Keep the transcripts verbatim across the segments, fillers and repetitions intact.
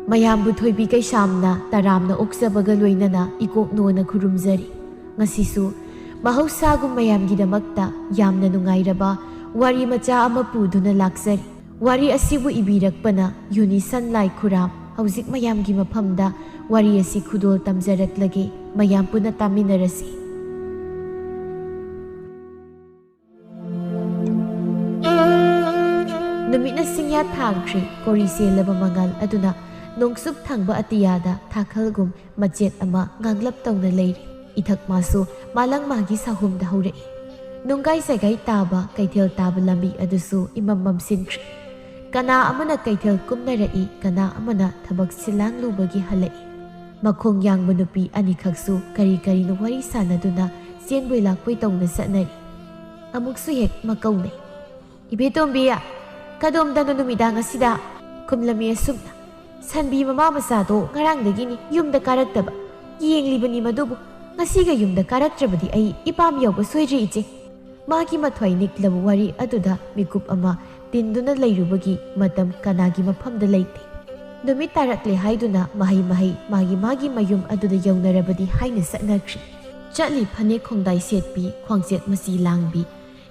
ꯃꯌꯥꯝꯕꯨ ꯊꯣꯏꯕꯤ ꯀꯩꯁꯥꯝꯅ ꯇꯔꯥꯝꯅ ꯑꯣꯛꯆꯕꯒ ꯂꯣꯏꯅꯅ ꯏꯀꯣꯛꯅꯣꯅ ꯈꯨꯔꯨꯝꯖꯔꯤ꯫ ꯉꯁꯤꯁꯨ ꯃꯍꯧꯁꯥꯒꯨꯝ ꯃꯌꯥꯝꯒꯤꯗꯃꯛꯇ ꯌꯥꯝꯅ ꯅꯨꯡꯉꯥꯏꯔꯕ ꯋꯥꯔꯤ ꯃꯆꯥ ꯑꯃ ꯄꯨꯗꯨꯅ ꯂꯥꯛꯆꯔꯤ꯫ ꯋꯥꯔꯤ ꯑꯁꯤꯕꯨ ꯏꯕꯤꯔꯛꯄꯅ ꯌꯨꯅꯤꯁꯟ ꯂꯥꯏ ꯈꯨꯔꯥꯝ꯫ ꯍꯧꯖꯤꯛ ꯃꯌꯥꯝꯒꯤ ꯃꯐꯝꯗ ꯋꯥꯔꯤ ꯑꯁꯤ ꯈꯨꯗꯣꯜ ꯇꯝꯖꯔꯛꯂꯒꯦ, ꯃꯌꯥꯝ ꯄꯨꯟꯅ ꯇꯥꯃꯤꯟꯅꯔꯁꯤ꯫ ꯅꯨꯃꯤꯠꯅ ꯁꯤꯡꯌꯥ ꯊꯥꯡꯈ꯭ꯔꯦ꯫ ꯀꯣꯔꯤ ꯆꯦꯜꯂꯕ ꯃꯉꯥꯜ ꯑꯗꯨꯅ ꯅꯣꯡꯆꯨꯞ ꯊꯪꯕ ꯑꯇꯤꯌꯥꯗ ꯊꯥꯈꯜꯒꯨꯝ ꯃꯆꯦꯠ ꯑꯃ ꯉꯥꯡꯂꯞ ꯇꯧꯅ ꯂꯩꯔꯤ꯫ ꯏꯊꯛ ꯃꯥꯁꯨ ꯃꯥꯂꯪ ꯃꯥꯒꯤ ꯁꯥꯍꯨꯝꯗ ꯍꯧꯔꯛꯏ꯫ ꯅꯨꯡꯒꯥꯏ ꯁꯥꯏꯒꯥꯏ ꯇꯥꯕ ꯀꯩꯊꯦꯜ ꯇꯥꯕ ꯂꯝꯕꯤ ꯑꯗꯨꯁꯨ ꯏꯃꯝ ꯃꯝꯁꯤꯟꯈ꯭ꯔꯦ꯫ ꯀꯅꯥ ꯑꯃꯅ ꯀꯩꯊꯦꯜ ꯀꯨꯝꯅꯔꯛꯏ, ꯀꯅꯥ ꯑꯃꯅ ꯊꯕꯛ ꯁꯤꯜꯂꯥꯡꯂꯨꯕꯒꯤ ꯍꯜꯂꯛꯏ꯫ ꯃꯈꯣꯡ ꯌꯥꯡꯕ ꯅꯨꯄꯤ ꯑꯅꯤꯈꯛꯁꯨ ꯀꯔꯤ ꯀꯔꯤꯅꯣ ꯋꯥꯔꯤ ꯁꯥꯟꯅꯗꯨꯅ ꯆꯦꯟꯕꯣꯏ ꯂꯥꯛꯄꯣꯏ ꯇꯧꯅ ꯆꯠꯅꯔꯤ꯫ ꯑꯃꯨꯛꯁꯨ ꯍꯦꯛ ꯃꯀꯧꯅꯩ꯫ "ꯏꯕꯦꯇꯣꯝꯕꯤ, ꯀꯗꯣꯝꯗꯅꯣ ꯅꯨꯃꯤꯗꯥꯡ ꯑꯁꯤꯗ?" ꯈꯨꯝꯂꯝꯃꯤ ꯑꯁꯨꯝꯅ꯫ "ꯁꯟꯕꯤ ꯃꯃꯥ ꯃꯆꯥꯗꯣ ꯉꯔꯥꯡꯗꯒꯤꯅꯤ ꯌꯨꯝꯗ ꯀꯥꯔꯛꯇꯕ꯫ ꯌꯦꯡꯂꯤꯕꯅꯤ ꯃꯗꯨꯕꯨ꯫ ꯉꯁꯤꯒ ꯌꯨꯝꯗ ꯀꯥꯔꯛꯇ꯭ꯔꯕꯗꯤ ꯑꯩ ꯏꯄꯥꯝ ꯌꯥꯎꯕ ꯁꯣꯏꯗ꯭ꯔꯦ, ꯏꯆꯦ꯫" ꯃꯥꯒꯤ ꯃꯊ꯭ꯋꯥꯏ ꯅꯤꯛꯂꯕ ꯋꯥꯔꯤ ꯑꯗꯨꯗ ꯃꯤꯀꯨꯞ ꯑꯃ ꯇꯤꯟꯗꯨꯅ ꯂꯩꯔꯨꯕꯒꯤ ꯃꯇꯝ ꯀꯅꯥꯒꯤ ꯃꯐꯝꯗ ꯂꯩꯇꯦ꯫ ꯅꯨꯃꯤꯠ ꯇꯥꯔꯛꯂꯦ ꯍꯥꯏꯗꯨꯅ ꯃꯍꯩ ꯃꯍꯩ ꯃꯥꯒꯤ ꯃꯥꯒꯤ ꯃꯌꯨꯝ ꯑꯗꯨꯗ ꯌꯧꯅꯔꯕꯗꯤ ꯍꯥꯏꯅ ꯆꯠꯅꯈ꯭ꯔꯤ꯫ ꯆꯠꯂꯤ ꯐꯅꯦꯛ ꯈꯣꯡꯗꯥꯏ ꯁꯦꯠꯄꯤ, ꯈ꯭ꯋꯥꯡꯆꯦꯠ ꯃꯆꯤ ꯂꯥꯡꯕꯤ,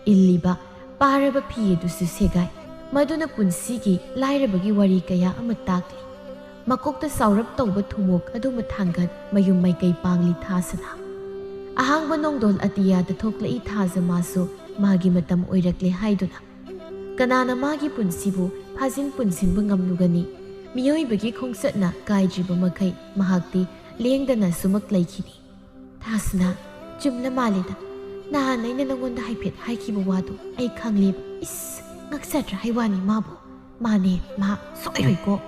ꯏꯜꯂꯤꯕ ꯄꯥꯔꯕ ꯐꯤ ꯑꯗꯨꯁꯨ ꯁꯦꯒꯥꯏ꯫ ꯃꯗꯨꯅ ꯄꯨꯟꯁꯤꯒꯤ ꯂꯥꯏꯔꯕꯒꯤ ꯋꯥꯔꯤ ꯀꯌꯥ ꯑꯃ ꯇꯥꯛꯂꯤ꯫ ꯃꯀꯣꯛꯇ ꯆꯥꯎꯔꯞ ꯇꯧꯕ ꯊꯨꯝꯃꯣꯛ ꯑꯗꯨ ꯃꯊꯥꯡꯒꯠ ꯃꯌꯨꯝ ꯃꯥꯏꯀꯩ ꯄꯥꯡꯂꯤ ꯊꯥꯁꯅꯥ꯫ ꯑꯍꯥꯡꯕ ꯅꯣꯡꯗꯣꯜ ꯑꯇꯤꯌꯥꯗ ꯊꯣꯛꯂꯛꯏ ꯊꯥꯖ ꯃꯥꯁꯨ ꯃꯥꯒꯤ ꯃꯇꯝ ꯑꯣꯏꯔꯛꯂꯦ ꯍꯥꯏꯗꯨꯅ꯫ ꯀꯅꯥꯅ ꯃꯥꯒꯤ ꯄꯨꯟꯁꯤꯕꯨ ꯐꯥꯖꯤꯟ ꯄꯨꯟꯁꯤꯟꯕ ꯉꯝꯂꯨꯒꯅꯤ? ꯃꯤꯑꯣꯏꯕꯒꯤ ꯈꯣꯡꯆꯠꯅ ꯀꯥꯏꯗ꯭ꯔꯤꯕ ꯃꯈꯩ ꯃꯍꯥꯛꯇꯤ ꯂꯦꯡꯗꯅ ꯁꯨꯃꯛ ꯂꯩꯈꯤꯅꯤ꯫ ꯊꯥꯁꯅꯥ, ꯆꯨꯝꯂ ꯃꯥꯜꯂꯦꯗ꯫ ꯅꯍꯥꯟ ꯑꯩꯅ ꯅꯉꯣꯟꯗ ꯍꯥꯏꯐꯦꯠ ꯍꯥꯏꯈꯤꯕ ꯋꯥꯗꯣ ꯑꯩ ꯈꯪꯂꯦꯕ꯫ ꯏꯁ, ꯉꯛꯆꯗ꯭ꯔꯥ ꯍꯥꯏ ꯋꯥꯅꯤ ꯃꯥꯕꯨ꯫ ꯃꯥꯅꯦ, ꯃꯥ ꯁꯣꯏꯔꯣꯏꯀꯣ꯫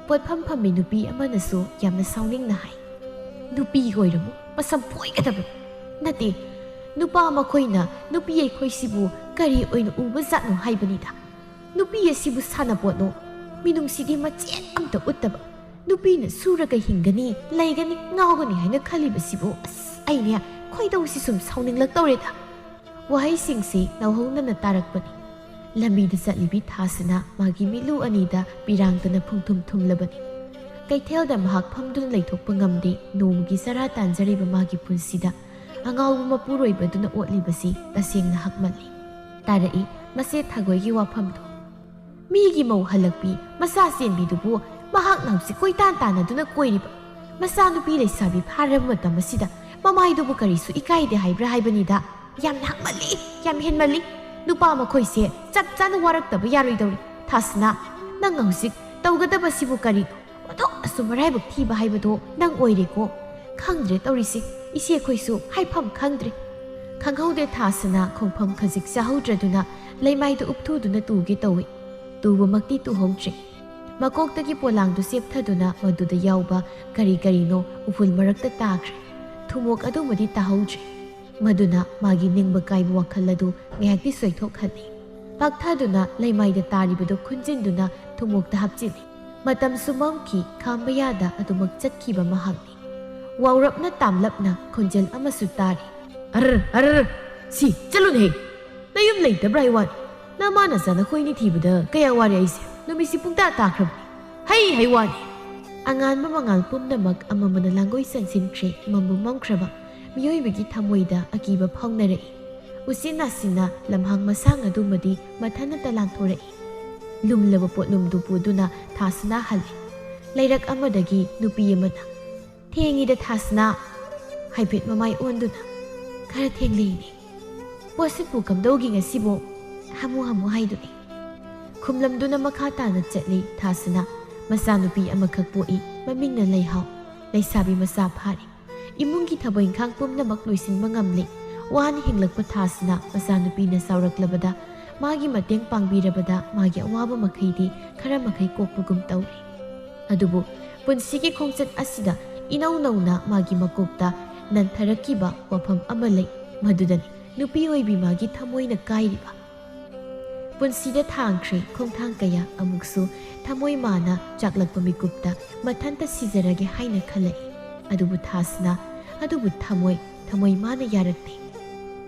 ꯄꯣꯠꯐꯝ ꯐꯝꯃꯤ ꯅꯨꯄꯤ ꯑꯃꯅꯁꯨ ꯌꯥꯝꯅ ꯁꯥꯎꯅꯤꯡꯅ ꯍꯥꯏ, "ꯅꯨꯄꯤ ꯑꯣꯏꯔꯝꯃꯨ, ꯃꯁꯝ ꯐꯣꯏꯒꯗꯕꯅꯤ꯫ ꯅꯠꯇꯦ, ꯅꯨꯄꯥ ꯃꯈꯣꯏꯅ ꯅꯨꯄꯤ ꯑꯩꯈꯣꯏꯁꯤꯕꯨ ꯀꯔꯤ ꯑꯣꯏꯅ ꯎꯕ ꯖꯥꯠꯅꯣ ꯍꯥꯏꯕꯅꯤꯗ꯫ ꯅꯨꯄꯤ ꯑꯁꯤꯕꯨ ꯁꯥꯟꯅꯄꯣꯠꯅꯣ, ꯃꯤꯅꯨꯡꯁꯤꯗꯤ ꯃꯆꯦꯠ ꯑꯝꯇ ꯎꯠꯇꯕ꯫ ꯅꯨꯄꯤꯅ ꯁꯨꯔꯒ ꯍꯤꯡꯒꯅꯤ, ꯂꯩꯒꯅꯤ, ꯉꯥꯎꯒꯅꯤ ꯍꯥꯏꯅ ꯈꯜꯂꯤꯕꯁꯤꯕꯨ, ꯑꯁ, ꯑꯩꯅꯦ ꯈꯣꯏꯗꯧꯁꯤ ꯁꯨꯝ ꯁꯥꯎꯅꯤꯡꯂꯛꯇꯧꯔꯦꯗ꯫ ꯋꯥꯍꯩꯁꯤꯡꯁꯤ ꯂꯧꯍꯧꯅꯅ ꯇꯥꯔꯛꯄꯅꯤ꯫ ꯂꯝꯕꯤꯗ ꯆꯠꯂꯤꯕꯤ ꯊꯥꯁꯅ ꯃꯥꯒꯤ ꯃꯤꯠꯂꯨ ꯑꯅꯤꯗ ꯄꯤꯔꯥꯡꯗꯅ ꯐꯨꯝꯊꯨꯝ ꯊꯨꯝꯂꯕꯅꯤ꯫ ꯀꯩꯊꯦꯜꯗ ꯃꯍꯥꯛ ꯐꯝꯗꯨꯅ ꯂꯩꯊꯣꯛꯄ ꯉꯝꯗꯦ꯫ ꯅꯣꯡꯃꯒꯤ ꯆꯔꯥ ꯇꯥꯟꯖꯔꯤꯕ ꯃꯥꯒꯤ ꯄꯨꯟꯁꯤꯗ ꯑꯉꯥꯎꯕ ꯃꯄꯨꯔꯣꯏꯕꯗꯨꯅ ꯑꯣꯠꯂꯤꯕꯁꯤ ꯇꯁꯦꯡꯅ ꯍꯛꯃꯜꯂꯤ꯫ ꯇꯥꯔꯛꯏ ꯃꯆꯦ ꯊꯥꯒꯣꯏꯒꯤ ꯋꯥꯐꯝꯗꯣ꯫ ꯃꯤꯒꯤ ꯃꯧ ꯍꯜꯂꯛꯄꯤ ꯃꯆꯥ ꯆꯦꯟꯕꯤꯗꯨꯕꯨ ꯃꯍꯥꯛꯅ ꯍꯧꯖꯤꯛ ꯀꯣꯏꯇꯥꯟ ꯇꯥꯟꯅꯗꯨꯅ ꯀꯣꯏꯔꯤꯕ ꯃꯆꯥꯅꯨꯄꯤ ꯂꯩꯁꯥꯕꯤ ꯐꯥꯔꯕ ꯃꯇꯝ ꯑꯁꯤꯗ ꯃꯃꯥꯏꯗꯨꯕꯨ ꯀꯔꯤꯁꯨ ꯏꯀꯥꯏꯗꯦ ꯍꯥꯏꯕ꯭ꯔꯥ ꯍꯥꯏꯕꯅꯤꯗ꯫ ꯌꯥꯝ ꯍꯛꯃꯜꯂꯤ, ꯌꯥꯝ ꯍꯦꯟꯃꯜꯂꯤ꯫ ꯅꯨꯄꯥ ꯃꯈꯣꯏꯁꯦ ꯆꯞ ꯆꯥꯅ ꯋꯥꯔꯛꯇꯕ ꯌꯥꯔꯣꯏꯗꯧꯔꯤ꯫ ꯊꯥꯁꯅꯥ, ꯅꯪ ꯍꯧꯖꯤꯛ ꯇꯧꯒꯗꯕꯁꯤꯕꯨ ꯀꯔꯤꯅꯣ? ꯑꯣꯟꯊꯣꯛꯅꯁꯨ ꯃꯔꯥꯏꯕꯛ ꯊꯤꯕ ꯍꯥꯏꯕꯗꯣ ꯅꯪ ꯑꯣꯏꯔꯦꯀꯣ꯫ ꯈꯪꯗ꯭ꯔꯦ ꯇꯧꯔꯤꯁꯤ, ꯏꯆꯦꯈꯣꯏꯁꯨ ꯍꯥꯏꯐꯝ ꯈꯪꯗ꯭ꯔꯦ꯫ ꯈꯪꯍꯧꯗꯦ ꯊꯥꯁꯅꯥ ꯈꯣꯡꯐꯝ ꯈꯖꯤꯛ ꯆꯥꯍꯧꯗ꯭ꯔꯗꯨꯅ ꯂꯩꯃꯥꯏꯗ ꯎꯞꯊꯨꯗꯨꯅ ꯇꯨꯒꯦ ꯇꯧꯏ꯫ ꯇꯨꯕꯃꯛꯇꯤ ꯇꯨꯍꯧꯗ꯭ꯔꯦ꯫ ꯃꯀꯣꯛꯇꯒꯤ ꯄꯣꯂꯥꯡꯗꯨ ꯆꯦꯞꯊꯗꯨꯅ ꯃꯗꯨꯗ ꯌꯥꯎꯕ ꯀꯔꯤ ꯀꯔꯤꯅꯣ ꯎꯐꯨꯜ ꯃꯔꯛꯇ ꯇꯥꯈ꯭ꯔꯦ꯫ ꯊꯨꯝꯃꯣꯛ ꯑꯗꯨꯃꯗꯤ ꯇꯥꯍꯧꯗ꯭ꯔꯦ꯫ ꯃꯗꯨꯅ ꯃꯥꯒꯤ ꯅꯤꯡꯕ ꯀꯥꯏꯕ ꯋꯥꯈꯜ ꯑꯗꯨ ꯉꯥꯏꯍꯥꯛꯇꯤ ꯆꯣꯏꯊꯣꯛꯍꯜꯂꯤ꯫ ꯄꯥꯛꯊꯗꯨꯅ ꯂꯩꯃꯥꯏꯗ ꯇꯥꯔꯤꯕꯗꯨ ꯈꯨꯟꯖꯤꯟꯗꯨꯅ ꯊꯨꯝꯃꯣꯛꯇ ꯍꯥꯞꯆꯤꯜꯂꯤ꯫ ꯃꯇꯝꯁꯨ ꯃꯝꯈꯤ, ꯈꯥꯝꯕ ꯌꯥꯗ ꯑꯗꯨꯃꯛ ꯆꯠꯈꯤꯕ ꯃꯍꯥꯛꯅꯤ꯫ ꯋꯥꯎꯔꯞꯅ ꯇꯥꯝꯂꯞꯅ ꯈꯣꯟꯖꯦꯜ ꯑꯃꯁꯨ ꯇꯥꯔꯤ꯫ "ꯑꯔ, ꯑꯔ, ꯁꯤ ꯆꯠꯂꯨꯅꯦꯍꯦ! ꯅꯌꯨꯝ ꯂꯩꯇꯕ꯭ꯔꯥ ꯍꯥꯏ ꯋꯥꯅꯤ? ꯅꯃꯥ ꯅꯆꯥ ꯅꯈꯣꯏꯅꯤ ꯊꯤꯕꯗ ꯀꯌꯥ ꯋꯥꯔꯦ ꯑꯩꯁꯦ꯫ ꯅꯨꯃꯤꯠꯁꯤ ꯄꯨꯡꯇꯥ ꯇꯥꯈ꯭ꯔꯕꯅꯤ꯫ ꯍꯩ ꯍꯩ ꯋꯥꯅꯤ!" ꯑꯉꯥꯟꯕ ꯃꯉꯥꯜ ꯄꯨꯝꯅꯃꯛ ꯑꯃꯝꯕꯅ ꯂꯥꯡꯒꯣꯏ ꯆꯟꯁꯤꯟꯈ꯭ꯔꯦ꯫ ꯃꯝꯕꯨ ꯃꯝꯈ꯭ꯔꯕ ꯃꯤꯑꯣꯏꯕꯒꯤ ꯊꯃꯣꯏꯗ ꯑꯀꯤꯕ ꯐꯥꯎꯅꯔꯛꯏ꯫ ꯎꯆꯤꯟ ꯅꯥꯆꯤꯟꯅ ꯂꯝꯍꯥꯡ ꯃꯁꯥꯡ ꯑꯗꯨꯃꯗꯤ ꯃꯊꯟꯅꯇ ꯂꯥꯟꯊꯣꯔꯛꯏ꯫ ꯂꯨꯝꯂꯕ ꯄꯣꯠꯂꯨꯝꯗꯨ ꯄꯨꯗꯨꯅ ꯊꯥꯁꯅꯥ ꯍꯜꯂꯤ꯫ ꯂꯩꯔꯛ ꯑꯃꯗꯒꯤ ꯅꯨꯄꯤ ꯑꯃꯅ, "ꯊꯦꯡꯉꯤꯗ ꯊꯥꯁꯅꯥ!" ꯍꯥꯏꯐꯦꯠ ꯃꯃꯥꯏ ꯑꯣꯟꯗꯨꯅ, "ꯈꯔ ꯊꯦꯡꯂꯦ ꯏꯅꯦ꯫ ꯄꯣꯠꯁꯤꯠꯄꯨ ꯀꯝꯗꯧꯒꯦ ꯉꯁꯤꯕꯣ?" ꯍꯥꯃꯨ ꯍꯥꯃꯨ ꯍꯥꯏꯗꯣꯛꯏ꯫ ꯈꯨꯝꯂꯝꯗꯨꯅ ꯃꯈꯥ ꯇꯥꯅ ꯆꯠꯂꯤ ꯊꯥꯁꯅꯥ꯫ ꯃꯆꯥꯅꯨꯄꯤ ꯑꯃꯈꯛ ꯄꯣꯛꯏ, ꯃꯃꯤꯡꯅ ꯂꯩꯍꯥꯎ꯫ ꯂꯩꯁꯥꯕꯤ ꯃꯆꯥ ꯐꯥꯔꯦ꯫ ꯏꯃꯨꯡꯒꯤ ꯊꯕꯛ ꯏꯪꯈꯥꯡ ꯄꯨꯝꯅꯃꯛ ꯂꯣꯏꯁꯤꯟꯕ ꯉꯝꯂꯦ꯫ ꯋꯥꯅ ꯍꯤꯡꯂꯛꯄ ꯊꯥꯁꯅꯥ ꯃꯆꯥꯅꯨꯄꯤꯅ ꯆꯥꯎꯔꯛꯂꯕꯗ ꯃꯥꯒꯤ ꯃꯇꯦꯡ ꯄꯥꯡꯕꯤꯔꯕꯗ ꯃꯥꯒꯤ ꯑꯋꯥꯕ ꯃꯈꯩꯗꯤ ꯈꯔ ꯃꯈꯩ ꯀꯣꯛꯄꯒꯨꯝ ꯇꯧꯔꯦ꯫ ꯑꯗꯨꯕꯨ ꯄꯨꯟꯁꯤꯒꯤ ꯈꯣꯡꯆꯠ ꯑꯁꯤꯗ ꯏꯅꯧ ꯅꯧꯅ ꯃꯥꯒꯤ ꯃꯀꯣꯛꯇ ꯅꯟꯊꯔꯛꯈꯤꯕ ꯋꯥꯐꯝ ꯑꯃ ꯂꯩ꯫ ꯃꯗꯨꯗꯅꯤ ꯅꯨꯄꯤ ꯑꯣꯏꯕꯤ ꯃꯥꯒꯤ ꯊꯃꯣꯏꯅ ꯀꯥꯏꯔꯤꯕ꯫ ꯄꯨꯟꯁꯤꯗ ꯊꯥꯡꯈ꯭ꯔꯦ ꯈꯣꯡꯊꯥꯡ ꯀꯌꯥ, ꯑꯃꯨꯛꯁꯨ ꯊꯃꯣꯏ ꯃꯥꯅ ꯆꯥꯛꯂꯛꯄ ꯃꯤꯀꯨꯞꯇ ꯃꯊꯟꯇ ꯁꯤꯖꯔꯒꯦ ꯍꯥꯏꯅ ꯈꯜꯂꯛꯏ꯫ ꯑꯗꯨꯕꯨ ꯊꯥꯁꯅꯥ, ꯑꯗꯨꯕꯨ ꯊꯃꯣꯏ, ꯊꯃꯣꯏ ꯃꯥꯅ ꯌꯥꯔꯛꯇꯦ꯫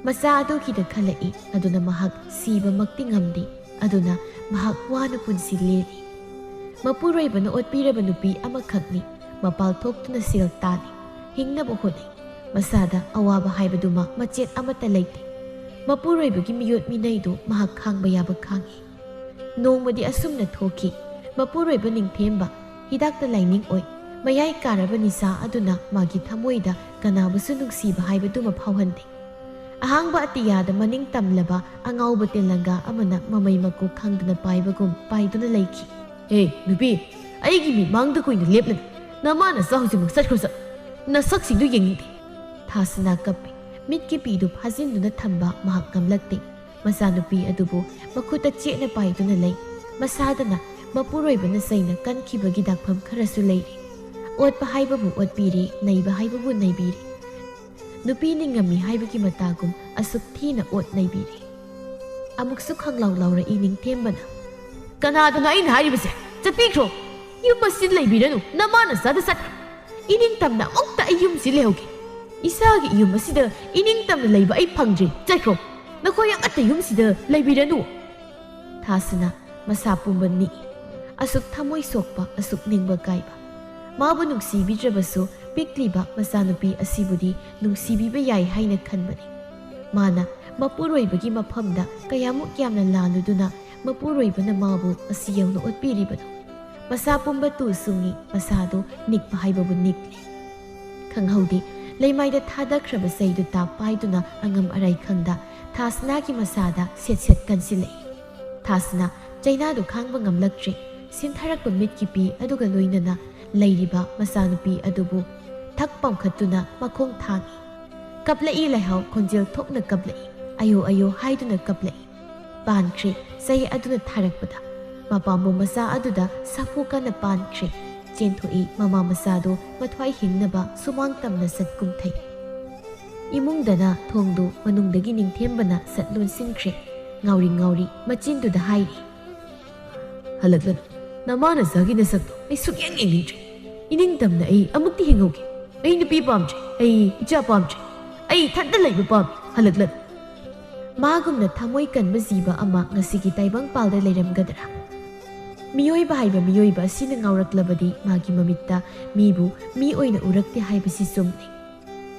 ꯃꯆꯥ ꯑꯗꯨꯒꯤꯗ ꯈꯜꯂꯛꯏ, ꯑꯗꯨꯅ ꯃꯍꯥꯛ ꯁꯤꯕꯃꯛꯇꯤ ꯉꯝꯗꯦ꯫ ꯑꯗꯨꯅ ꯃꯍꯥꯛ ꯋꯥꯅ ꯄꯨꯟꯁꯤ ꯂꯦꯜꯂꯤ꯫ ꯃꯄꯨꯔꯣꯏꯕꯅ ꯑꯣꯠꯄꯤꯔꯕ ꯅꯨꯄꯤ ꯑꯃꯈꯛꯅꯤ꯫ ꯃꯄꯥꯜ ꯊꯣꯛꯇꯨꯅ ꯁꯦꯜ ꯇꯥꯜꯂꯤ, ꯍꯤꯡꯅꯕ ꯍꯣꯠꯅꯩ꯫ ꯃꯁꯥꯗ ꯑꯋꯥꯕ ꯍꯥꯏꯕꯗꯨꯃ ꯃꯆꯦꯠ ꯑꯃꯠꯇ ꯂꯩꯇꯦ꯫ ꯃꯄꯨꯔꯣꯏꯕꯒꯤ ꯃꯤꯑꯣꯠ ꯃꯤꯅꯩꯗꯨ ꯃꯍꯥꯛ ꯈꯥꯡꯕ ꯌꯥꯕ ꯈꯥꯡꯉꯤ꯫ ꯅꯣꯡꯃꯗꯤ ꯑꯁꯨꯝꯅ ꯊꯣꯛꯈꯤ꯫ ꯃꯄꯨꯔꯣꯏꯕ ꯅꯤꯡꯊꯦꯝꯕ, ꯍꯤꯗꯥꯛꯇ ꯂꯥꯏꯅꯤꯡ ꯑꯣꯏ꯫ ꯃꯌꯥꯏ ꯀꯥꯔꯕ ꯅꯤꯁꯥ ꯑꯗꯨꯅ ꯃꯥꯒꯤ ꯊꯃꯣꯏꯗ ꯀꯅꯥꯕꯨꯁꯨ ꯅꯨꯡꯁꯤꯕ ꯍꯥꯏꯕꯗꯨꯃ ꯐꯥꯎꯍꯟꯗꯦ꯫ ꯑꯍꯥꯡꯕ ꯑꯇꯤꯌꯥꯗ ꯃꯅꯤꯡ ꯇꯝꯂꯕ ꯑꯉꯥꯎꯕ ꯇꯦꯂꯪꯒꯥ ꯑꯃꯅ ꯃꯃꯩ ꯃꯀꯣꯛ ꯈꯪꯗꯅ ꯄꯥꯏꯕꯒꯨꯝ ꯄꯥꯏꯗꯨꯅ ꯂꯩꯈꯤ꯫ "ꯍꯦ, ꯅꯨꯄꯤ, ꯑꯩꯒꯤ ꯃꯤꯠꯃꯥꯡꯗ ꯀꯨꯏꯅ ꯂꯦꯞꯂꯅꯨ꯫ ꯅꯃꯥ ꯅꯆꯥ ꯍꯧꯖꯤꯛꯃꯛ ꯆꯠꯈ꯭ꯔꯣ ꯆꯠ꯫ ꯅꯁꯛꯁꯤꯡꯗꯨ ꯌꯦꯡꯅꯤꯡꯗꯦ꯫" ꯊꯥꯁꯅꯥ ꯀꯞꯄꯤ꯫ ꯃꯤꯠꯀꯤ ꯄꯤꯗꯨ ꯐꯥꯖꯤꯟꯗꯨꯅ ꯊꯝꯕ ꯃꯍꯥꯛ ꯉꯝꯂꯛꯇꯦ꯫ ꯃꯆꯥꯅꯨꯄꯤ ꯑꯗꯨꯕꯨ ꯃꯈꯨꯠꯇ ꯆꯦꯠꯅ ꯄꯥꯏꯗꯨꯅ ꯂꯩ꯫ ꯃꯁꯥꯗꯅ ꯃꯄꯨꯔꯣꯏꯕꯅ ꯆꯩꯅ ꯀꯟꯈꯤꯕꯒꯤ ꯗꯥꯛꯐꯝ ꯈꯔꯁꯨ ꯂꯩꯔꯤ꯫ ꯑꯣꯠꯄ ꯍꯥꯏꯕꯕꯨ ꯑꯣꯠꯄꯤꯔꯤ, ꯅꯩꯕ ꯍꯥꯏꯕꯕꯨ ꯅꯩꯕꯤꯔꯤ꯫ ꯅꯨꯄꯤ ꯅꯤꯡꯉꯝꯃꯤ ꯍꯥꯏꯕꯒꯤ ꯃꯇꯥꯒꯨꯝ ꯑꯁꯨꯛ ꯊꯤꯅ ꯑꯣꯠ ꯅꯩꯕꯤꯔꯤ꯫ ꯑꯃꯨꯛꯁꯨ ꯈꯪꯂꯥꯎ ꯂꯥꯎꯔꯛꯏ ꯅꯤꯡꯊꯦꯝꯕꯅ꯫ "ꯀꯅꯥꯗꯅꯣ ꯑꯩꯅ ꯍꯥꯏꯔꯤꯕꯁꯦ? ꯆꯠꯄꯤꯈ꯭ꯔꯣ! ꯌꯨꯝ ꯑꯁꯤꯗ ꯂꯩꯕꯤꯔꯅꯨ, ꯅꯃꯥ ꯅꯆꯥꯗ ꯆꯠꯈ꯭ꯔꯣ꯫ ꯏꯅꯤꯡꯇꯝꯅ ꯑꯃꯨꯛꯇ ꯑꯩ ꯌꯨꯝꯁꯤ ꯂꯩꯍꯧꯒꯦ꯫ ꯏꯁꯥꯒꯤ ꯌꯨꯝ ꯑꯁꯤꯗ ꯏꯅꯤꯡꯇꯝꯅ ꯂꯩꯕ ꯑꯩ ꯐꯪꯗ꯭ꯔꯤ꯫ ꯆꯠꯈ꯭ꯔꯣ! ꯅꯈꯣꯏ ꯑꯃꯠꯇ ꯌꯨꯝꯁꯤꯗ ꯂꯩꯕꯤꯔꯅꯨ!" ꯊꯥꯁꯅꯥ ꯃꯁꯥ ꯄꯨꯝꯕ ꯅꯤꯛꯏ꯫ ꯑꯁꯨꯛ ꯊꯃꯣꯏ ꯁꯣꯛꯄ, ꯑꯁꯨꯛ ꯅꯤꯡꯕ ꯀꯥꯏꯕ꯫ ꯃꯥꯕꯨ ꯅꯨꯡꯁꯤꯕꯤꯗ꯭ꯔꯕꯁꯨ ꯄꯤꯛꯂꯤꯕ ꯃꯆꯥꯅꯨꯄꯤ ꯑꯁꯤꯕꯨꯗꯤ ꯅꯨꯡꯁꯤꯕꯤꯕ ꯌꯥꯏ ꯍꯥꯏꯅ ꯈꯟꯕꯅꯤ꯫ ꯃꯥꯅ ꯃꯄꯨꯔꯣꯏꯕꯒꯤ ꯃꯐꯝꯗ ꯀꯌꯥꯃꯨꯛ ꯌꯥꯝꯅ ꯂꯥꯜꯂꯨꯗꯨꯅ ꯃꯄꯨꯔꯣꯏꯕꯅ ꯃꯥꯕꯨ ꯑꯁꯤ ꯌꯧꯅ ꯑꯣꯠꯄꯤꯔꯤꯕꯅꯣ? ꯃꯁꯥ ꯄꯨꯝꯕ ꯇꯨ ꯁꯨꯡꯏ, ꯃꯁꯥꯗꯨ ꯅꯤꯛꯄ ꯍꯥꯏꯕꯕꯨ ꯅꯤꯛꯂꯤ꯫ ꯈꯪꯍꯧꯗꯦ, ꯂꯩꯃꯥꯏꯗ ꯊꯥꯗꯈ꯭ꯔꯕ ꯆꯩꯗꯨ ꯇꯥꯞ ꯄꯥꯏꯗꯨꯅ ꯑꯉꯝ ꯑꯔꯥꯏ ꯈꯪꯗ ꯊꯥꯁꯅꯥꯒꯤ ꯃꯁꯥꯗ ꯁꯦꯠ ꯁꯦꯠ ꯀꯟꯁꯤꯜꯂꯛꯏ꯫ ꯊꯥꯁꯅꯥ ꯆꯩꯅꯥꯗꯨ ꯈꯥꯡꯕ ꯉꯝꯂꯛꯇ꯭ꯔꯦ꯫ ꯁꯤꯟꯊꯔꯛꯄ ꯃꯤꯠꯀꯤ ꯄꯤ ꯑꯗꯨꯒ ꯂꯣꯏꯅꯅ ꯂꯩꯔꯤꯕ ꯃꯆꯥꯅꯨꯄꯤ ꯑꯗꯨꯕꯨ ꯊꯛ ꯄꯝꯈꯠꯇꯨꯅ ꯃꯈꯣꯡ ꯊꯥꯡꯏ꯫ ꯀꯞꯂꯛꯏ ꯂꯩꯍꯥꯎ, ꯈꯣꯟꯖꯦꯜ ꯊꯣꯛꯅ ꯀꯞꯂꯛꯏ꯫ "ꯑꯌꯣ, ꯑꯌꯣ" ꯍꯥꯏꯗꯨꯅ ꯀꯞꯂꯛꯏ꯫ ꯄꯥꯟꯈ꯭ꯔꯦ ꯆꯩ ꯑꯗꯨꯅ ꯊꯥꯔꯛꯄꯗ꯫ ꯃꯄꯥꯝꯕꯣꯝ ꯃꯆꯥ ꯑꯗꯨꯗ ꯁꯥꯐꯨ ꯀꯟꯅ ꯄꯥꯟꯈ꯭ꯔꯦ꯫ ꯆꯦꯟꯊꯣꯛꯏ ꯃꯃꯥ ꯃꯆꯥꯗꯨ ꯃꯊ꯭ꯋꯥꯏ ꯍꯤꯡꯅꯕ ꯁꯨꯃꯥꯡ ꯇꯝꯅ ꯆꯠ ꯀꯨꯝꯊꯩ꯫ ꯏꯃꯨꯡꯗꯅ ꯊꯣꯡꯗꯨ ꯃꯅꯨꯡꯗꯒꯤ ꯅꯤꯡꯊꯦꯝꯕꯅ ꯁꯠ ꯂꯣꯟꯁꯤꯟꯈ꯭ꯔꯦ꯫ ꯉꯥꯎꯔꯤ ꯉꯥꯎꯔꯤ ꯃꯆꯤꯟꯗꯨꯗ ꯍꯥꯏꯔꯤ꯫ "ꯍꯜꯂꯛꯂꯅꯨ꯫ ꯅꯃꯥ ꯅꯆꯥꯒꯤ ꯅꯁꯛꯇꯣ ꯑꯩ ꯁꯨꯛꯌꯦꯡ ꯌꯦꯡꯅꯤꯡꯗ꯭ꯔꯦ꯫ ꯏꯅꯤꯡꯇꯝꯅ ꯑꯩ ꯑꯃꯨꯛꯇꯤ ꯍꯤꯡꯍꯧꯒꯦ꯫ ꯑꯩ ꯅꯨꯄꯤ ꯄꯥꯝꯗ꯭ꯔꯦ꯫ ꯑꯩ ꯏꯆꯥ ꯄꯥꯝꯗ꯭ꯔꯦ꯫ ꯑꯩ ꯏꯊꯟꯇ ꯂꯩꯕ ꯄꯥꯝꯃꯤ꯫ ꯍꯜꯂꯛꯂꯅꯨ꯫" ꯃꯥꯒꯨꯝꯅ ꯊꯃꯣꯏ ꯀꯟꯕ ꯖꯤꯕ ꯑꯃ ꯉꯁꯤꯒꯤ ꯇꯥꯏꯕꯪꯄꯥꯜꯗ ꯂꯩꯔꯝꯒꯗ꯭ꯔꯥ? ꯃꯤꯑꯣꯏꯕ ꯍꯥꯏꯕ ꯃꯤꯑꯣꯏꯕ ꯑꯁꯤꯅ ꯉꯥꯎꯔꯛꯂꯕꯗꯤ ꯃꯥꯒꯤ ꯃꯃꯤꯠꯇ ꯃꯤꯕꯨ ꯃꯤ ꯑꯣꯏꯅ ꯎꯔꯛꯇꯦ ꯍꯥꯏꯕꯁꯤ ꯆꯨꯝꯂꯦ꯫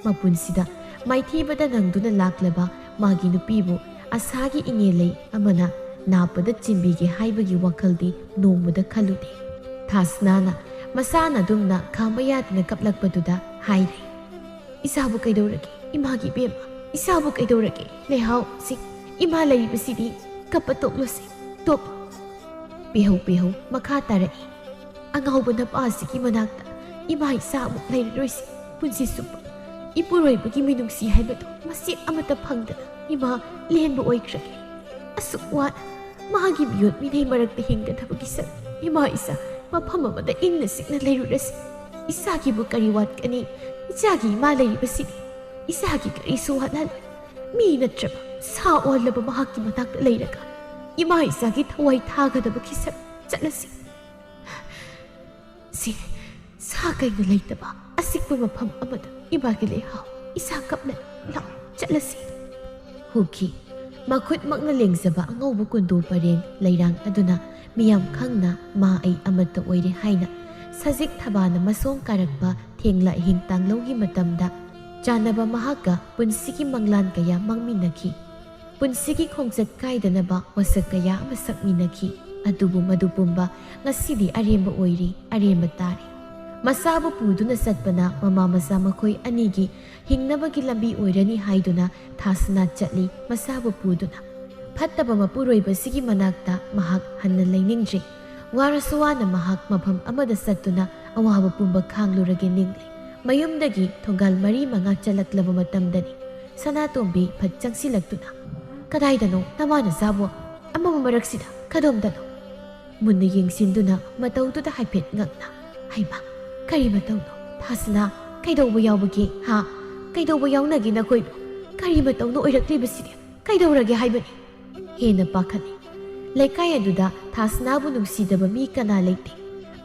ꯃꯄꯨꯟꯁꯤꯗ ꯃꯥꯏꯊꯤꯕꯗ ꯅꯪꯗꯨꯅ ꯂꯥꯛꯂꯕ ꯃꯥꯒꯤ ꯅꯨꯄꯤꯕꯨ ꯑꯁꯥꯒꯤ ꯏꯉꯦꯜꯂꯩ ꯑꯃꯅ ꯅꯥꯞꯄꯗ ꯆꯤꯟꯕꯤꯒꯦ ꯍꯥꯏꯕꯒꯤ ꯋꯥꯈꯜꯗꯤ ꯅꯣꯡꯃꯗ ꯈꯜꯂꯨꯗꯦ꯫ ꯊꯥꯁꯅꯥꯅ ꯃꯁꯥꯅ ꯑꯗꯨꯝꯅ ꯈꯥꯝꯕ ꯌꯥꯗꯅ ꯀꯞꯂꯛꯄꯗꯨꯗ ꯍꯥꯏꯔꯦ, "ꯏꯆꯥꯕꯨ ꯀꯩꯗꯧꯔꯒꯦ? ꯏꯃꯥꯒꯤ ꯏꯕꯦꯝꯃ, ꯏꯆꯥꯕꯨ ꯀꯩꯗꯧꯔꯒꯦ? ꯂꯩꯍꯥꯎ, ꯁꯤ ꯏꯃꯥ ꯂꯩꯔꯤꯕꯁꯤꯗꯤ ꯀꯞꯄ ꯇꯣꯛꯂꯣꯁꯦ, ꯇꯣꯛꯂꯣ꯫" ꯄꯦꯍꯧ ꯄꯦꯍꯧ ꯃꯈꯥ ꯇꯥꯔꯛꯏ, "ꯑꯉꯥꯎꯕ ꯅꯄꯥꯁꯤꯒꯤ ꯃꯅꯥꯛꯇ ꯏꯃꯥ ꯏꯆꯥ ꯑꯃꯨꯛ ꯂꯩꯔꯔꯣꯏꯁꯦ ꯄꯨꯟꯁꯤ ꯆꯨꯞꯄ꯫ ꯏꯄꯨꯔꯣꯏꯕꯒꯤ ꯃꯤꯅꯨꯡꯁꯤ ꯍꯥꯏꯕꯗꯨ ꯃꯆꯦꯠ ꯑꯃꯠꯇ ꯐꯪꯗꯅ ꯏꯃꯥ ꯂꯦꯟꯕ ꯑꯣꯏꯈ꯭ꯔꯒꯦ꯫ ꯑꯁꯨꯛ ꯋꯥꯅ ꯃꯥꯒꯤ ꯃꯤꯑꯣꯠ ꯃꯤꯅꯩ ꯃꯔꯛꯇ ꯍꯤꯡꯒꯗꯕꯒꯤ ꯁꯔꯨꯛ ꯏꯃꯥ ꯏꯆꯥ ꯃꯐꯝ ꯑꯃꯗ ꯏꯪꯅ ꯆꯤꯛꯅ ꯂꯩꯔꯨꯔꯁꯤ꯫ ꯏꯆꯥꯒꯤꯕꯨ ꯀꯔꯤ ꯋꯥꯠꯀꯅꯤ? ꯏꯆꯥꯒꯤ ꯏꯃꯥ ꯂꯩꯔꯤꯕꯁꯤꯗꯤ ꯏꯆꯥꯒꯤ ꯀꯔꯤꯁꯨ ꯋꯥꯠꯍꯜꯂꯣꯏ꯫ ꯃꯤ ꯅꯠꯇ꯭ꯔꯕ ꯁꯥ ꯑꯣꯜꯂꯕ ꯃꯍꯥꯛꯀꯤ ꯃꯅꯥꯛꯇ ꯂꯩꯔꯒ ꯏꯃꯥ ꯏꯆꯥꯒꯤ ꯊꯋꯥꯏ ꯊꯥꯒꯗꯕꯒꯤ ꯁꯔꯨꯛ ꯆꯠꯂꯁꯤ꯫" "ꯁꯤ ꯁꯥ ꯀꯩꯅ ꯂꯩꯇꯕ ꯑꯆꯤꯛꯄ ꯃꯐꯝ ꯑꯃꯗ ꯏꯃꯥꯒꯤ ꯂꯩꯍꯥꯎ, ꯏꯆꯥ ꯀꯞꯅ ꯂꯥꯛ ꯆꯠꯂꯁꯤ꯫" ꯍꯨꯈꯤ꯫ ꯃꯈꯨꯠꯃꯛꯅ ꯂꯦꯡꯖꯕ ꯑꯉꯧꯕ ꯀꯨꯟꯗꯣ ꯄꯔꯦꯡ ꯂꯩꯔꯥꯡ ꯑꯗꯨꯅ ꯃꯤꯌꯥꯝ ꯈꯪꯅ ꯃꯥ ꯑꯩ ꯑꯃꯠꯇ ꯑꯣꯏꯔꯦ ꯍꯥꯏꯅ ꯁꯖꯤꯛ ꯊꯕꯥꯅ ꯃꯁꯣꯡ ꯀꯥꯔꯛꯄ ꯊꯦꯡꯂ ꯑꯍꯤꯡ ꯇꯥꯡꯂꯧꯒꯤ ꯃꯇꯝꯗ ꯆꯥꯟꯅꯕ ꯃꯍꯥꯛꯀ ꯄꯨꯟꯁꯤꯒꯤ ꯃꯪꯂꯥꯟ ꯀꯌꯥ ꯃꯥꯡꯃꯤꯟꯅꯈꯤ꯫ ꯄꯨꯟꯁꯤꯒꯤ ꯈꯣꯡꯆꯠ ꯀꯥꯏꯗꯅꯕ ꯋꯥꯁꯛ ꯀꯌꯥ ꯑꯃ ꯁꯛꯃꯤꯟꯅꯈꯤ꯫ ꯑꯗꯨꯕꯨ ꯃꯗꯨ ꯄꯨꯝꯕ ꯉꯁꯤꯗꯤ ꯑꯔꯦꯝꯕ ꯑꯣꯏꯔꯦ, ꯑꯔꯦꯝꯕ ꯇꯥꯔꯦ꯫ ꯃꯆꯥꯕꯨ ꯄꯨꯗꯨꯅ ꯆꯠꯄꯅ ꯃꯃꯥ ꯃꯆꯥ ꯃꯈꯣꯏ ꯑꯅꯤꯒꯤ ꯍꯤꯡꯅꯕꯒꯤ ꯂꯝꯕꯤ ꯑꯣꯏꯔꯅꯤ ꯍꯥꯏꯗꯨꯅ ꯊꯥꯁꯅꯥ ꯆꯠꯂꯤ ꯃꯆꯥꯕꯨ ꯄꯨꯗꯨꯅ꯫ ꯐꯠꯇꯕ ꯃꯄꯨꯔꯣꯏꯕꯁꯤꯒꯤ ꯃꯅꯥꯛꯇ ꯃꯍꯥꯛ ꯍꯟꯅ ꯂꯩꯅꯤꯡꯗ꯭ꯔꯦ꯫ ꯋꯥꯔꯁꯨ ꯋꯥꯅ ꯃꯍꯥꯛ ꯃꯐꯝ ꯑꯃꯗ ꯆꯠꯇꯨꯅ ꯑꯋꯥꯕ ꯄꯨꯝꯕ ꯈꯥꯡꯂꯨꯔꯒꯦ ꯅꯤꯡꯂꯦ꯫ ꯃꯌꯨꯝꯗꯒꯤ ꯊꯣꯡꯒꯥꯜ ꯃꯔꯤ ꯃꯉꯥ ꯆꯠꯂꯛꯂꯕ ꯃꯇꯝꯗꯅꯤ ꯁꯅꯥꯇꯣꯝꯕꯤ ꯐꯠ ꯆꯪꯁꯤꯜꯂꯛꯇꯨꯅ, "ꯀꯗꯥꯏꯗꯅꯣ ꯅꯃꯥ ꯅꯆꯥꯕꯣ? ꯑꯃꯝꯕ ꯃꯔꯛꯁꯤꯗ ꯀꯗꯣꯝꯗꯅꯣ?" ꯃꯨꯟꯅ ꯌꯦꯡꯁꯤꯟꯗꯨꯅ ꯃꯇꯧꯗꯨꯗ ꯍꯥꯏꯐꯦꯠ ꯉꯛꯅ, "ꯍꯩꯃꯥ, ꯀꯔꯤ ꯃꯇꯧꯅꯣ? ꯊꯥꯁꯅꯥ, ꯀꯩꯗꯧꯕ ꯌꯥꯎꯕꯒꯦ? ꯍꯥ? ꯀꯩꯗꯧꯕ ꯌꯥꯎꯅꯒꯦ ꯅꯈꯣꯏꯕꯨ? ꯀꯔꯤ ꯃꯇꯧꯅꯣ ꯑꯣꯏꯔꯛꯂꯤꯕꯁꯤꯗꯤ? ꯀꯩꯗꯧꯔꯒꯦ ꯍꯥꯏꯕꯅꯤ?" ꯍꯦꯟꯅ ꯄꯥꯈꯠꯂꯤ꯫ ꯂꯩꯀꯥꯏ ꯑꯗꯨꯗ ꯊꯥꯁꯅꯥꯕꯨ ꯅꯨꯡꯁꯤꯗꯕ ꯃꯤ ꯀꯅꯥ ꯂꯩꯇꯦ꯫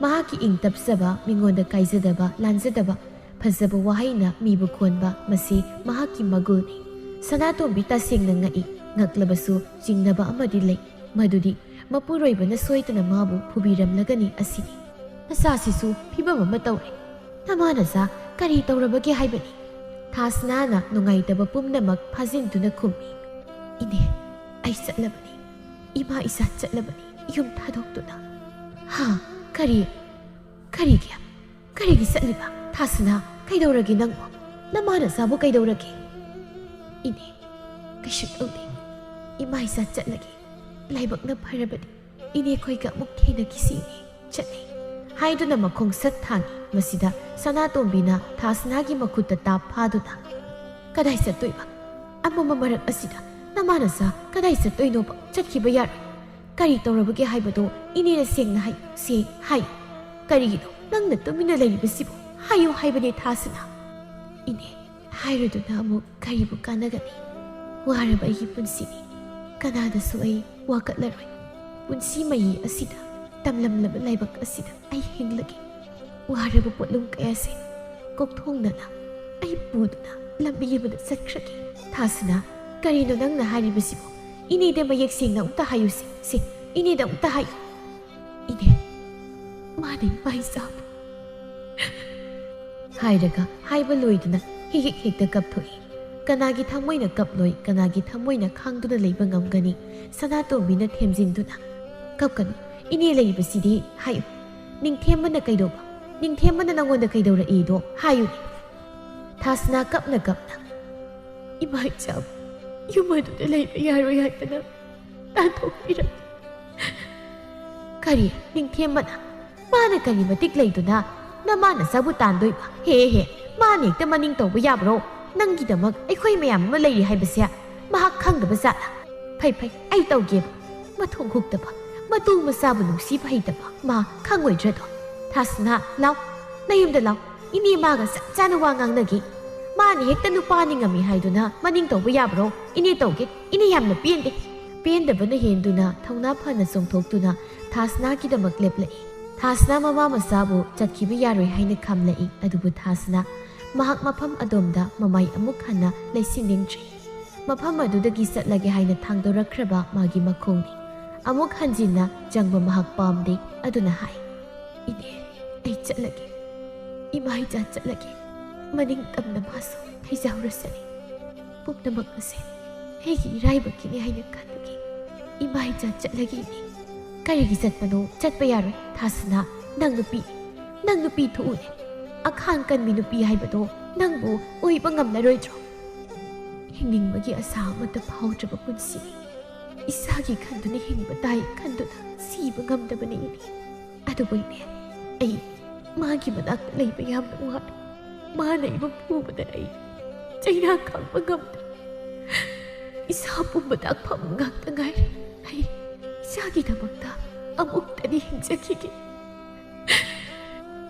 ꯃꯍꯥꯛꯀꯤ ꯏꯪ ꯇꯞꯆꯕ, ꯃꯤꯉꯣꯟꯗ ꯀꯥꯏꯖꯗꯕ, ꯂꯥꯟꯖꯗꯕ, ꯐꯖꯕ ꯋꯥꯍꯩꯅ ꯃꯤꯕꯨ ꯈꯣꯟꯕ, ꯃꯁꯤ ꯃꯍꯥꯛꯀꯤ ꯃꯒꯨꯜꯅꯤ꯫ ꯁꯅꯥꯇꯣꯝꯕꯤ ꯇꯁꯦꯡꯅ ꯉꯛꯏ꯫ ꯉꯛꯂꯕꯁꯨ ꯆꯤꯡꯅꯕ ꯑꯃꯗꯤ ꯂꯩ, ꯃꯗꯨꯗꯤ ꯃꯄꯨꯔꯣꯏꯕꯅ ꯁꯣꯏꯗꯅ ꯃꯥꯕꯨ ꯐꯨꯕꯤꯔꯝꯂꯒꯅꯤ ꯑꯁꯤꯅꯤ꯫ "ꯅꯆꯥꯁꯤꯁꯨ ꯐꯤꯕꯝ ꯑꯃ ꯇꯧꯔꯦ꯫ ꯅꯃꯥ ꯅꯆꯥ ꯀꯔꯤ ꯇꯧꯔꯕꯒꯦ ꯍꯥꯏꯕꯅꯤ?" ꯊꯥꯁꯅꯥꯅ ꯅꯨꯡꯉꯥꯏꯇꯕ ꯄꯨꯝꯅꯃꯛ ꯐꯥꯖꯤꯟꯗꯨꯅ ꯈꯨꯝꯃꯤ꯫ "ꯏꯅꯦ, ꯑꯩ ꯆꯠꯂꯕꯅꯤ꯫ ꯏꯃꯥ ꯏꯆꯥ ꯆꯠꯂꯕꯅꯤ ꯌꯨꯝ ꯊꯥꯗꯣꯛꯇꯨꯅ꯫" "ꯍꯥ? ꯀꯔꯤ? ꯀꯔꯤꯒꯤ? ꯀꯔꯤꯒꯤ ꯆꯠꯂꯤꯕ? ꯊꯥꯁꯅꯥ, ꯀꯩꯗꯧꯔꯒꯦ ꯅꯪꯕꯨ? ꯅꯃꯥ ꯅꯆꯥꯕꯨ ꯀꯩꯗꯧꯔꯒꯦ?" "ꯏꯅꯦ, ꯀꯩꯁꯨ ꯇꯧꯗꯦ꯫ ꯏꯃꯥ ꯏꯆꯥ ꯆꯠꯂꯒꯦ꯫ ꯂꯥꯏꯕꯛꯅ ꯐꯔꯕꯗꯤ ꯏꯅꯦ ꯈꯣꯏꯒ ꯑꯃꯨꯛ ꯊꯦꯡꯅꯈꯤꯁꯤ ꯏꯅꯦ꯫" ꯆꯠꯂꯤ ꯍꯥꯏꯗꯨꯅ ꯃꯈꯣꯡ ꯁꯠ ꯊꯥꯡꯏ꯫ ꯃꯁꯤꯗ ꯁꯅꯥꯇꯣꯝꯕꯤꯅ ꯊꯥꯁꯅꯥꯒꯤ ꯃꯈꯨꯠꯇ ꯇꯥꯞ ꯐꯥꯗꯨꯅ, "ꯀꯗꯥꯏ ꯆꯠꯇꯣꯏꯕ? ꯑꯃꯝꯕ ꯃꯔꯛ ꯑꯁꯤꯗ ꯅꯃꯥ ꯅꯆꯥ ꯀꯗꯥꯏ ꯆꯠꯇꯣꯏꯅꯣꯕ? ꯆꯠꯈꯤꯕ ꯌꯥꯔꯣꯏ꯫ ꯀꯔꯤ ꯇꯧꯔꯕꯒꯦ ꯍꯥꯏꯕꯗꯣ ꯏꯅꯦꯅ ꯁꯦꯡꯅ ꯍꯥꯏꯌꯨ, ꯁꯦ, ꯍꯥꯏꯌꯨ꯫ ꯀꯔꯤꯒꯤꯅꯣ ꯅꯪꯅ ꯇꯨꯃꯤꯟꯅ ꯂꯩꯔꯤꯕꯁꯤꯕꯨ? ꯍꯥꯏꯌꯨ ꯍꯥꯏꯕꯅꯦ ꯊꯥꯁꯅꯥ꯫" "ꯏꯅꯦ, ꯍꯥꯏꯔꯨꯗꯨꯅ ꯑꯃꯨꯛ ꯀꯔꯤꯕꯨ ꯀꯥꯟꯅꯒꯅꯤ? ꯋꯥꯔꯕ ꯑꯩꯒꯤ ꯄꯨꯟꯁꯤꯅꯤ꯫ ꯀꯅꯥꯗꯁꯨ ꯑꯩ ꯋꯥꯀꯠꯂꯔꯣꯏ꯫ ꯄꯨꯟꯁꯤ ꯃꯍꯤ ꯑꯁꯤꯗ, ꯇꯝꯂꯝꯂꯕ ꯂꯥꯏꯕꯛ ꯑꯁꯤꯗ ꯑꯩ ꯍꯤꯡꯂꯒꯦ꯫ ꯋꯥꯔꯕ ꯄꯣꯠꯂꯨꯝ ꯀꯌꯥꯁꯦ ꯀꯣꯛꯊꯣꯡꯅꯅ ꯑꯩ ꯄꯨꯗꯨꯅ ꯂꯝꯕꯤ ꯑꯃꯗ ꯆꯠꯈ꯭ꯔꯒꯦ꯫" "ꯊꯥꯁꯅꯥ, ꯀꯔꯤꯅꯣ ꯅꯪꯅ ꯍꯥꯏꯔꯤꯕꯁꯤꯕꯨ? ꯏꯅꯦꯗ ꯃꯌꯦꯛ ꯁꯦꯡꯅ ꯑꯃꯨꯛꯇ ꯍꯥꯏꯌꯨꯁꯦ, ꯁꯦ, ꯏꯅꯦꯗ ꯑꯃꯨꯛꯇ ꯍꯥꯏꯌꯨ꯫" "ꯏꯅꯦ, ꯃꯥꯅ ꯏꯃꯥ ꯏꯆꯥꯕꯨ꯫" ꯍꯥꯏꯔꯒ ꯍꯥꯏꯕ ꯂꯣꯏꯗꯅ ꯍꯤꯛ ꯍꯤꯛ ꯍꯦꯛꯇ ꯀꯞꯊꯣꯛꯏ꯫ ꯀꯅꯥꯒꯤ ꯊꯃꯣꯏꯅ ꯀꯞꯂꯣꯏ, ꯀꯅꯥꯒꯤ ꯊꯃꯣꯏꯅ ꯈꯥꯡꯗꯨꯅ ꯂꯩꯕ ꯉꯝꯒꯅꯤ? ꯁꯅꯥꯇꯣꯝꯕꯤꯅ ꯊꯦꯝꯖꯤꯟꯗꯨꯅ, "ꯀꯞꯀꯅꯨ, ꯏꯅꯦ ꯂꯩꯔꯤꯕꯁꯤꯗꯤ ꯍꯥꯏꯌꯨ꯫ ꯅꯤꯡꯊꯦꯝꯕꯅ ꯀꯩꯗꯧꯕ? ꯅꯤꯡꯊꯦꯝꯕꯅ ꯅꯪꯉꯣꯟꯗ ꯀꯩꯗꯧꯔꯛꯏꯗꯣ ꯍꯥꯏꯌꯨꯅꯦ꯫" ꯊꯥꯁꯅꯥ ꯀꯞꯅ ꯀꯞꯅ, "ꯏꯃꯥ ꯏꯆꯥꯕꯨ ꯌꯨꯝ ꯑꯗꯨꯗ ꯂꯩꯕ ꯌꯥꯔꯣꯏ ꯍꯥꯏꯗꯅ ꯇꯥꯟꯊꯣꯛꯄꯤꯔꯝꯃꯤ꯫" "ꯀꯔꯤ? ꯅꯤꯡꯊꯦꯝꯕꯅ? ꯃꯥꯅ ꯀꯔꯤ ꯃꯇꯤꯛ ꯂꯩꯗꯨꯅ ꯅꯃꯥ ꯅꯆꯥꯕꯨ ꯇꯥꯟꯗꯣꯏꯕ? ꯍꯦ ꯍꯦ, ꯃꯥꯅ ꯍꯦꯛꯇ ꯃꯅꯤꯡ ꯇꯧꯕ ꯌꯥꯕ꯭ꯔꯣ? ꯅꯪꯒꯤꯗꯃꯛ ꯑꯩꯈꯣꯏ ꯃꯌꯥꯝ ꯑꯃ ꯂꯩꯔꯤ ꯍꯥꯏꯕꯁꯦ ꯃꯍꯥꯛ ꯈꯪꯗꯕ ꯖꯥꯠꯂ? ꯐꯩ ꯐꯩ, ꯑꯩ ꯇꯧꯒꯦꯕ꯫ ꯃꯊꯣꯡ ꯍꯨꯛꯇꯕ, ꯃꯇꯨ ꯃꯆꯥꯕꯨ ꯅꯨꯡꯁꯤꯕ ꯍꯩꯇꯕ ꯃꯥ ꯈꯪꯉꯣꯏꯗ꯭ꯔꯗꯣ? ꯊꯥꯁꯅꯥ, ꯂꯥꯎ, ꯅꯌꯨꯝꯗ ꯂꯥꯎ꯫ ꯏꯅꯦ ꯃꯥꯒ ꯆꯞ ꯆꯥꯅ ꯋꯥ ꯉꯥꯡꯅꯒꯦ꯫ ꯃꯥꯅ ꯍꯦꯛꯇ ꯅꯨꯄꯥ ꯅꯤꯡꯉꯝꯃꯤ ꯍꯥꯏꯗꯨꯅ ꯃꯅꯤꯡ ꯇꯧꯕ ꯌꯥꯕ꯭ꯔꯣ? ꯏꯅꯦ ꯇꯧꯒꯦ꯫ ꯏꯅꯦ ꯌꯥꯝꯅ ꯄꯦꯟꯗꯦ꯫ ꯄꯦꯟꯗꯕꯅ ꯍꯦꯟꯗꯨꯅ ꯊꯧꯅꯥ ꯐꯅ ꯆꯣꯡꯊꯣꯛꯇꯨꯅ ꯊꯥꯁꯅꯥꯒꯤꯗꯃꯛ ꯂꯦꯞꯂꯛꯏ꯫ ꯊꯥꯁꯅꯥ ꯃꯃꯥ ꯃꯆꯥꯕꯨ ꯆꯠꯈꯤꯕ ꯌꯥꯔꯣꯏ ꯍꯥꯏꯅ ꯈꯥꯝꯂꯛꯏ꯫ ꯑꯗꯨꯕꯨ ꯊꯥꯁꯅꯥ ꯃꯍꯥꯛ ꯃꯐꯝ ꯑꯗꯣꯝꯗ ꯃꯃꯥꯏ ꯑꯃꯨꯛ ꯍꯟꯅ ꯂꯩꯁꯤꯟꯅꯤꯡꯗ꯭ꯔꯤ꯫ ꯃꯐꯝ ꯑꯗꯨꯗꯒꯤ ꯆꯠꯂꯒꯦ ꯍꯥꯏꯅ ꯊꯥꯡꯗꯣꯔꯛꯈ꯭ꯔꯕ ꯃꯥꯒꯤ ꯃꯈꯣꯡꯅꯤ꯫ ꯑꯃꯨꯛ ꯍꯟꯖꯤꯟꯅ ꯆꯪꯕ ꯃꯍꯥꯛ ꯄꯥꯝꯗꯦ꯫ ꯑꯗꯨꯅ ꯍꯥꯏ, "ꯏꯅꯦ, ꯑꯩ ꯆꯠꯂꯒꯦ꯫ ꯏꯃꯥ ꯏꯆꯥ ꯆꯠꯂꯒꯦ꯫ ꯃꯅꯤꯡ ꯇꯝꯅ ꯃꯥꯁꯨ ꯂꯩꯖꯍꯧꯔꯁꯅꯤ꯫ ꯄꯨꯝꯅꯃꯛ ꯑꯁꯦ ꯑꯩꯒꯤ ꯏꯔꯥꯏꯕꯛꯀꯤꯅꯤ ꯍꯥꯏꯅ ꯈꯜꯂꯨꯒꯦ꯫ ꯏꯃꯥ ꯏꯆꯥ ꯆꯠꯂꯒꯦ ꯏꯅꯦ꯫" "ꯀꯔꯤꯒꯤ ꯆꯠꯄꯅꯣ? ꯆꯠꯄ ꯌꯥꯔꯣꯏ ꯊꯥꯁꯅꯥ꯫ ꯅꯪ ꯅꯨꯄꯤ, ꯅꯪ ꯅꯨꯄꯤ ꯊꯣꯛꯎꯅꯦ꯫ ꯑꯈꯥꯡ ꯀꯟꯕꯤ ꯅꯨꯄꯤ ꯍꯥꯏꯕꯗꯣ ꯅꯪꯕꯨ ꯑꯣꯏꯕ ꯉꯝꯂꯔꯣꯏꯗ꯭ꯔꯣ? ꯍꯤꯡꯅꯤꯡꯕꯒꯤ ꯑꯁꯥ ꯑꯃꯠꯇ ꯐꯥꯎꯗ꯭ꯔꯕ ꯄꯨꯟꯁꯤꯅꯤ꯫ ꯏꯁꯥꯒꯤ ꯈꯟꯗꯨꯅ ꯍꯤꯡꯕ ꯇꯥꯏ ꯈꯟꯗꯨꯅ ꯁꯤꯕ ꯉꯝꯗꯕꯅꯤ ꯏꯅꯦ꯫ ꯑꯗꯨꯕꯨ ꯏꯅꯦ, ꯑꯩ ꯃꯥꯒꯤ ꯃꯅꯥꯛꯇ ꯂꯩꯕ ꯌꯥꯝꯅ ꯋꯥꯔꯦ꯫ ꯃꯥꯅ ꯑꯩꯕꯨ ꯐꯨꯕꯗ ꯑꯩ ꯆꯩꯅꯥ ꯈꯥꯡꯕ ꯉꯝꯗ꯭ꯔꯦ꯫ ꯏꯁꯥ ꯄꯨꯝꯕ ꯇꯥꯛꯐꯝ ꯉꯥꯛꯇ ꯉꯥꯏꯔꯦ꯫ ꯑꯩ ꯏꯆꯥꯒꯤꯗꯃꯛꯇ ꯑꯃꯨꯛꯇꯗꯤ ꯍꯤꯡꯖꯈꯤꯒꯦ꯫"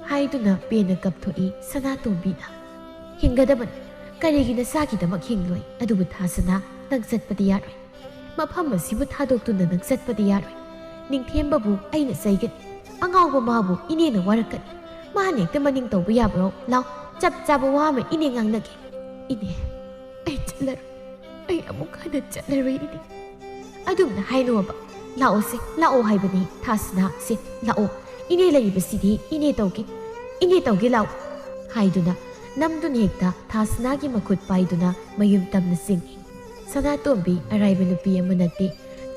ꯍꯥꯏꯗꯨꯅ ꯄꯦꯟꯅ ꯀꯞꯊꯣꯛꯏ ꯁꯅꯥꯇꯣꯝꯕꯤꯅ꯫ "ꯍꯤꯡꯒꯗꯕꯅꯤ꯫ ꯀꯔꯤꯒꯤ ꯅꯆꯥꯒꯤꯗꯃꯛ ꯍꯤꯡꯂꯣꯏ? ꯑꯗꯨꯕꯨ ꯊꯥꯁꯅꯥ, ꯅꯪ ꯆꯠꯄꯗꯤ ꯌꯥꯔꯣꯏ꯫ ꯃꯐꯝ ꯑꯁꯤꯕꯨ ꯊꯥꯗꯣꯛꯇꯨꯅ ꯅꯪ ꯆꯠꯄꯗꯤ ꯌꯥꯔꯣꯏ꯫ ꯅꯤꯡꯊꯦꯝꯕꯕꯨ ꯑꯩꯅ ꯆꯩꯒꯅꯤ꯫ ꯑꯉꯥꯎꯕ ꯃꯥꯕꯨ ꯏꯅꯦꯅ ꯋꯥꯔꯛꯀꯅꯤ꯫ ꯃꯥꯅ ꯍꯦꯛꯇ ꯃꯅꯤꯡ ꯇꯧꯕ ꯌꯥꯕ꯭ꯔꯣ? ꯂꯥꯎ, ꯆꯞ ꯆꯥꯕ ꯋꯥ ꯑꯃ ꯏꯅꯦ ꯉꯥꯡꯅꯒꯦ꯫" "ꯏꯅꯦ, ꯑꯩ ꯆꯠꯂꯔꯣꯏ꯫ ꯑꯩ ꯑꯃꯨꯛ ꯍꯟꯅ ꯆꯠꯂꯔꯣꯏ ꯏꯅꯦ꯫" "ꯑꯗꯨꯝꯅ ꯍꯥꯏꯅꯣꯕ꯫ ꯂꯥꯛꯑꯣꯁꯦ, ꯂꯥꯛꯑꯣ ꯍꯥꯏꯕꯅꯤ ꯊꯥꯁꯅꯥ꯫ ꯁꯦ, ꯂꯥꯛꯑꯣ꯫ ꯏꯅꯦ ꯂꯩꯔꯤꯕꯁꯤꯗꯤ ꯏꯅꯦ ꯇꯧꯒꯦ꯫ ꯏꯅꯦ ꯇꯧꯒꯦ, ꯂꯥꯛꯑꯣ꯫" ꯍꯥꯏꯗꯨꯅ ꯅꯝꯗꯨꯅ ꯍꯦꯛꯇ ꯊꯥꯁꯅꯥꯒꯤ ꯃꯈꯨꯠ ꯄꯥꯏꯗꯨꯅ ꯃꯌꯨꯝ ꯇꯝꯅ ꯆꯤꯡꯏ꯫ ꯁꯅꯥꯇꯣꯝꯕꯤ ꯑꯔꯥꯏꯕ ꯅꯨꯄꯤ ꯑꯃ ꯅꯠꯇꯦ꯫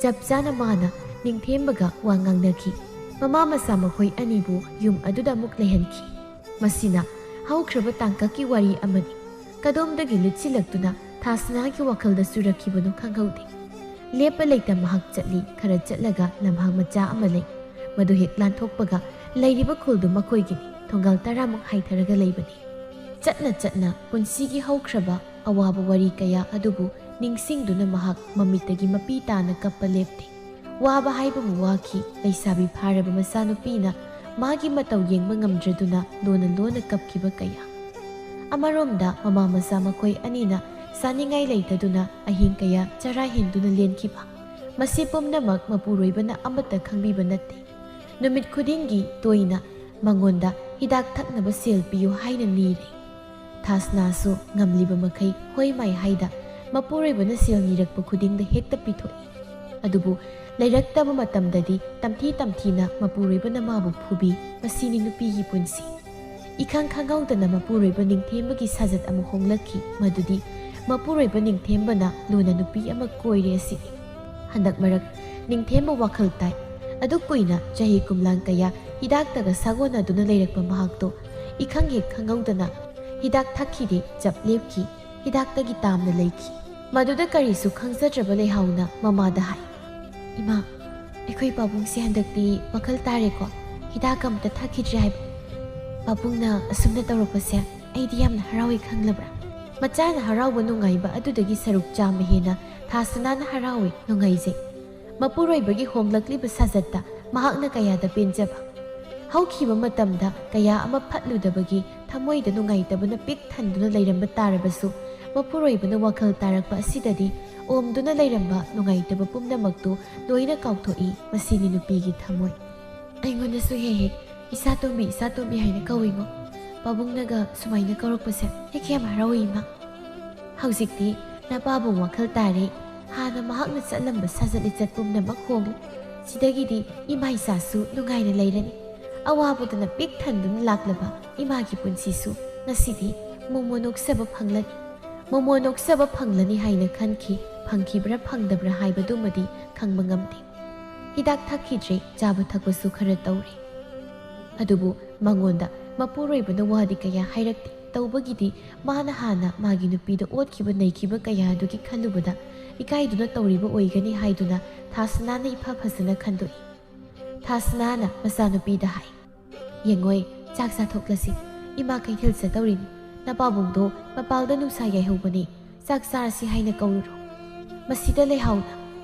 ꯆꯞ ꯆꯥꯅ ꯃꯥꯅ ꯅꯤꯡꯊꯦꯝꯕꯒ ꯋꯥ ꯉꯥꯡꯅꯈꯤ꯫ ꯃꯃꯥ ꯃꯆꯥ ꯃꯈꯣꯏ ꯑꯅꯤꯕꯨ ꯌꯨꯝ ꯑꯗꯨꯗ ꯑꯃꯨꯛ ꯂꯩꯍꯟꯈꯤ꯫ ꯃꯁꯤꯅ ꯍꯧꯈ꯭ꯔꯕ ꯇꯥꯡꯀꯛꯀꯤ ꯋꯥꯔꯤ ꯑꯃꯅꯤ꯫ ꯀꯗꯣꯝꯗꯒꯤ ꯂꯤꯠꯁꯤꯜꯂꯛꯇꯨꯅ ꯊꯥꯁꯅꯥꯒꯤ ꯋꯥꯈꯜꯗ ꯆꯨꯔꯛꯈꯤꯕꯅꯣ ꯈꯪꯍꯧꯗꯦ꯫ ꯂꯦꯞꯄ ꯂꯩꯇ ꯃꯍꯥꯛ ꯆꯠꯂꯤ꯫ ꯈꯔ ꯆꯠꯂꯒ ꯂꯝꯍꯥꯡ ꯃꯆꯥ ꯑꯃ ꯂꯩ꯫ ꯃꯗꯨ ꯍꯦꯛ ꯂꯥꯟꯊꯣꯛꯄꯒ ꯂꯩꯔꯤꯕ ꯈꯨꯜꯗꯨ ꯃꯈꯣꯏꯒꯤꯅꯤ꯫ ꯊꯣꯡꯒꯥꯜ ꯇꯔꯥꯃꯨꯛ ꯍꯥꯏꯊꯔꯒ ꯂꯩꯕꯅꯤ꯫ ꯆꯠꯅ ꯆꯠꯅ ꯄꯨꯟꯁꯤꯒꯤ ꯍꯧꯈ꯭ꯔꯕ ꯑꯋꯥꯕ ꯋꯥꯔꯤ ꯀꯌꯥ ꯑꯗꯨꯕꯨ ꯅꯤꯡꯁꯤꯡꯗꯨꯅ ꯃꯍꯥꯛ ꯃꯃꯤꯠꯇꯒꯤ ꯃꯄꯤ ꯇꯥꯅ ꯀꯞꯄ ꯂꯦꯞꯇꯦ꯫ ꯋꯥꯕ ꯍꯥꯏꯕꯕꯨ ꯋꯥꯈꯤ꯫ ꯂꯩꯁꯥꯕꯤ ꯐꯥꯔꯕ ꯃꯆꯥꯅꯨꯄꯤꯅ ꯃꯥꯒꯤ ꯃꯇꯧ ꯌꯦꯡꯕ ꯉꯝꯗ꯭ꯔꯗꯨꯅ ꯂꯣꯟꯅ ꯂꯣꯟꯅ ꯀꯞꯈꯤꯕ ꯀꯌꯥ꯫ ꯑꯃꯔꯣꯝꯗ ꯃꯃꯥ ꯃꯆꯥ ꯃꯈꯣꯏ ꯑꯅꯤꯅ ꯆꯥꯅꯤꯡꯉꯥꯏ ꯂꯩꯇꯗꯨꯅ ꯑꯍꯤꯡ ꯀꯌꯥ ꯆꯔꯥ ꯍꯦꯟꯗꯨꯅ ꯂꯦꯟꯈꯤꯕ꯫ ꯃꯁꯤ ꯄꯨꯝꯅꯃꯛ ꯃꯄꯨꯔꯣꯏꯕꯅ ꯑꯃꯠꯇ ꯈꯪꯕꯤꯕ ꯅꯠꯇꯦ꯫ ꯅꯨꯃꯤꯠ ꯈꯨꯗꯤꯡꯒꯤ ꯇꯣꯏꯅ ꯃꯉꯣꯟꯗ ꯍꯤꯗꯥꯛ ꯊꯛꯅꯕ ꯁꯦꯜ ꯄꯤꯌꯨ ꯍꯥꯏꯅ ꯅꯤꯔꯦ꯫ ꯊꯥꯁꯅꯥꯁꯨ ꯉꯝꯂꯤꯕ ꯃꯈꯩ ꯍꯣꯏ ꯃꯥꯏ ꯍꯥꯏꯗ ꯃꯄꯨꯔꯣꯏꯕꯅ ꯁꯦꯜ ꯅꯤꯔꯛꯄ ꯈꯨꯗꯤꯡꯗ ꯍꯦꯛꯇ ꯄꯤꯊꯣꯛꯏ꯫ ꯑꯗꯨꯕꯨ ꯂꯩꯔꯛꯇꯕ ꯃꯇꯝꯗꯗꯤ ꯇꯝꯊꯤ ꯇꯝꯊꯤꯅ ꯃꯄꯨꯔꯣꯏꯕꯅ ꯃꯥꯕꯨ ꯐꯨꯕꯤ꯫ ꯃꯁꯤꯅꯤ ꯅꯨꯄꯤꯒꯤ ꯄꯨꯟꯁꯤ꯫ ꯏꯈꯪ ꯈꯪꯍꯧꯗꯅ ꯃꯄꯨꯔꯣꯏꯕ ꯅꯤꯡꯊꯦꯝꯕꯒꯤ ꯁꯥꯖꯠ ꯑꯃ ꯍꯣꯡꯂꯛꯈꯤ꯫ ꯃꯗꯨꯗꯤ ꯃꯄꯨꯔꯣꯏꯕ ꯅꯤꯡꯊꯦꯝꯕꯅ ꯂꯨꯅ ꯅꯨꯄꯤ ꯑꯃ ꯀꯣꯏꯔꯦ ꯑꯁꯤꯅꯤ꯫ ꯍꯟꯗꯛ ꯃꯔꯛ ꯅꯤꯡꯊꯦꯝꯕ ꯋꯥꯈꯜ ꯇꯥꯏ꯫ ꯑꯗꯨ ꯀꯨꯏꯅ ꯆꯍꯤ ꯀꯨꯝꯂꯥꯡ ꯀꯌꯥ ꯍꯤꯗꯥꯛꯇꯒ ꯁꯥꯒꯣꯟꯅꯗꯨꯅ ꯂꯩꯔꯛꯄ ꯃꯍꯥꯛꯇꯣ ꯏꯈꯪ ꯍꯦꯛ ꯈꯪꯍꯧꯗꯅ ꯍꯤꯗꯥꯛ ꯊꯛꯈꯤꯗꯦ, ꯆꯞ ꯂꯦꯞꯈꯤ꯫ ꯍꯤꯗꯥꯛꯇꯒꯤ ꯇꯥꯝꯅ ꯂꯩꯈꯤ꯫ ꯃꯗꯨꯗ ꯀꯔꯤꯁꯨ ꯈꯪꯖꯗ꯭ꯔꯕ ꯂꯩꯍꯥꯎꯅ ꯃꯃꯥꯗ ꯍꯥꯏ, "ꯏꯃꯥ, ꯑꯩꯈꯣꯏ ꯄꯥꯕꯨꯡꯁꯦ ꯍꯟꯗꯛꯇꯤ ꯋꯥꯈꯜ ꯇꯥꯔꯦꯀꯣ꯫ ꯍꯤꯗꯥꯛ ꯑꯃꯇ ꯊꯛꯈꯤꯗ꯭ꯔꯦ ꯍꯥꯏꯕ꯫ ꯄꯥꯕꯨꯡꯅ ꯑꯁꯨꯝꯅ ꯇꯧꯔꯛꯄꯁꯦ ꯑꯩꯗꯤ ꯌꯥꯝꯅ ꯍꯔꯥꯎꯏ ꯈꯪꯂꯕ꯭ꯔꯥ?" ꯃꯆꯥꯅ ꯍꯔꯥꯎꯕ ꯅꯨꯡꯉꯥꯏꯕ ꯑꯗꯨꯗꯒꯤ ꯁꯔꯨꯛ ꯆꯥꯝꯃ ꯍꯦꯟꯅ ꯊꯥꯁꯅꯥꯅ ꯍꯔꯥꯎꯏ, ꯅꯨꯡꯉꯥꯏꯖꯩ꯫ ꯃꯄꯨꯔꯣꯏꯕꯒꯤ ꯍꯣꯡꯂꯛꯂꯤꯕ ꯁꯥꯖꯠꯇ ꯃꯍꯥꯛꯅ ꯀꯌꯥꯗ ꯄꯦꯟꯖꯕ꯫ ꯍꯧꯈꯤꯕ ꯃꯇꯝꯗ ꯀꯌꯥ ꯑꯃ ꯐꯠꯂꯨꯗꯕꯒꯤ ꯊꯃꯣꯏꯗ ꯅꯨꯡꯉꯥꯏꯇꯕꯅ ꯄꯤꯛ ꯊꯟꯗꯨꯅ ꯂꯩꯔꯝꯕ ꯇꯥꯔꯕꯁꯨ, ꯃꯄꯨꯔꯣꯏꯕꯅ ꯋꯥꯈꯜ ꯇꯥꯔꯛꯄ ꯑꯁꯤꯗꯗꯤ ꯑꯣꯝꯗꯨꯅ ꯂꯩꯔꯝꯕ ꯅꯨꯡꯉꯥꯏꯇꯕ ꯄꯨꯝꯅꯃꯛꯇꯨ ꯂꯣꯏꯅ ꯀꯥꯎꯊꯣꯛꯏ꯫ ꯃꯁꯤꯅꯤ ꯅꯨꯄꯤꯒꯤ ꯊꯃꯣꯏ꯫ ꯑꯩꯉꯣꯟꯗꯁꯨ ꯍꯦꯛ ꯍꯦꯛ "ꯏꯆꯥ ꯇꯣꯝꯕꯤ, ꯏꯆꯥ ꯇꯣꯝꯕꯤ" ꯍꯥꯏꯅ ꯀꯧꯏꯉꯣ꯫ ꯄꯥꯕꯨꯡꯅꯒ ꯁꯨꯃꯥꯏꯅ ꯀꯧꯔꯛꯄꯁꯦ ꯍꯦꯛ ꯌꯥꯝ ꯍꯔꯥꯎꯏ, ꯏꯃꯥ꯫ ꯍꯧꯖꯤꯛꯇꯤ ꯅꯄꯥꯕꯨꯡ ꯋꯥꯈꯜ ꯇꯥꯔꯦ꯫ ꯍꯥꯟꯅ ꯃꯍꯥꯛꯅ ꯆꯠꯂꯝꯕ ꯁꯥꯖꯠ ꯂꯤꯆꯠ ꯄꯨꯝꯅꯃꯛ ꯍꯣꯡꯂꯦ꯫ ꯁꯤꯗꯒꯤꯗꯤ ꯏꯃꯥ ꯏꯆꯥꯁꯨ ꯅꯨꯡꯉꯥꯏꯅ ꯂꯩꯔꯅꯤ꯫ ꯑꯋꯥꯕꯗꯨꯅ ꯄꯤꯛ ꯊꯟꯗꯨꯅ ꯂꯥꯛꯂꯕ ꯏꯃꯥꯒꯤ ꯄꯨꯟꯁꯤꯁꯨ ꯉꯁꯤꯗꯤ ꯃꯣꯃꯣ ꯅꯣꯛꯆꯕ ꯐꯪꯂꯅꯤ꯫ ꯃꯣꯃꯣ ꯅꯣꯛꯆꯕ ꯐꯪꯂꯅꯤ ꯍꯥꯏꯅ ꯈꯟꯈꯤ꯫ ꯐꯪꯈꯤꯕ꯭ꯔꯥ ꯐꯪꯗꯕ꯭ꯔꯥ ꯍꯥꯏꯕꯗꯨꯃꯗꯤ ꯈꯪꯕ ꯉꯝꯗꯦ꯫ ꯍꯤꯗꯥꯛ ꯊꯛꯈꯤꯗ꯭ꯔꯦ, ꯆꯥꯕ ꯊꯛꯄꯁꯨ ꯈꯔ ꯇꯧꯔꯦ꯫ ꯑꯗꯨꯕꯨ ꯃꯉꯣꯟꯗ ꯃꯄꯨꯔꯣꯏꯕꯅ ꯋꯥꯗꯤ ꯀꯌꯥ ꯍꯥꯏꯔꯛꯇꯦ꯫ ꯇꯧꯕꯒꯤꯗꯤ ꯃꯥꯅ ꯍꯥꯟꯅ ꯃꯥꯒꯤ ꯅꯨꯄꯤꯗ ꯑꯣꯠꯈꯤꯕ ꯅꯩꯈꯤꯕ ꯀꯌꯥ ꯑꯗꯨꯒꯤ ꯈꯜꯂꯨꯕꯗ ꯏꯀꯥꯏꯗꯨꯅ ꯇꯧꯔꯤꯕ ꯑꯣꯏꯒꯅꯤ ꯍꯥꯏꯗꯨꯅ ꯊꯥꯁꯅꯥꯅ ꯏꯐ ꯐꯖꯅ ꯈꯟꯗꯣꯛꯏ꯫ ꯊꯥꯁꯅꯥꯅ ꯃꯆꯥꯅꯨꯄꯤꯗ ꯍꯥꯏ, "ꯌꯦꯡꯉꯣꯏ, ꯆꯥꯛ ꯆꯥꯊꯣꯛꯂꯁꯤ꯫ ꯏꯃꯥ ꯀꯩꯊꯦꯜ ꯆꯠꯇꯧꯔꯤꯅꯤ꯫ ꯅꯄꯥꯕꯨꯡꯗꯣ ꯃꯄꯥꯜꯗ ꯅꯨꯡꯁꯥ ꯌꯥꯏꯍꯧꯕꯅꯤ꯫ ꯆꯥꯛ ꯆꯥꯔꯁꯤ ꯍꯥꯏꯅ ꯀꯧꯔꯨꯔꯣ꯫" ꯃꯁꯤꯗ ꯂꯩꯍꯥꯎꯅ,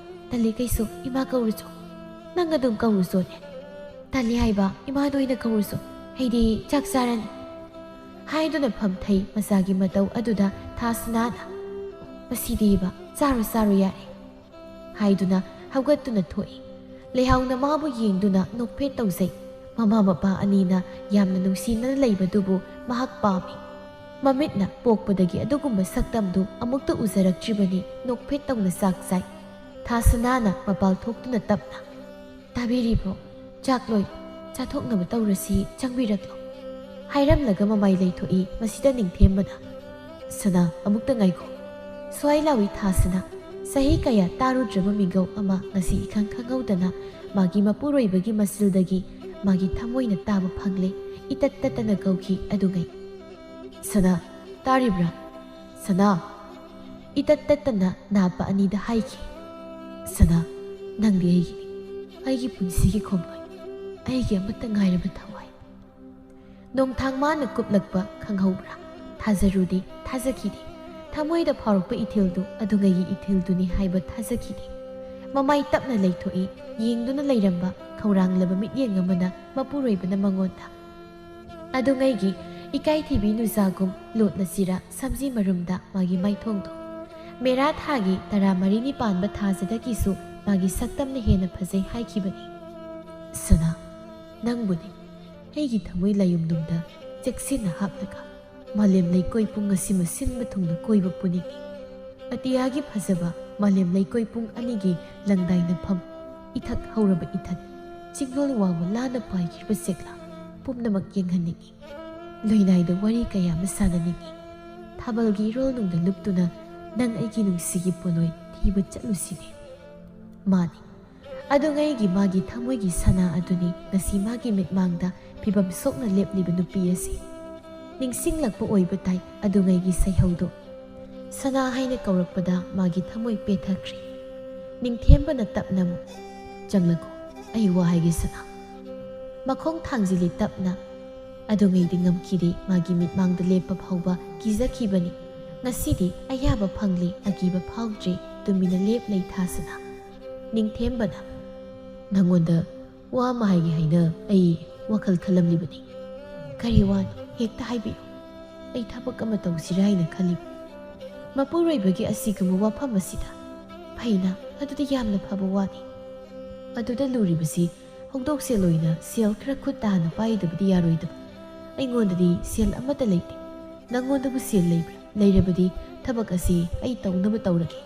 "ꯇꯜꯂꯤ ꯀꯩꯁꯨ, ꯏꯃꯥ ꯀꯧꯔꯨꯆꯣ꯫ ꯅꯪ ꯑꯗꯨꯝ ꯀꯧꯔꯨꯆꯣꯅꯦ꯫ ꯇꯜꯂꯤ ꯍꯥꯏꯕ, ꯏꯃꯥꯗ ꯑꯣꯏꯅ ꯀꯧꯔꯨꯆꯣ꯫ ꯑꯩꯗꯤ ꯆꯥꯛ ꯆꯥꯔꯅꯤ" ꯍꯥꯏꯗꯨꯅ ꯐꯝꯊꯩ꯫ ꯃꯆꯥꯒꯤ ꯃꯇꯧ ꯑꯗꯨꯗ ꯊꯥꯁꯅꯥꯅ, "ꯃꯁꯤꯗꯤꯕ, ꯆꯥꯔꯣ ꯆꯥꯔꯣ ꯌꯥꯔꯦ" ꯍꯥꯏꯗꯨꯅ ꯍꯧꯒꯠꯇꯨꯅ ꯊꯣꯛꯏ꯫ ꯂꯩꯍꯥꯎꯅ ꯃꯥꯕꯨ ꯌꯦꯡꯗꯨꯅ ꯅꯣꯛꯐꯦꯠ ꯇꯧꯖꯩ꯫ ꯃꯃꯥ ꯃꯄꯥ ꯑꯅꯤꯅ ꯌꯥꯝꯅ ꯅꯨꯡꯁꯤꯅꯅ ꯂꯩꯕꯗꯨꯕꯨ ꯃꯍꯥꯛ ꯄꯥꯝꯃꯤ꯫ ꯃꯃꯤꯠꯅ ꯄꯣꯛꯄꯗꯒꯤ ꯑꯗꯨꯒꯨꯝꯕ ꯁꯛꯇꯝꯗꯨ ꯑꯃꯨꯛꯇ ꯎꯖꯔꯛꯇ꯭ꯔꯤꯕꯅꯤ꯫ ꯅꯣꯛꯐꯦꯠ ꯇꯧꯅ ꯆꯥꯛ ꯆꯥꯏ꯫ ꯊꯥꯁꯅꯥꯅ ꯃꯄꯥꯜ ꯊꯣꯛꯇꯨꯅ ꯇꯞꯅ, "ꯇꯥꯕꯤꯔꯤꯕ꯭ꯔꯣ? ꯆꯥꯛꯂꯣꯏ, ꯆꯥꯊꯣꯛꯅꯕ ꯇꯧꯔꯁꯤ, ꯆꯪꯕꯤꯔꯛꯂꯣ" ꯍꯥꯏꯔꯝꯂꯒ ꯃꯃꯥꯏ ꯂꯩꯊꯣꯛꯏ꯫ ꯃꯁꯤꯗ ꯅꯤꯡꯊꯦꯝꯕꯅ, "ꯁꯅꯥ, ꯑꯃꯨꯛꯇ ꯉꯥꯏꯈꯣ"꯫ ꯁ꯭ꯋꯥꯏ ꯂꯥꯎꯏ ꯊꯥꯁꯅꯥ꯫ ꯆꯍꯤ ꯀꯌꯥ ꯇꯥꯔꯨꯗ꯭ꯔꯕ ꯃꯤꯡꯒꯧ ꯑꯃ ꯉꯁꯤ ꯏꯈꯪ ꯈꯪꯍꯧꯗꯅ ꯃꯥꯒꯤ ꯃꯄꯨꯔꯣꯏꯕꯒꯤ ꯃꯆꯤꯜꯗꯒꯤ ꯃꯥꯒꯤ ꯊꯃꯣꯏꯅ ꯇꯥꯕ ꯐꯪꯂꯦ꯫ ꯏꯇꯠ ꯇꯠꯇꯅ ꯀꯧꯈꯤ ꯑꯗꯨꯉꯩ꯫ "ꯁꯅꯥ, ꯇꯥꯔꯤꯕ꯭ꯔꯥ? ꯁꯅꯥ!" ꯏꯇꯠ ꯇꯠꯇꯅ ꯅꯥꯄ ꯑꯅꯤꯗ ꯍꯥꯏꯈꯤ꯫ "ꯁꯅꯥ, ꯅꯪꯗꯤ ꯑꯩꯒꯤꯅꯤ, ꯑꯩꯒꯤ ꯄꯨꯟꯁꯤꯒꯤ ꯈꯣꯡꯂꯣꯏ, ꯑꯩꯒꯤ ꯑꯃꯠꯇ ꯉꯥꯏꯔꯕ ꯊꯋꯥꯏ"꯫ ꯅꯣꯡꯊꯥꯡ ꯃꯥꯅ ꯀꯨꯞꯂꯛꯄ ꯈꯪꯍꯧꯕ꯭ꯔꯥ? ꯊꯥꯖꯔꯨꯗꯦ, ꯊꯥꯖꯈꯤꯗꯦ꯫ ꯊꯃꯣꯏꯗ ꯐꯥꯎꯔꯛꯄ ꯏꯊꯤꯜꯗꯨ ꯑꯗꯨꯉꯩꯒꯤ ꯏꯊꯤꯜꯗꯨꯅꯤ ꯍꯥꯏꯕ ꯊꯥꯖꯈꯤꯗꯦ꯫ ꯃꯃꯥꯏ ꯇꯞꯅ ꯂꯩꯊꯣꯛꯏ꯫ ꯌꯦꯡꯗꯨꯅ ꯂꯩꯔꯝꯕ ꯈꯧꯔꯥꯡꯂꯕ ꯃꯤꯠꯌꯦꯡ ꯑꯃꯅ ꯃꯄꯨꯔꯣꯏꯕꯅ ꯃꯉꯣꯟꯗ꯫ ꯑꯗꯨꯉꯩꯒꯤ ꯏꯀꯥꯏꯊꯤꯕꯤ ꯅꯨꯖꯥꯒꯨꯝ ꯂꯣꯠꯂꯁꯤꯔ ꯁꯝꯖꯤ ꯃꯔꯨꯝꯗ ꯃꯥꯒꯤ ꯃꯥꯏꯊꯣꯡꯗꯣ꯫ ꯃꯦꯔꯥ ꯊꯥꯒꯤ ꯇꯔꯥꯃꯔꯤꯅꯤ ꯄꯥꯟꯕ ꯊꯥꯁꯤꯗꯒꯤꯁꯨ ꯃꯥꯒꯤ ꯁꯛꯇꯝꯅ ꯍꯦꯟꯅ ꯐꯖꯩ ꯍꯥꯏꯈꯤꯕꯅꯤ꯫ "ꯁꯅꯥ, ꯅꯪꯕꯨꯅꯤ ꯑꯩꯒꯤ ꯊꯃꯣꯏ ꯂꯥꯌꯨꯝꯅꯨꯡꯗ ꯆꯦꯛꯁꯤꯟꯅ ꯍꯥꯞꯂꯒ ꯃꯥꯂꯦꯝ ꯂꯩꯀꯣꯏ ꯄꯨꯡ ꯑꯁꯤꯃ ꯁꯤꯟꯕ ꯊꯨꯡꯅ ꯀꯣꯏꯕ ꯄꯨꯅꯤꯡꯏ꯫ ꯑꯇꯤꯌꯥꯒꯤ ꯐꯖꯕ ꯃꯥꯂꯦꯝ ꯂꯩꯀꯣꯏ ꯄꯨꯡ ꯑꯅꯤꯒꯤ ꯂꯪꯗꯥꯏꯅꯐꯝ, ꯏꯊꯛ ꯍꯧꯔꯕ ꯏꯊꯠ, ꯆꯤꯡꯂꯣꯜ ꯋꯥꯡꯃ ꯂꯥꯅ ꯄꯥꯏꯈꯤꯕ ꯆꯦꯛꯂꯥ ꯄꯨꯝꯅꯃꯛ ꯌꯦꯡꯍꯟꯅꯤꯡꯏ꯫ ꯂꯣꯏꯅꯥꯏꯗ ꯋꯥꯔꯤ ꯀꯌꯥ ꯑꯃ ꯁꯥꯟꯅꯅꯤꯡꯏ꯫ ꯊꯥꯕꯜꯒꯤ ꯏꯔꯣꯜꯅꯨꯡꯗ ꯂꯨꯞꯇꯨꯅ ꯅꯪ ꯑꯩꯒꯤ ꯅꯨꯡꯁꯤꯒꯤ ꯄꯣꯠꯂꯣꯏ ꯊꯤꯕ ꯆꯠꯂꯨꯁꯤꯅꯦ"꯫ ꯃꯥꯅꯤ, ꯑꯗꯨꯉꯩꯒꯤ ꯃꯥꯒꯤ ꯊꯃꯣꯏꯒꯤ ꯁꯅꯥ ꯑꯗꯨꯅꯤ ꯉꯁꯤ ꯃꯥꯒꯤ ꯃꯤꯠꯃꯥꯡꯗ ꯐꯤꯕꯝ ꯁꯣꯛꯅ ꯂꯦꯞꯂꯤꯕ ꯅꯨꯄꯤ ꯑꯁꯤ꯫ ꯅꯤꯡꯁꯤꯡꯂꯛꯄ ꯑꯣꯏꯕ ꯇꯥꯏ ꯑꯗꯨꯉꯩꯒꯤ ꯁꯩꯍꯧꯗꯨ꯫ ꯁꯅꯥ ꯍꯥꯏꯅ ꯀꯧꯔꯛꯄꯗ ꯃꯥꯒꯤ ꯊꯃꯣꯏ ꯄꯦꯊꯈ꯭ꯔꯦ꯫ ꯅꯤꯡꯊꯦꯝꯕꯅ ꯇꯞꯅ ꯑꯃꯨꯛ, "ꯆꯪꯂꯛꯈꯣ, ꯑꯩ ꯋꯥ ꯍꯥꯏꯒꯦ ꯁꯅꯥ"꯫ ꯃꯈꯣꯡ ꯊꯥꯡꯖꯤꯜꯂꯤ ꯇꯞꯅ꯫ ꯑꯗꯨꯉꯩꯗꯤ ꯉꯝꯈꯤꯗꯦ꯫ ꯃꯥꯒꯤ ꯃꯤꯠꯃꯥꯡꯗ ꯂꯦꯞꯄ ꯐꯥꯎꯕ ꯀꯤꯖꯈꯤꯕꯅꯤ꯫ ꯉꯁꯤꯗꯤ ꯑꯌꯥꯕ ꯐꯪꯂꯦ, ꯑꯀꯤꯕ ꯐꯥꯎꯗ꯭ꯔꯦ꯫ ꯇꯨꯃꯤꯟꯅ ꯂꯦꯞ ꯂꯩ ꯊꯥꯁꯅꯥ꯫ ꯅꯤꯡꯊꯦꯝꯕꯅ, "ꯅꯉꯣꯟꯗ ꯋꯥ ꯑꯃ ꯍꯥꯏꯒꯦ ꯍꯥꯏꯅ ꯑꯩ ꯋꯥꯈꯜ ꯈꯜꯂꯝꯂꯤꯕꯅꯤ"꯫ "ꯀꯔꯤ ꯋꯥꯅꯣ? ꯍꯦꯛꯇ ꯍꯥꯏꯕꯤꯌꯨ꯫ ꯑꯩ ꯊꯕꯛ ꯑꯃ ꯇꯧꯁꯤꯔꯥ ꯍꯥꯏꯅ ꯈꯜꯂꯤꯕꯅꯤ꯫ ꯃꯄꯨꯔꯣꯏꯕꯒꯤ ꯑꯁꯤꯒꯨꯝꯕ ꯋꯥꯐꯝ ꯑꯁꯤꯗ ꯐꯩꯅ ꯑꯗꯨꯗꯤ ꯌꯥꯝꯅ ꯐꯕ ꯋꯥꯅꯤ꯫ ꯑꯗꯨꯗ ꯂꯨꯔꯤꯕꯁꯤ ꯍꯧꯗꯣꯡ ꯁꯦꯜ ꯑꯣꯏꯅ ꯁꯦꯜ ꯈꯔ ꯈꯨꯠ ꯇꯥꯅ ꯄꯥꯏꯗꯕꯗꯤ ꯌꯥꯔꯣꯏꯗꯕ꯫ ꯑꯩꯉꯣꯟꯗꯗꯤ ꯁꯦꯜ ꯑꯃꯠꯇ ꯂꯩꯇꯦ꯫ ꯅꯪꯉꯣꯟꯗꯕꯨ ꯁꯦꯜ ꯂꯩꯕ꯭ꯔꯥ? ꯂꯩꯔꯕꯗꯤ ꯊꯕꯛ ꯑꯁꯤ ꯑꯩ ꯇꯧꯅꯕ ꯇꯧꯔꯒꯦ꯫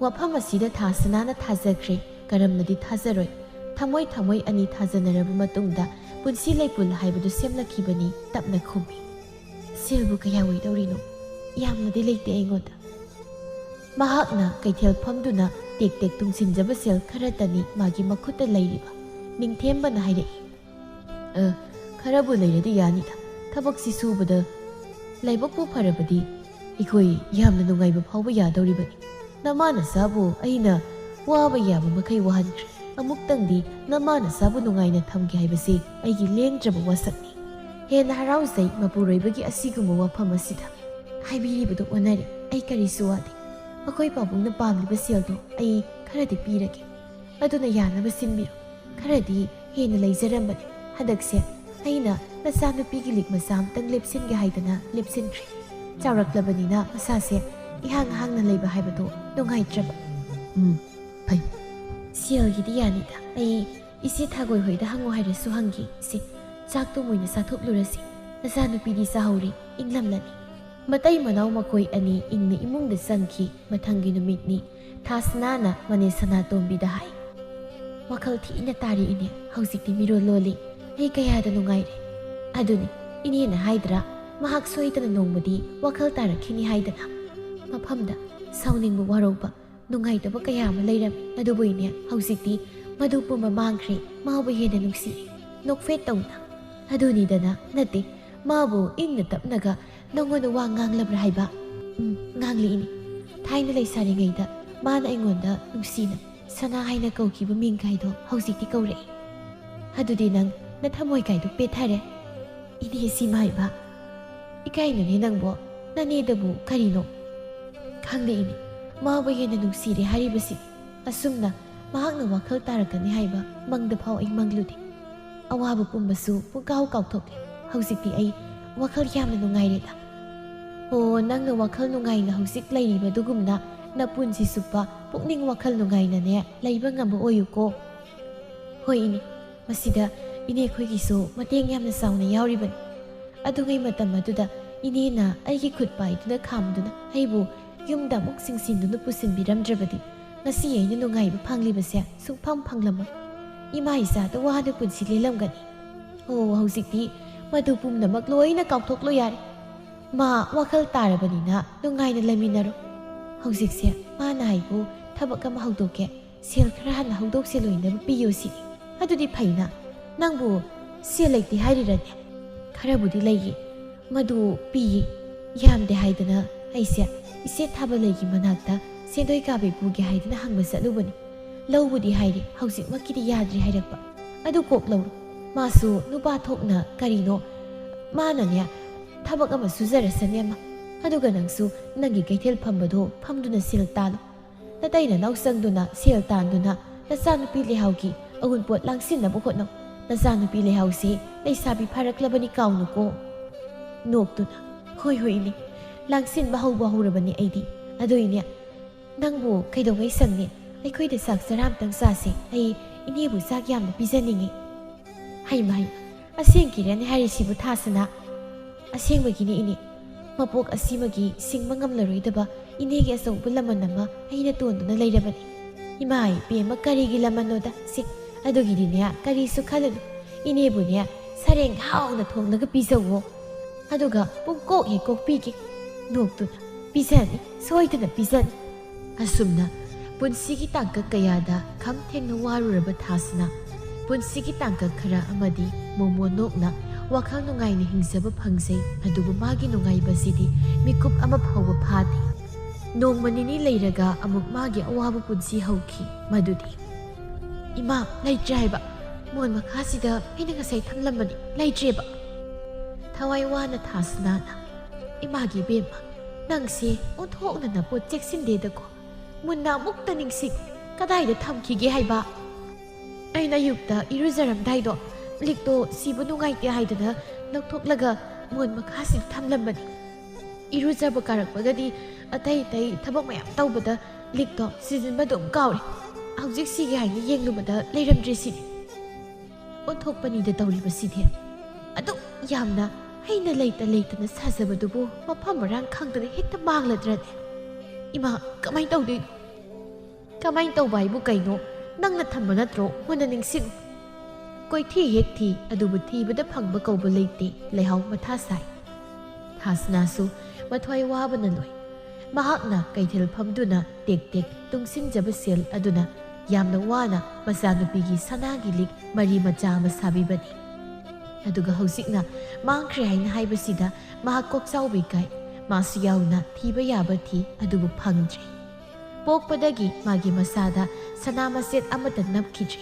ꯋꯥꯐꯝ ꯑꯁꯤꯗ ꯊꯥꯁꯅꯥꯅ ꯊꯥꯖꯈ꯭ꯔꯦ꯫ ꯀꯔꯝꯅꯗꯤ ꯊꯥꯖꯔꯣꯏ? ꯊꯃꯣꯏ ꯊꯃꯣꯏ ꯑꯅꯤ ꯊꯥꯖꯅꯔꯕ ꯃꯇꯨꯡꯗ ꯄꯨꯟꯁꯤ ꯂꯩꯄꯨꯟ ꯍꯥꯏꯕꯗꯨ ꯁꯦꯝꯂꯛꯈꯤꯕꯅꯤ꯫ ꯇꯞꯅ ꯈꯨꯝꯃꯤ, "ꯁꯦꯜꯕꯨ ꯀꯌꯥ ꯑꯣꯏꯗꯧꯔꯤꯅꯣ? ꯌꯥꯝꯅꯗꯤ ꯂꯩꯇꯦ ꯑꯩꯉꯣꯟꯗ꯫" ꯃꯍꯥꯛꯅ ꯀꯩꯊꯦꯜ ꯐꯝꯗꯨꯅ ꯇꯦꯛ ꯇꯦꯛ ꯇꯨꯡꯁꯤꯟꯖꯕ ꯁꯦꯜ ꯈꯔꯇꯅꯤ ꯃꯥꯒꯤ ꯃꯈꯨꯠꯇ ꯂꯩꯔꯤꯕ꯫ ꯅꯤꯡꯊꯦꯝꯕꯅ ꯍꯥꯏꯔꯛꯏ, "ꯑ, ꯈꯔꯕꯨ ꯂꯩꯔꯗꯤ ꯌꯥꯅꯤꯗ꯫ ꯊꯕꯛꯁꯤ ꯁꯨꯕꯗ ꯂꯥꯏꯕꯛꯄꯨ ꯐꯔꯕꯗꯤ ꯑꯩꯈꯣꯏ ꯌꯥꯝꯅ ꯅꯨꯡꯉꯥꯏꯕ ꯐꯥꯎꯕ ꯌꯥꯗꯧꯔꯤꯕꯅꯤ꯫ ꯅꯃꯥ ꯅꯆꯥꯕꯨ ꯑꯩꯅ ꯋꯥꯕ ꯌꯥꯕ ꯃꯈꯩ ꯋꯥꯍꯟꯈ꯭ꯔꯦ꯫ ꯑꯃꯨꯛꯇꯪꯗꯤ ꯅꯃꯥ ꯅꯆꯥꯕꯨ ꯅꯨꯡꯉꯥꯏꯅ ꯊꯝꯒꯦ ꯍꯥꯏꯕꯁꯤ ꯑꯩꯒꯤ ꯂꯦꯡꯗ꯭ꯔꯕ ꯋꯥꯁꯛꯅꯤ꯫" ꯍꯦꯟꯅ ꯍꯔꯥꯎꯖꯩ ꯃꯄꯨꯔꯣꯏꯕꯒꯤ ꯑꯁꯤꯒꯨꯝꯕ ꯋꯥꯐꯝ ꯑꯁꯤꯗ꯫ ꯍꯥꯏꯕꯤꯔꯤꯕꯗꯨ ꯑꯣꯟꯅꯔꯦ꯫ ꯑꯩ ꯀꯔꯤꯁꯨ ꯋꯥꯗꯦ꯫ ꯑꯩꯈꯣꯏ ꯄꯥꯕꯨꯡꯅ ꯄꯥꯝꯂꯤꯕ ꯁꯦꯜꯗꯣ ꯑꯩ ꯈꯔꯗꯤ ꯄꯤꯔꯒꯦ꯫ ꯑꯗꯨꯅ ꯌꯥꯅꯕ ꯁꯤꯟꯕꯤꯔꯣ꯫ ꯈꯔꯗꯤ ꯍꯦꯟꯅ ꯂꯩꯖꯔꯝꯕꯅꯤ꯫ ꯍꯟꯗꯛꯁꯦ ꯑꯩꯅ ꯅꯆꯥꯅꯨꯄꯤꯒꯤ ꯂꯤꯛ ꯃꯆꯥ ꯑꯃꯇꯪ ꯂꯦꯞꯁꯤꯟꯒꯦ ꯍꯥꯏꯗꯅ ꯂꯦꯞꯁꯤꯟꯈ꯭ꯔꯦ꯫ ꯆꯥꯎꯔꯛꯂꯕꯅꯤꯅ ꯃꯁꯥꯁꯦ ꯏꯍꯥꯡ ꯍꯥꯡꯅ ꯂꯩꯕ ꯍꯥꯏꯕꯗꯣ ꯅꯨꯡꯉꯥꯏꯇ꯭ꯔꯕ꯫ ꯎꯝ, ꯐꯩ꯫ ꯁꯦꯜꯒꯤꯗꯤ ꯌꯥꯅꯤꯗ꯫ ꯑꯩ ꯏꯆꯦ ꯊꯥꯒꯣꯏ ꯍꯣꯏꯗ ꯍꯪꯉꯨ ꯍꯥꯏꯔꯁꯨ ꯍꯪꯒꯦ꯫ ꯁꯦ, ꯆꯥꯛꯇꯣ ꯃꯣꯏꯅ ꯆꯥꯊꯣꯛꯂꯨꯔꯁꯤ꯫ ꯅꯆꯥꯅꯨꯄꯤꯗꯤ ꯆꯥꯍꯧꯔꯦ, ꯏꯪꯂꯝꯂꯅꯤ꯫ ꯃꯇꯩ ꯃꯅꯥꯎ ꯃꯈꯣꯏ ꯑꯅꯤ ꯏꯪꯅ ꯏꯃꯨꯡꯗ ꯆꯪꯈꯤ꯫ ꯃꯊꯪꯒꯤ ꯅꯨꯃꯤꯠꯅꯤ꯫ ꯊꯥꯁꯅꯥꯅ ꯃꯅꯦ ꯁꯅꯥꯇꯣꯝꯕꯤꯗ ꯍꯥꯏ, "ꯋꯥꯈꯜ ꯊꯤꯅ ꯇꯥꯔꯦ ꯏꯅꯦ, ꯍꯧꯖꯤꯛꯇꯤ ꯃꯤꯔꯣꯜ ꯂꯣꯜꯂꯤ꯫ ꯑꯩ ꯀꯌꯥꯗ ꯅꯨꯡꯉꯥꯏꯔꯦ꯫ ꯑꯗꯨꯅꯤ, ꯏꯅꯦꯅ ꯍꯥꯏꯗ꯭ꯔꯥ, ꯃꯍꯥꯛ ꯁꯣꯏꯗꯅ ꯅꯣꯡꯃꯗꯤ ꯋꯥꯈꯜ ꯇꯥꯔꯛꯈꯤꯅꯤ ꯍꯥꯏꯗꯅ?" ꯃꯐꯝꯗ ꯁꯥꯎꯅꯤꯡꯕ, ꯋꯥꯔꯧꯕ, ꯅꯨꯡꯉꯥꯏꯇꯕ ꯀꯌꯥ ꯑꯃ ꯂꯩꯔꯝꯃꯤ꯫ ꯑꯗꯨꯕꯨ ꯏꯅꯦ, ꯍꯧꯖꯤꯛꯇꯤ ꯃꯗꯨ ꯄꯨꯝꯕ ꯃꯥꯡꯈ꯭ꯔꯦ꯫ ꯃꯥꯕꯨ ꯍꯦꯟꯅ ꯅꯨꯡꯁꯤꯔꯦ, ꯅꯣꯛꯐꯦꯠ ꯇꯧꯅ꯫ ꯑꯗꯨꯅꯤꯗꯅ, ꯅꯠꯇꯦ, ꯃꯥꯕꯨ ꯏꯪꯅ ꯇꯞꯅꯒ ꯅꯪꯉꯣꯟꯗ ꯋꯥ ꯉꯥꯡꯂꯕ꯭ꯔꯥ ꯍꯥꯏꯕ? ꯎꯝ, ꯉꯥꯡꯂꯛꯏꯅꯦ꯫ ꯊꯥꯏꯅ ꯂꯩꯁꯥꯔꯤꯉꯩꯗ ꯃꯥꯅ ꯑꯩꯉꯣꯟꯗ ꯅꯨꯡꯁꯤꯅ ꯁꯅꯥ ꯍꯥꯏꯅ ꯀꯧꯈꯤꯕ ꯃꯤꯡꯒꯥꯏꯗꯣ ꯍꯧꯖꯤꯛꯇꯤ ꯀꯧꯔꯛꯏ꯫ ꯑꯗꯨꯗꯤ ꯅꯪ ꯅꯊꯃꯣꯏꯒꯥꯏꯗꯣ ꯄꯦꯠꯊꯔꯦ꯫ ꯏꯅꯦ ꯁꯤꯃ ꯍꯥꯏꯕ? ꯏꯀꯥꯏꯅꯨꯅꯦ ꯅꯪꯕꯣ, ꯅꯅꯦꯗꯕꯨ ꯀꯔꯤꯅꯣ? ꯈꯪꯗꯦ ꯏꯅꯦ, ꯃꯥꯕꯨ ꯍꯦꯟꯅ ꯅꯨꯡꯁꯤꯔꯦ ꯍꯥꯏꯔꯤꯕꯁꯤ꯫ ꯑꯁꯨꯝꯅ ꯃꯍꯥꯛꯅ ꯋꯥꯈꯜ ꯇꯥꯔꯛꯀꯅꯤ ꯍꯥꯏꯕ ꯃꯪꯗ ꯐꯥꯎ ꯑꯩ ꯃꯪꯂꯨꯗꯦ꯫ ꯑꯋꯥꯕ ꯄꯨꯝꯕꯁꯨ ꯄꯨꯡꯀꯥꯎ ꯀꯥꯎꯊꯣꯛꯂꯦ꯫ ꯍꯧꯖꯤꯛꯇꯤ ꯑꯩ ꯋꯥꯈꯜ ꯌꯥꯝꯅ ꯅꯨꯡꯉꯥꯏꯔꯦꯗ꯫ ꯑꯣ, ꯅꯪꯅ ꯋꯥꯈꯜ ꯅꯨꯡꯉꯥꯏꯅ ꯍꯧꯖꯤꯛ ꯂꯩꯔꯤꯕꯗꯨꯒꯨꯝꯅ ꯅꯄꯨꯟꯁꯤ ꯆꯨꯞꯄ ꯄꯨꯛꯅꯤꯡ ꯋꯥꯈꯜ ꯅꯨꯡꯉꯥꯏꯅꯅꯦ ꯂꯩꯕ ꯉꯝꯕ ꯑꯣꯏꯌꯨꯀꯣ꯫ ꯍꯣꯏ ꯏꯅꯦ, ꯃꯁꯤꯗ ꯏꯅꯦ ꯑꯩꯈꯣꯏꯒꯤꯁꯨ ꯃꯇꯦꯡ ꯌꯥꯝꯅ ꯆꯥꯎꯅ ꯌꯥꯎꯔꯤꯕꯅꯤ꯫ ꯑꯗꯨꯉꯩ ꯃꯇꯝ ꯑꯗꯨꯗ ꯏꯅꯦꯅ ꯑꯩꯒꯤ ꯈꯨꯠ ꯄꯥꯏꯗꯨꯅ ꯈꯥꯝꯗꯨꯅ ꯑꯩꯕꯨ ꯌꯨꯝꯗ ꯑꯃꯨꯛ ꯆꯤꯡꯁꯤꯟꯗꯨꯅ ꯄꯨꯁꯤꯟꯕꯤꯔꯝꯗ꯭ꯔꯕꯗꯤ ꯉꯁꯤ ꯑꯩꯅ ꯅꯨꯡꯉꯥꯏꯕ ꯐꯪꯂꯤꯕꯁꯦ ꯁꯨꯡꯐꯪ ꯐꯪꯂꯝꯃꯣꯏ꯫ ꯏꯃꯥ ꯏꯆꯥꯗ ꯋꯥꯅ ꯄꯨꯟꯁꯤ ꯂꯦꯜꯂꯝꯒꯅꯤ꯫ ꯑꯣ, ꯍꯧꯖꯤꯛꯇꯤ ꯃꯗꯨ ꯄꯨꯝꯅꯃꯛ ꯂꯣꯏꯅ ꯀꯥꯎꯊꯣꯛꯂꯣ ꯌꯥꯔꯦ꯫ ꯃꯥ ꯋꯥꯈꯜ ꯇꯥꯔꯕꯅꯤꯅ ꯅꯨꯡꯉꯥꯏꯅ ꯂꯩꯃꯤꯟꯅꯔꯣ꯫ ꯍꯧꯖꯤꯛꯁꯦ ꯃꯥꯅ ꯍꯥꯏꯕꯨ ꯊꯕꯛ ꯑꯃ ꯍꯧꯗꯣꯛꯀꯦ, ꯁꯦꯜ ꯈꯔ ꯍꯥꯟꯅ ꯍꯧꯗꯣꯛꯁꯦ ꯂꯣꯏꯅꯕ ꯄꯤꯌꯨ ꯁꯤꯅꯤ꯫ ꯑꯗꯨꯗꯤ ꯐꯩꯅ꯫ ꯅꯪꯕꯨ ꯁꯦꯜ ꯂꯩꯇꯦ ꯍꯥꯏꯔꯤꯔꯅꯦ? ꯈꯔꯕꯨꯗꯤ ꯂꯩꯌꯦ, ꯃꯗꯨ ꯄꯤꯌꯦ꯫ ꯌꯥꯝꯗꯦ ꯍꯥꯏꯗꯅ ꯑꯩꯁꯦ ꯏꯆꯦ ꯊꯥꯕꯂꯩꯒꯤ ꯃꯅꯥꯛꯇ ꯁꯦꯟꯗꯣꯏ ꯀꯥꯕꯤ ꯄꯨꯒꯦ ꯍꯥꯏꯗꯨꯅ ꯍꯪꯕ ꯆꯠꯂꯨꯕꯅꯤ꯫ ꯂꯧꯕꯨꯗꯤ ꯍꯥꯏꯔꯦ, ꯍꯧꯖꯤꯛꯃꯛꯀꯤꯗꯤ ꯌꯥꯗ꯭ꯔꯤ ꯍꯥꯏꯔꯛꯄ꯫ ꯑꯗꯨ ꯀꯣꯛ ꯂꯧꯔꯣ꯫ ꯃꯥꯁꯨ ꯅꯨꯄꯥ ꯊꯣꯛꯅ ꯀꯔꯤꯅꯣ, ꯃꯥꯅꯅꯦ ꯊꯕꯛ ꯑꯃ ꯁꯨꯖꯔꯁꯅꯤ ꯑꯃ꯫ ꯑꯗꯨꯒ ꯅꯪꯁꯨ ꯅꯪꯒꯤ ꯀꯩꯊꯦꯜ ꯐꯝꯕꯗꯣ ꯐꯝꯗꯨꯅ ꯁꯦꯜ ꯇꯥꯜꯂꯣ꯫ ꯅꯇꯩ ꯅꯅꯥꯎ ꯆꯪꯗꯨꯅ ꯁꯦꯜ ꯇꯥꯟꯗꯨꯅ ꯅꯆꯥꯅꯨꯄꯤ ꯂꯩꯍꯥꯎꯒꯤ ꯑꯎꯟꯄꯣꯠ ꯂꯥꯡꯁꯤꯟꯅꯕ ꯍꯣꯠꯅꯧ꯫ ꯅꯆꯥꯅꯨꯄꯤ ꯂꯩꯍꯥꯎꯁꯤ ꯂꯩꯁꯥꯕꯤ ꯐꯥꯔꯛꯂꯕꯅꯤ ꯀꯥꯎꯅꯨꯀꯣ꯫ ꯅꯣꯛꯇꯨꯅ, ꯍꯣꯏ ꯍꯣꯏ ꯏꯅꯦ, ꯂꯥꯡꯁꯤꯟꯕ ꯍꯧꯕ ꯍꯧꯔꯕꯅꯤ ꯑꯩꯗꯤ꯫ ꯑꯗꯨ ꯏꯅꯦ, ꯅꯪꯕꯨ ꯀꯩꯗꯧꯉꯩ ꯁꯪꯅꯤ? ꯑꯩꯈꯣꯏꯗ ꯆꯥꯛ ꯆꯔꯥ ꯑꯝꯇꯪ ꯆꯥꯁꯦ꯫ ꯑꯩ ꯏꯅꯦꯕꯨ ꯆꯥꯛ ꯌꯥꯝꯅ ꯄꯤꯖꯅꯤꯡꯉꯤ꯫ ꯍꯩꯃ ꯍꯩꯃ, ꯑꯁꯦꯡꯀꯤꯔꯅꯦ ꯍꯥꯏꯔꯤꯁꯤꯕꯨ ꯊꯥꯁꯅꯥ? ꯑꯁꯦꯡꯕꯒꯤꯅꯦ ꯏꯅꯦ꯫ ꯃꯄꯣꯛ ꯑꯁꯤꯃꯒꯤ ꯁꯤꯡꯕ ꯉꯝꯂꯔꯣꯏꯗꯕ ꯏꯅꯦꯒꯤ ꯑꯆꯧꯕ ꯂꯃꯟ ꯑꯃ ꯑꯩꯅ ꯇꯣꯟꯗꯨꯅ ꯂꯩꯔꯕꯅꯤ꯫ ꯏꯃꯥ ꯏꯕꯦꯝꯃ, ꯀꯔꯤꯒꯤ ꯂꯃꯟꯅꯣꯗ? ꯁꯤ, ꯑꯗꯨꯒꯤꯗꯤꯅꯦ ꯀꯔꯤꯁꯨ ꯈꯜꯂꯨꯅꯨ꯫ ꯏꯅꯦꯕꯨꯅꯦ ꯁꯔꯦꯡ ꯍꯥꯎꯅ ꯊꯣꯡꯂꯒ ꯄꯤꯖꯧꯋꯣ꯫ ꯑꯗꯨꯒ ꯄꯨꯡꯀꯣꯛ ꯍꯦꯛ ꯀꯣꯛꯄꯤꯒꯦ꯫ ꯅꯣꯛꯇꯨꯅ, ꯄꯤꯖꯅꯤ, ꯁꯣꯏꯗꯅ ꯄꯤꯖꯅꯤ꯫ ꯑꯁꯨꯝꯅ ꯄꯨꯟꯁꯤꯒꯤ ꯇꯥꯡꯀꯛ ꯀꯌꯥꯗ ꯈꯝ ꯊꯦꯡꯅ ꯋꯥꯔꯨꯔꯕ ꯊꯥꯁꯅ ꯄꯨꯟꯁꯤꯒꯤ ꯇꯥꯡꯀꯛ ꯈꯔ ꯑꯃꯗꯤ ꯃꯣꯃꯣꯟ ꯅꯣꯛꯅ ꯋꯥꯈꯜ ꯅꯨꯡꯉꯥꯏꯅ ꯍꯤꯡꯖꯕ ꯐꯪꯖꯩ꯫ ꯑꯗꯨꯕꯨ ꯃꯥꯒꯤ ꯅꯨꯡꯉꯥꯏꯕꯁꯤꯗꯤ ꯃꯤꯀꯨꯞ ꯑꯃ ꯐꯥꯎꯕ ꯐꯥꯗꯦ꯫ ꯅꯣꯡꯃ ꯅꯤꯅꯤ ꯂꯩꯔꯒ ꯑꯃꯨꯛ ꯃꯥꯒꯤ ꯑꯋꯥꯕ ꯄꯨꯟꯁꯤ ꯍꯧꯈꯤ꯫ ꯃꯗꯨꯗꯤ, ꯏꯃꯥ, ꯂꯩꯇ꯭ꯔꯦ ꯍꯥꯏꯕ꯫ ꯃꯣꯟ ꯃꯈꯥꯁꯤꯗ ꯑꯩꯅ ꯉꯁꯥꯏ ꯊꯝꯂꯝꯕꯅꯤ, ꯂꯩꯇ꯭ꯔꯦꯕ꯫ ꯊꯋꯥꯏ ꯋꯥꯅ ꯊꯥꯁꯅꯥꯅ, ꯏꯃꯥꯒꯤ ꯏꯕꯦꯝꯃ, ꯅꯪꯁꯦ ꯑꯣꯟꯊꯣꯛꯅ ꯅꯄꯣꯠ ꯆꯦꯛꯁꯤꯟꯗꯦꯗꯀꯣ꯫ ꯃꯨꯟꯅ ꯑꯃꯨꯛꯇ ꯅꯤꯡꯁꯤꯡ, ꯀꯗꯥꯏꯗ ꯊꯝꯈꯤꯒꯦ ꯍꯥꯏꯕ? ꯑꯩꯅ ꯑꯌꯨꯛꯇ ꯏꯔꯨꯖꯔꯝꯗꯥꯏꯗꯣ ꯂꯤꯛꯇꯣ ꯁꯤꯕ ꯅꯨꯡꯉꯥꯏꯇꯦ ꯍꯥꯏꯗꯅ ꯂꯧꯊꯣꯛꯂꯒ ꯃꯣꯟ ꯃꯈꯥꯁꯤꯗ ꯊꯝꯂꯝꯕꯅꯤ꯫ ꯏꯔꯨꯖꯕ ꯀꯥꯔꯛꯄꯒꯗꯤ ꯑꯇꯩ ꯑꯇꯩ ꯊꯕꯛ ꯃꯌꯥꯝ ꯇꯧꯕꯗ ꯂꯤꯛꯇꯣ ꯁꯤꯖꯤꯟꯕ ꯑꯗꯨꯝ ꯀꯥꯎꯔꯦ꯫ ꯍꯧꯖꯤꯛ ꯁꯤꯒꯦ ꯍꯥꯏꯅ ꯌꯦꯡꯂꯨꯕꯗ ꯂꯩꯔꯝꯗ꯭ꯔꯦ ꯁꯤꯅꯤ꯫ ꯑꯣꯟꯊꯣꯛꯄꯅꯤꯗ ꯇꯧꯔꯤꯕꯁꯤꯗꯤ꯫ ꯑꯗꯨꯛ ꯌꯥꯝꯅ ꯑꯩꯅ ꯂꯩꯇ ꯂꯩꯇꯅ ꯁꯥꯖꯕꯗꯨꯕꯨ ꯃꯐꯝ ꯃꯔꯥꯡ ꯈꯪꯗꯅ ꯍꯦꯛꯇ ꯃꯥꯡꯂꯗ꯭ꯔꯅꯦ? ꯏꯃꯥ, ꯀꯃꯥꯏꯅ ꯇꯧꯗꯣꯏꯅꯣ? ꯀꯃꯥꯏꯅ ꯇꯧꯕ ꯍꯥꯏꯕꯨ ꯀꯩꯅꯣ? ꯅꯪꯅ ꯊꯝꯕ ꯅꯠꯇ꯭ꯔꯣ? ꯃꯨꯟꯅ ꯅꯤꯡꯁꯤꯡꯉꯨ꯫ ꯀꯣꯏꯊꯤ ꯍꯦꯛ ꯊꯤ, ꯑꯗꯨꯕꯨ ꯊꯤꯕꯗ ꯐꯪꯕ ꯀꯧꯕ ꯂꯩꯇꯦ, ꯂꯩꯍꯥꯎ ꯃꯊꯥ ꯁꯥꯏ꯫ ꯊꯥꯁꯅꯥꯁꯨ ꯃꯊ꯭ꯋꯥꯏ ꯋꯥꯕꯅ ꯂꯣꯏ꯫ ꯃꯍꯥꯛꯅ ꯀꯩꯊꯦꯜ ꯐꯝꯗꯨꯅ ꯇꯦꯛ ꯇꯦꯛ ꯇꯨꯡꯁꯤꯟꯖꯕ ꯁꯦꯜ ꯑꯗꯨꯅ ꯌꯥꯝꯅ ꯋꯥꯅ ꯃꯆꯥꯅꯨꯄꯤꯒꯤ ꯁꯅꯥꯒꯤ ꯂꯤꯛ ꯃꯔꯤ ꯃꯆꯥ ꯑꯃ ꯁꯥꯕꯤꯕꯅꯤ꯫ ꯑꯗꯨꯒ ꯍꯧꯖꯤꯛꯅ ꯃꯥꯡꯈ꯭ꯔꯦ ꯍꯥꯏꯅ ꯍꯥꯏꯕꯁꯤꯗ ꯃꯍꯥꯛ ꯀꯣꯛꯆꯥꯎꯕꯤ ꯀꯥꯏ꯫ ꯃꯥꯁꯨ ꯌꯥꯎꯅ ꯊꯤꯕ ꯌꯥꯕ ꯊꯤ, ꯑꯗꯨꯕꯨ ꯐꯪꯗ꯭ꯔꯦ꯫ ꯄꯣꯛꯄꯗꯒꯤ ꯃꯥꯒꯤ ꯃꯁꯥꯗ ꯁꯅꯥ ꯃꯆꯦꯠ ꯑꯃꯠꯇ ꯅꯞꯈꯤꯗ꯭ꯔꯤ꯫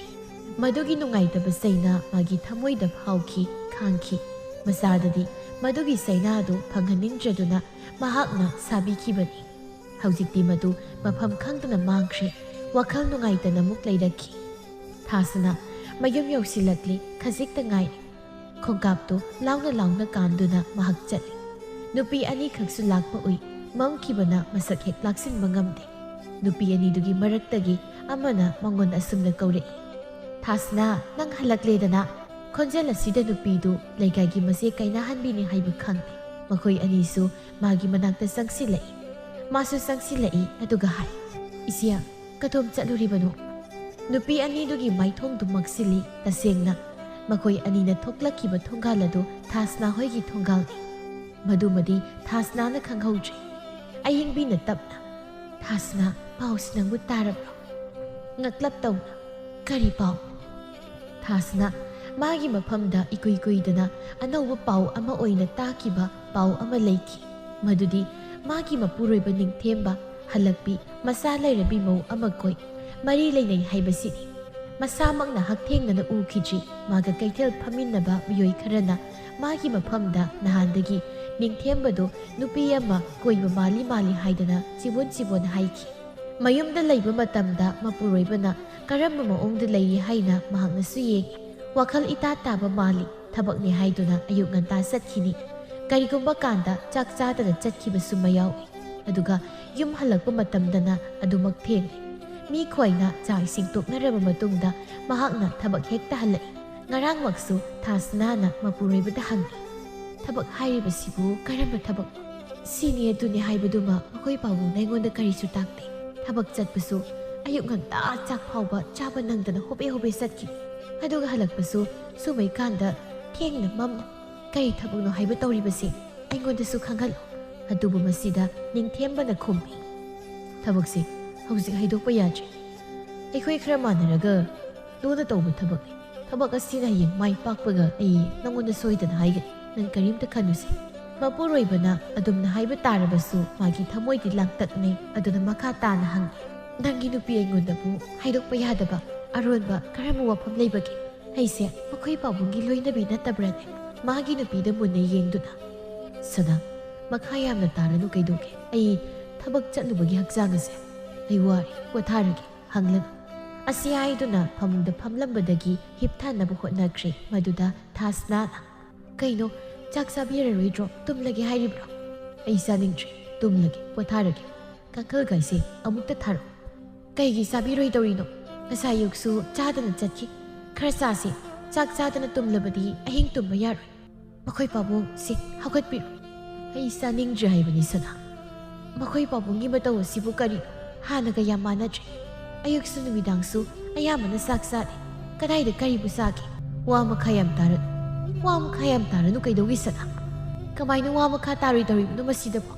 ꯃꯗꯨꯒꯤ ꯅꯨꯡꯉꯥꯏꯇꯕ ꯆꯩꯅꯥ ꯃꯥꯒꯤ ꯊꯃꯣꯏꯗ ꯐꯥꯎꯈꯤ, ꯈꯥꯡꯈꯤ꯫ ꯃꯆꯥꯗꯗꯤ ꯃꯗꯨꯒꯤ ꯆꯩꯅꯥ ꯑꯗꯨ ꯐꯪꯍꯟꯅꯤꯡꯗ꯭ꯔꯗꯨꯅ ꯃꯍꯥꯛꯅ ꯁꯥꯕꯤꯈꯤꯕꯅꯤ꯫ ꯍꯧꯖꯤꯛꯇꯤ ꯃꯗꯨ ꯃꯐꯝ ꯈꯪꯗꯅ ꯃꯥꯡꯈ꯭ꯔꯦ꯫ ꯋꯥꯈꯜ ꯅꯨꯡꯉꯥꯏꯇꯅ ꯑꯃꯨꯛ ꯂꯩꯔꯛꯈꯤ꯫ ꯊꯥꯁꯅꯥ ꯃꯌꯨꯝ ꯌꯧꯁꯤꯜꯂꯛꯂꯦ, ꯈꯖꯤꯛꯇ ꯉꯥꯏꯔꯦ꯫ ꯈꯣꯡꯀꯥꯞꯇꯨ ꯂꯥꯎꯅ ꯂꯥꯎꯅ ꯀꯥꯟꯗꯨꯅ ꯃꯍꯥꯛ ꯆꯠꯂꯤ꯫ ꯅꯨꯄꯤ ꯑꯅꯤꯈꯛꯁꯨ ꯂꯥꯛꯄ ꯎꯏ꯫ ꯃꯝꯈꯤꯕꯅ ꯃꯁꯛ ꯍꯦꯛ ꯂꯥꯛꯁꯤꯟꯕ ꯉꯝꯗꯦ꯫ ꯅꯨꯄꯤ ꯑꯅꯤꯗꯨꯒꯤ ꯃꯔꯛꯇꯒꯤ ꯑꯃꯅ ꯃꯉꯣꯟ ꯑꯁꯨꯝꯅ ꯀꯧꯔꯛꯏ, "ꯊꯥꯁꯅꯥ, ꯅꯪ ꯍꯜꯂꯛꯂꯦꯗꯅ?" ꯈꯣꯟꯖꯦꯜ ꯑꯁꯤꯗ ꯅꯨꯄꯤꯗꯨ ꯂꯩꯀꯥꯏꯒꯤ ꯃꯆꯦ ꯀꯥꯏꯅꯍꯟꯕꯤꯅꯤ ꯍꯥꯏꯕ ꯈꯪꯂꯦ꯫ ꯃꯈꯣꯏ ꯑꯅꯤꯁꯨ ꯃꯥꯒꯤ ꯃꯅꯥꯛꯇ ꯆꯪꯁꯤꯜꯂꯛꯏ꯫ ꯃꯥꯁꯨ ꯆꯪꯁꯤꯜꯂꯛꯏ, ꯑꯗꯨꯒ ꯍꯥꯏ, "ꯏꯆꯦ, ꯀꯗꯣꯝ ꯆꯠꯂꯨꯔꯤꯕꯅꯣ?" ꯅꯨꯄꯤ ꯑꯅꯤꯗꯨꯒꯤ ꯃꯥꯏꯊꯣꯡꯗꯨ ꯃꯛꯁꯤꯜꯂꯤ꯫ ꯇꯁꯦꯡꯅ ꯃꯈꯣꯏ ꯑꯅꯤꯅ ꯊꯣꯛꯂꯛꯈꯤꯕ ꯊꯣꯡꯒꯥꯜ ꯑꯗꯨ ꯊꯥꯁꯅꯥ ꯍꯣꯏꯒꯤ ꯊꯣꯡꯒꯥꯜꯅꯤ꯫ ꯃꯗꯨꯃꯗꯤ ꯊꯥꯁꯅꯥꯅ ꯈꯪꯍꯧꯗ꯭ꯔꯦ꯫ ꯑꯌꯤꯡꯕꯤꯅ ꯇꯞꯅ, "ꯊꯥꯁꯅꯥ, ꯄꯥꯎꯁꯤ ꯅꯪꯕꯨ ꯇꯥꯔꯕ꯭ꯔꯣ?" ꯉꯛꯂꯞ ꯇꯧꯅ, "ꯀꯔꯤ ꯄꯥꯎ?" ꯊꯥꯁꯅꯥ ꯃꯥꯒꯤ ꯃꯐꯝꯗ ꯏꯀꯨꯏ ꯀꯨꯏꯗꯅ ꯑꯅꯧꯕ ꯄꯥꯎ ꯑꯃ ꯑꯣꯏꯅ ꯇꯥꯈꯤꯕ ꯄꯥꯎ ꯑꯃ ꯂꯩꯈꯤ꯫ ꯃꯗꯨꯗꯤ ꯃꯥꯒꯤ ꯃꯄꯨꯔꯣꯏꯕ ꯅꯤꯡꯊꯦꯝꯕ ꯍꯜꯂꯛꯄꯤ ꯃꯆꯥ ꯂꯩꯔꯕꯤ ꯃꯧ ꯑꯃ ꯀꯣꯏ ꯃꯔꯤ ꯂꯩꯅꯩ ꯍꯥꯏꯕꯁꯤꯅꯤ꯫ ꯃꯁꯥꯃꯛꯅ ꯍꯛꯊꯦꯡꯅꯅ ꯎꯈꯤꯗ꯭ꯔꯤ꯫ ꯃꯥꯒ ꯀꯩꯊꯦꯜ ꯐꯝꯃꯤꯟꯅꯕ ꯃꯤꯑꯣꯏ ꯈꯔꯅ ꯃꯥꯒꯤ ꯃꯐꯝꯗ ꯅꯍꯥꯟꯗꯒꯤ ꯅꯤꯡꯊꯦꯝꯕꯗꯨ ꯅꯨꯄꯤ ꯑꯃ ꯀꯣꯏꯕ ꯃꯥꯜꯂꯤ ꯃꯥꯜꯂꯤ ꯍꯥꯏꯗꯅ ꯆꯤꯕꯣꯟ ꯆꯤꯕꯣꯟ ꯍꯥꯏꯈꯤ꯫ ꯃꯌꯨꯝꯗ ꯂꯩꯕ ꯃꯇꯝꯗ ꯃꯄꯨꯔꯣꯏꯕꯅ ꯀꯔꯝꯕ ꯃꯑꯣꯡꯗ ꯂꯩꯔꯤ ꯍꯥꯏꯅ ꯃꯍꯥꯛꯅꯁꯨ ꯌꯦꯡꯏ꯫ ꯋꯥꯈꯜ ꯏꯇꯥ ꯇꯥꯕ ꯃꯥꯜꯂꯤ꯫ ꯊꯕꯛꯅꯤ ꯍꯥꯏꯗꯨꯅ ꯑꯌꯨꯛ ꯉꯟꯇꯥ ꯆꯠꯈꯤꯅꯤ꯫ ꯀꯔꯤꯒꯨꯝꯕ ꯀꯥꯟꯗ ꯆꯥꯛ ꯆꯥꯗꯅ ꯆꯠꯈꯤꯕꯁꯨ ꯃꯌꯥꯎꯏ꯫ ꯑꯗꯨꯒ ꯌꯨꯝ ꯍꯜꯂꯛꯄ ꯃꯇꯝꯗꯅ ꯑꯗꯨꯃꯛ ꯊꯦꯡꯂꯤ꯫ ꯃꯤ ꯈ꯭ꯋꯥꯏꯅ ꯆꯥꯛ ꯏꯁꯤꯡ ꯇꯣꯛꯅꯔꯕ ꯃꯇꯨꯡꯗ ꯃꯍꯥꯛꯅ ꯊꯕꯛ ꯍꯦꯛꯇ ꯍꯜꯂꯛꯏ꯫ ꯉꯔꯥꯡꯃꯛꯁꯨ ꯊꯥꯁꯅꯥꯅ ꯃꯄꯨꯔꯣꯏꯕꯗ ꯍꯪꯉꯤ, "ꯊꯕꯛ ꯍꯥꯏꯔꯤꯕꯁꯤꯕꯨ ꯀꯔꯝꯕ ꯊꯕꯛꯅꯣ?" "ꯁꯤꯅꯤ ꯑꯗꯨꯅꯤ ꯍꯥꯏꯕꯗꯨꯃ ꯃꯈꯣꯏ ꯄꯥꯕꯨꯡꯅ ꯑꯩꯉꯣꯟꯗ ꯀꯔꯤꯁꯨ ꯇꯥꯛꯇꯦ꯫ ꯊꯕꯛ ꯆꯠꯄꯁꯨ ꯑꯌꯨꯛ ꯉꯟꯇꯥ ꯆꯥꯛ ꯐꯥꯎꯕ ꯆꯥꯕ ꯅꯪꯗꯅ ꯍꯣꯕꯦ ꯍꯣꯕꯦ ꯆꯠꯈꯤ꯫ ꯑꯗꯨꯒ ꯍꯜꯂꯛꯄꯁꯨ ꯁꯨꯝꯃꯩꯀꯥꯟꯗ ꯊꯦꯡꯅ ꯃꯝꯅ꯫ ꯀꯔꯤ ꯊꯕꯛꯅꯣ ꯍꯥꯏꯕ ꯇꯧꯔꯤꯕꯁꯦ? ꯑꯩꯉꯣꯟꯗꯁꯨ ꯈꯪꯍꯜꯂꯨ꯫" ꯑꯗꯨꯕꯨ ꯃꯁꯤꯗ ꯅꯤꯡꯊꯦꯝꯕꯅ ꯈꯨꯝꯃꯤ, "ꯊꯕꯛꯁꯦ ꯍꯧꯖꯤꯛ ꯍꯥꯏꯗꯣꯛꯄ ꯌꯥꯗ꯭ꯔꯤ꯫ ꯑꯩꯈꯣꯏ ꯈꯔ ꯃꯥꯟꯅꯔꯒ ꯂꯨꯅ ꯇꯧꯕ ꯊꯕꯛꯅꯤ꯫ ꯊꯕꯛ ꯑꯁꯤꯅ ꯍꯌꯦꯡ ꯃꯥꯏ ꯄꯥꯛꯄꯒ ꯑꯩ ꯅꯉꯣꯟꯗ ꯁꯣꯏꯗꯅ ꯍꯥꯏꯒꯅꯤ꯫ ꯅꯪ ꯀꯔꯤꯝꯇ ꯈꯟꯅꯨꯁꯦ꯫" ꯃꯄꯨꯔꯣꯏꯕꯅ ꯑꯗꯨꯝꯅ ꯍꯥꯏꯕ ꯇꯥꯔꯕꯁꯨ ꯃꯥꯒꯤ ꯊꯃꯣꯏꯗꯤ ꯂꯥꯡꯇꯛꯅꯩ꯫ ꯑꯗꯨꯅ ꯃꯈꯥ ꯇꯥꯅ ꯍꯪꯉꯤ, "ꯅꯪꯒꯤ ꯅꯨꯄꯤ ꯑꯩꯉꯣꯟꯗꯕꯨ ꯍꯥꯏꯗꯣꯛꯄ ꯌꯥꯗꯕ ꯑꯔꯣꯟꯕ ꯀꯔꯝꯕ ꯋꯥꯐꯝ ꯂꯩꯕꯒꯦ? ꯑꯩꯁꯦ ꯃꯈꯣꯏ ꯄꯥꯕꯨꯡꯒꯤ ꯂꯣꯏꯅꯕꯤ ꯅꯠꯇꯕ꯭ꯔꯅꯦ?" ꯃꯥꯒꯤ ꯅꯨꯄꯤꯗ ꯃꯨꯟꯅ ꯌꯦꯡꯗꯨꯅ, "ꯁꯅꯥ, ꯃꯈꯥ ꯌꯥꯝꯅ ꯇꯥꯔꯅꯨ ꯀꯩꯗꯧꯒꯦ? ꯑꯩ ꯊꯕꯛ ꯆꯠꯂꯨꯕꯒꯤ ꯍꯛꯆꯥꯡ ꯑꯁꯦ꯫ ꯑꯩ ꯋꯥꯔꯦ, ꯄꯣꯊꯥꯔꯒꯦ, ꯍꯪꯂꯅꯨ꯫" ꯑꯁꯤ ꯍꯥꯏꯗꯨꯅ ꯐꯃꯨꯡꯗ ꯐꯝꯂꯝꯕꯗꯒꯤ ꯍꯤꯞꯊꯅꯕ ꯍꯣꯠꯅꯈ꯭ꯔꯦ꯫ ꯃꯗꯨꯗ ꯊꯥꯁꯅꯥꯅ, "ꯀꯩꯅꯣ, ꯆꯥꯛ ꯆꯥꯕꯤꯔꯔꯣꯏꯗ꯭ꯔꯣ? ꯇꯨꯝꯂꯒꯦ ꯍꯥꯏꯔꯤꯕ꯭ꯔꯣ?" "ꯑꯩ ꯆꯥꯅꯤꯡꯗ꯭ꯔꯦ, ꯇꯨꯝꯂꯒꯦ, ꯄꯣꯊꯥꯔꯒꯦ꯫ ꯀꯥꯡꯈꯜꯒꯥꯏꯁꯦ ꯑꯃꯨꯛꯇ ꯊꯥꯔꯛꯑꯣ꯫" "ꯀꯩꯒꯤ ꯆꯥꯕꯤꯔꯣꯏꯗꯧꯔꯤꯅꯣ? ꯉꯁꯥꯏ ꯑꯌꯨꯛꯁꯨ ꯆꯥꯗꯅ ꯆꯠꯈꯤ꯫ ꯈꯔ ꯆꯥꯁꯤ꯫ ꯆꯥꯛ ꯆꯥꯗꯅ ꯇꯨꯝꯂꯕꯗꯤ ꯑꯍꯤꯡ ꯇꯨꯝꯕ ꯌꯥꯔꯣꯏ꯫" "ꯃꯈꯣꯏ ꯄꯥꯕꯨꯡ, ꯁꯤ ꯍꯧꯒꯠꯄꯤꯔꯣ꯫" "ꯑꯩ ꯆꯥꯅꯤꯡꯗ꯭ꯔꯦ ꯍꯥꯏꯕꯅꯤ ꯁꯅꯥ꯫ ꯃꯈꯣꯏ ꯄꯥꯕꯨꯡꯒꯤ ꯃꯇꯧ ꯑꯁꯤꯕꯨ ꯀꯔꯤꯅꯣ? ꯍꯥꯟꯅꯒ ꯌꯥꯝ ꯃꯥꯟꯅꯗ꯭ꯔꯦ꯫ ꯑꯌꯨꯛꯁꯨ ꯅꯨꯃꯤꯗꯥꯡꯁꯨ ꯑꯌꯥꯝꯕꯅ ꯆꯥꯛ ꯆꯥꯗꯦ꯫ ꯀꯗꯥꯏꯗ ꯀꯔꯤꯕꯨ ꯆꯥꯒꯦ? ꯋꯥ ꯃꯈꯥ ꯌꯥꯝ ꯇꯥꯔꯅꯨ꯫ ꯋꯥ ꯃꯈꯥ ꯌꯥꯝ ꯇꯥꯔꯅꯨ ꯀꯩꯗꯧꯒꯦ ꯁꯅꯥ? ꯀꯃꯥꯏꯅ ꯋꯥ ꯃꯈꯥ ꯇꯥꯔꯣꯏꯗꯧꯔꯤꯕꯅꯣ ꯃꯁꯤꯗꯕꯣ?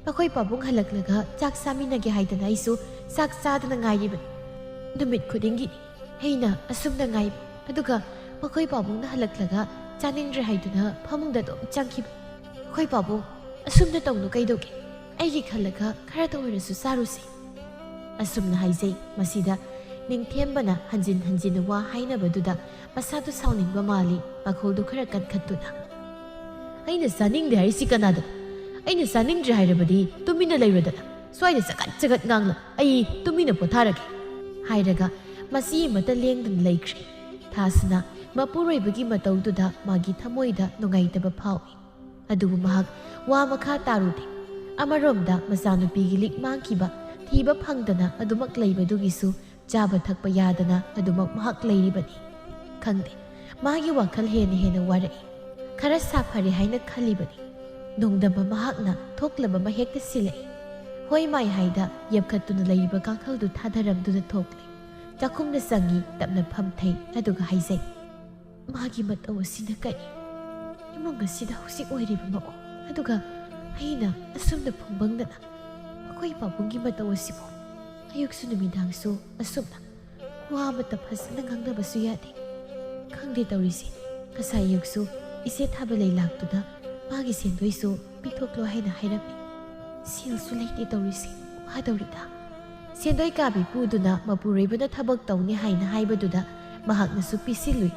ꯃꯈꯣꯏ ꯄꯥꯕꯨꯡ ꯍꯜꯂꯛꯂꯒ ꯆꯥꯛ ꯆꯥꯃꯤꯟꯅꯒꯦ ꯍꯥꯏꯗꯅ ꯑꯩꯁꯨ ꯆꯥꯛ ꯆꯥꯗꯅ ꯉꯥꯏꯔꯤꯕꯅꯤ꯫ ꯅꯨꯃꯤꯠ ꯈꯨꯗꯤꯡꯒꯤꯅꯤ ꯑꯩꯅ ꯑꯁꯨꯝꯅ ꯉꯥꯏꯕ꯫ ꯑꯗꯨꯒ ꯃꯈꯣꯏ ꯄꯥꯕꯨꯡꯅ ꯍꯜꯂꯛꯂꯒ ꯆꯥꯅꯤꯡꯗ꯭ꯔꯦ ꯍꯥꯏꯗꯨꯅ ꯐꯃꯨꯡꯗ ꯑꯗꯨꯝ ꯆꯪꯈꯤꯕ꯫ ꯃꯈꯣꯏ ꯄꯥꯕꯨꯡ, ꯑꯁꯨꯝꯅ ꯇꯧꯅꯨ ꯀꯩꯗꯧꯒꯦ? ꯑꯩꯒꯤ ꯈꯜꯂꯒ ꯈꯔꯇ ꯑꯣꯏꯔꯁꯨ ꯆꯥꯔꯨꯁꯤ꯫" ꯑꯁꯨꯝꯅ ꯍꯥꯏꯖꯩ꯫ ꯃꯁꯤꯗ ꯅꯤꯡꯊꯦꯝꯕꯅ ꯍꯟꯖꯤꯟ ꯍꯟꯖꯤꯟꯅ ꯋꯥ ꯍꯥꯏꯅꯕꯗꯨꯗ ꯃꯁꯥꯗꯨ ꯁꯥꯎꯅꯤꯡꯕ ꯃꯥꯜꯂꯤ꯫ ꯃꯈꯣꯜꯗꯨ ꯈꯔ ꯀꯟꯈꯠꯇꯨꯅ, "ꯑꯩꯅ ꯆꯥꯅꯤꯡꯗꯦ ꯍꯥꯏꯔꯤꯁꯤ ꯀꯅꯥꯗꯅꯣ? ꯑꯩꯅ ꯆꯥꯅꯤꯡꯗ꯭ꯔꯦ ꯍꯥꯏꯔꯕꯗꯤ ꯇꯨꯃꯤꯟꯅ ꯂꯩꯔꯣꯗꯅ꯫ ꯁ꯭ꯋꯥꯏꯗ ꯆꯒꯠ ꯆꯒꯠ ꯉꯥꯡꯂ ꯑꯩ ꯇꯨꯃꯤꯟꯅ ꯄꯣꯊꯥꯔꯒꯦ," ꯍꯥꯏꯔꯒ ꯃꯁꯤ ꯑꯃꯠꯇ ꯂꯦꯡꯗꯅ ꯂꯩꯈ꯭ꯔꯦ꯫ ꯊꯥꯁꯅ ꯃꯄꯨꯔꯣꯏꯕꯒꯤ ꯃꯇꯧꯗꯨꯗ ꯃꯥꯒꯤ ꯊꯃꯣꯏꯗ ꯅꯨꯡꯉꯥꯏꯇꯕ ꯐꯥꯎꯏ꯫ ꯑꯗꯨꯕꯨ ꯃꯍꯥꯛ ꯋꯥ ꯃꯈꯥ ꯇꯥꯔꯨꯗꯦ꯫ ꯑꯃꯔꯣꯝꯗ ꯃꯆꯥꯅꯨꯄꯤꯒꯤ ꯂꯤꯛ ꯃꯥꯡꯈꯤꯕ ꯊꯤꯕ ꯐꯪꯗꯅ ꯑꯗꯨꯃꯛ ꯂꯩꯕꯗꯨꯒꯤꯁꯨ ꯆꯥꯕ ꯊꯛꯄ ꯌꯥꯗꯅ ꯑꯗꯨꯃꯛ ꯃꯍꯥꯛ ꯂꯩꯔꯤꯕꯅꯤ꯫ ꯈꯪꯗꯦ, ꯃꯥꯒꯤ ꯋꯥꯈꯜ ꯍꯦꯟꯅ ꯍꯦꯟꯅ ꯋꯥꯔꯛꯏ꯫ ꯈꯔ ꯁꯥꯐꯔꯦ ꯍꯥꯏꯅ ꯈꯜꯂꯤꯕꯅꯤ꯫ ꯅꯣꯡꯗꯝꯕ ꯃꯍꯥꯛꯅ ꯊꯣꯛꯂꯕ ꯑꯃ ꯍꯦꯛꯇ ꯁꯤꯜꯂꯛꯏ꯫ ꯍꯣꯏ ꯃꯥꯏ ꯍꯥꯏꯗ ꯌꯦꯞꯈꯠꯇꯨꯅ ꯂꯩꯔꯤꯕ ꯀꯥꯡꯈꯜꯗꯨ ꯊꯥꯗꯔꯝꯗꯨꯅ ꯊꯣꯛꯂꯦ꯫ ꯆꯥꯛꯈꯨꯝꯗ ꯆꯪꯉꯤ, ꯇꯞꯅ ꯐꯝꯊꯩ, ꯑꯗꯨꯒ ꯍꯥꯏꯖꯩ, "ꯃꯥꯒꯤ ꯃꯇꯧ ꯑꯁꯤꯅ ꯀꯔꯤ? ꯏꯃꯨꯡ ꯑꯁꯤꯗ ꯍꯧꯖꯤꯛ ꯑꯣꯏꯔꯤꯕ ꯃꯑꯣꯡ ꯑꯗꯨꯒ ꯑꯩꯅ ꯑꯁꯨꯝꯅ ꯐꯨꯡꯕꯪꯗꯅ ꯃꯈꯣꯏ ꯄꯥꯕꯨꯡꯒꯤ ꯃꯇꯧ ꯑꯁꯤꯕꯨ ꯑꯌꯨꯛꯁꯨ ꯅꯨꯃꯤꯗꯥꯡꯁꯨ ꯑꯁꯨꯝꯅ ꯋꯥ ꯑꯃꯠꯇ ꯐꯖꯅ ꯉꯥꯡꯅꯕꯁꯨ ꯌꯥꯗꯦ꯫ ꯈꯪꯗꯦ ꯇꯧꯔꯤꯁꯦ꯫ ꯉꯁꯥꯏ ꯑꯌꯨꯛꯁꯨ ꯏꯆꯦ ꯊꯥꯕ ꯂꯩ ꯂꯥꯛꯇꯨꯅ ꯃꯥꯒꯤ ꯁꯦꯟꯗꯣꯏꯁꯨ ꯄꯤꯊꯣꯛꯂꯣ ꯍꯥꯏꯅ ꯍꯥꯏꯔꯝꯃꯤ꯫ ꯁꯦꯜꯁꯨ ꯂꯩꯇꯦ ꯇꯧꯔꯤꯁꯦ꯫ ꯋꯥꯗꯧꯔꯤꯗ꯫ ꯁꯦꯟꯗꯣꯏ ꯀꯥꯕꯤ ꯄꯨꯗꯨꯅ ꯃꯄꯨꯔꯣꯏꯕꯅ ꯊꯕꯛ ꯇꯧꯅꯤ ꯍꯥꯏꯅ ꯍꯥꯏꯕꯗꯨꯗ ꯃꯍꯥꯛꯅꯁꯨ ꯄꯤꯁꯤꯜꯂꯨꯏ꯫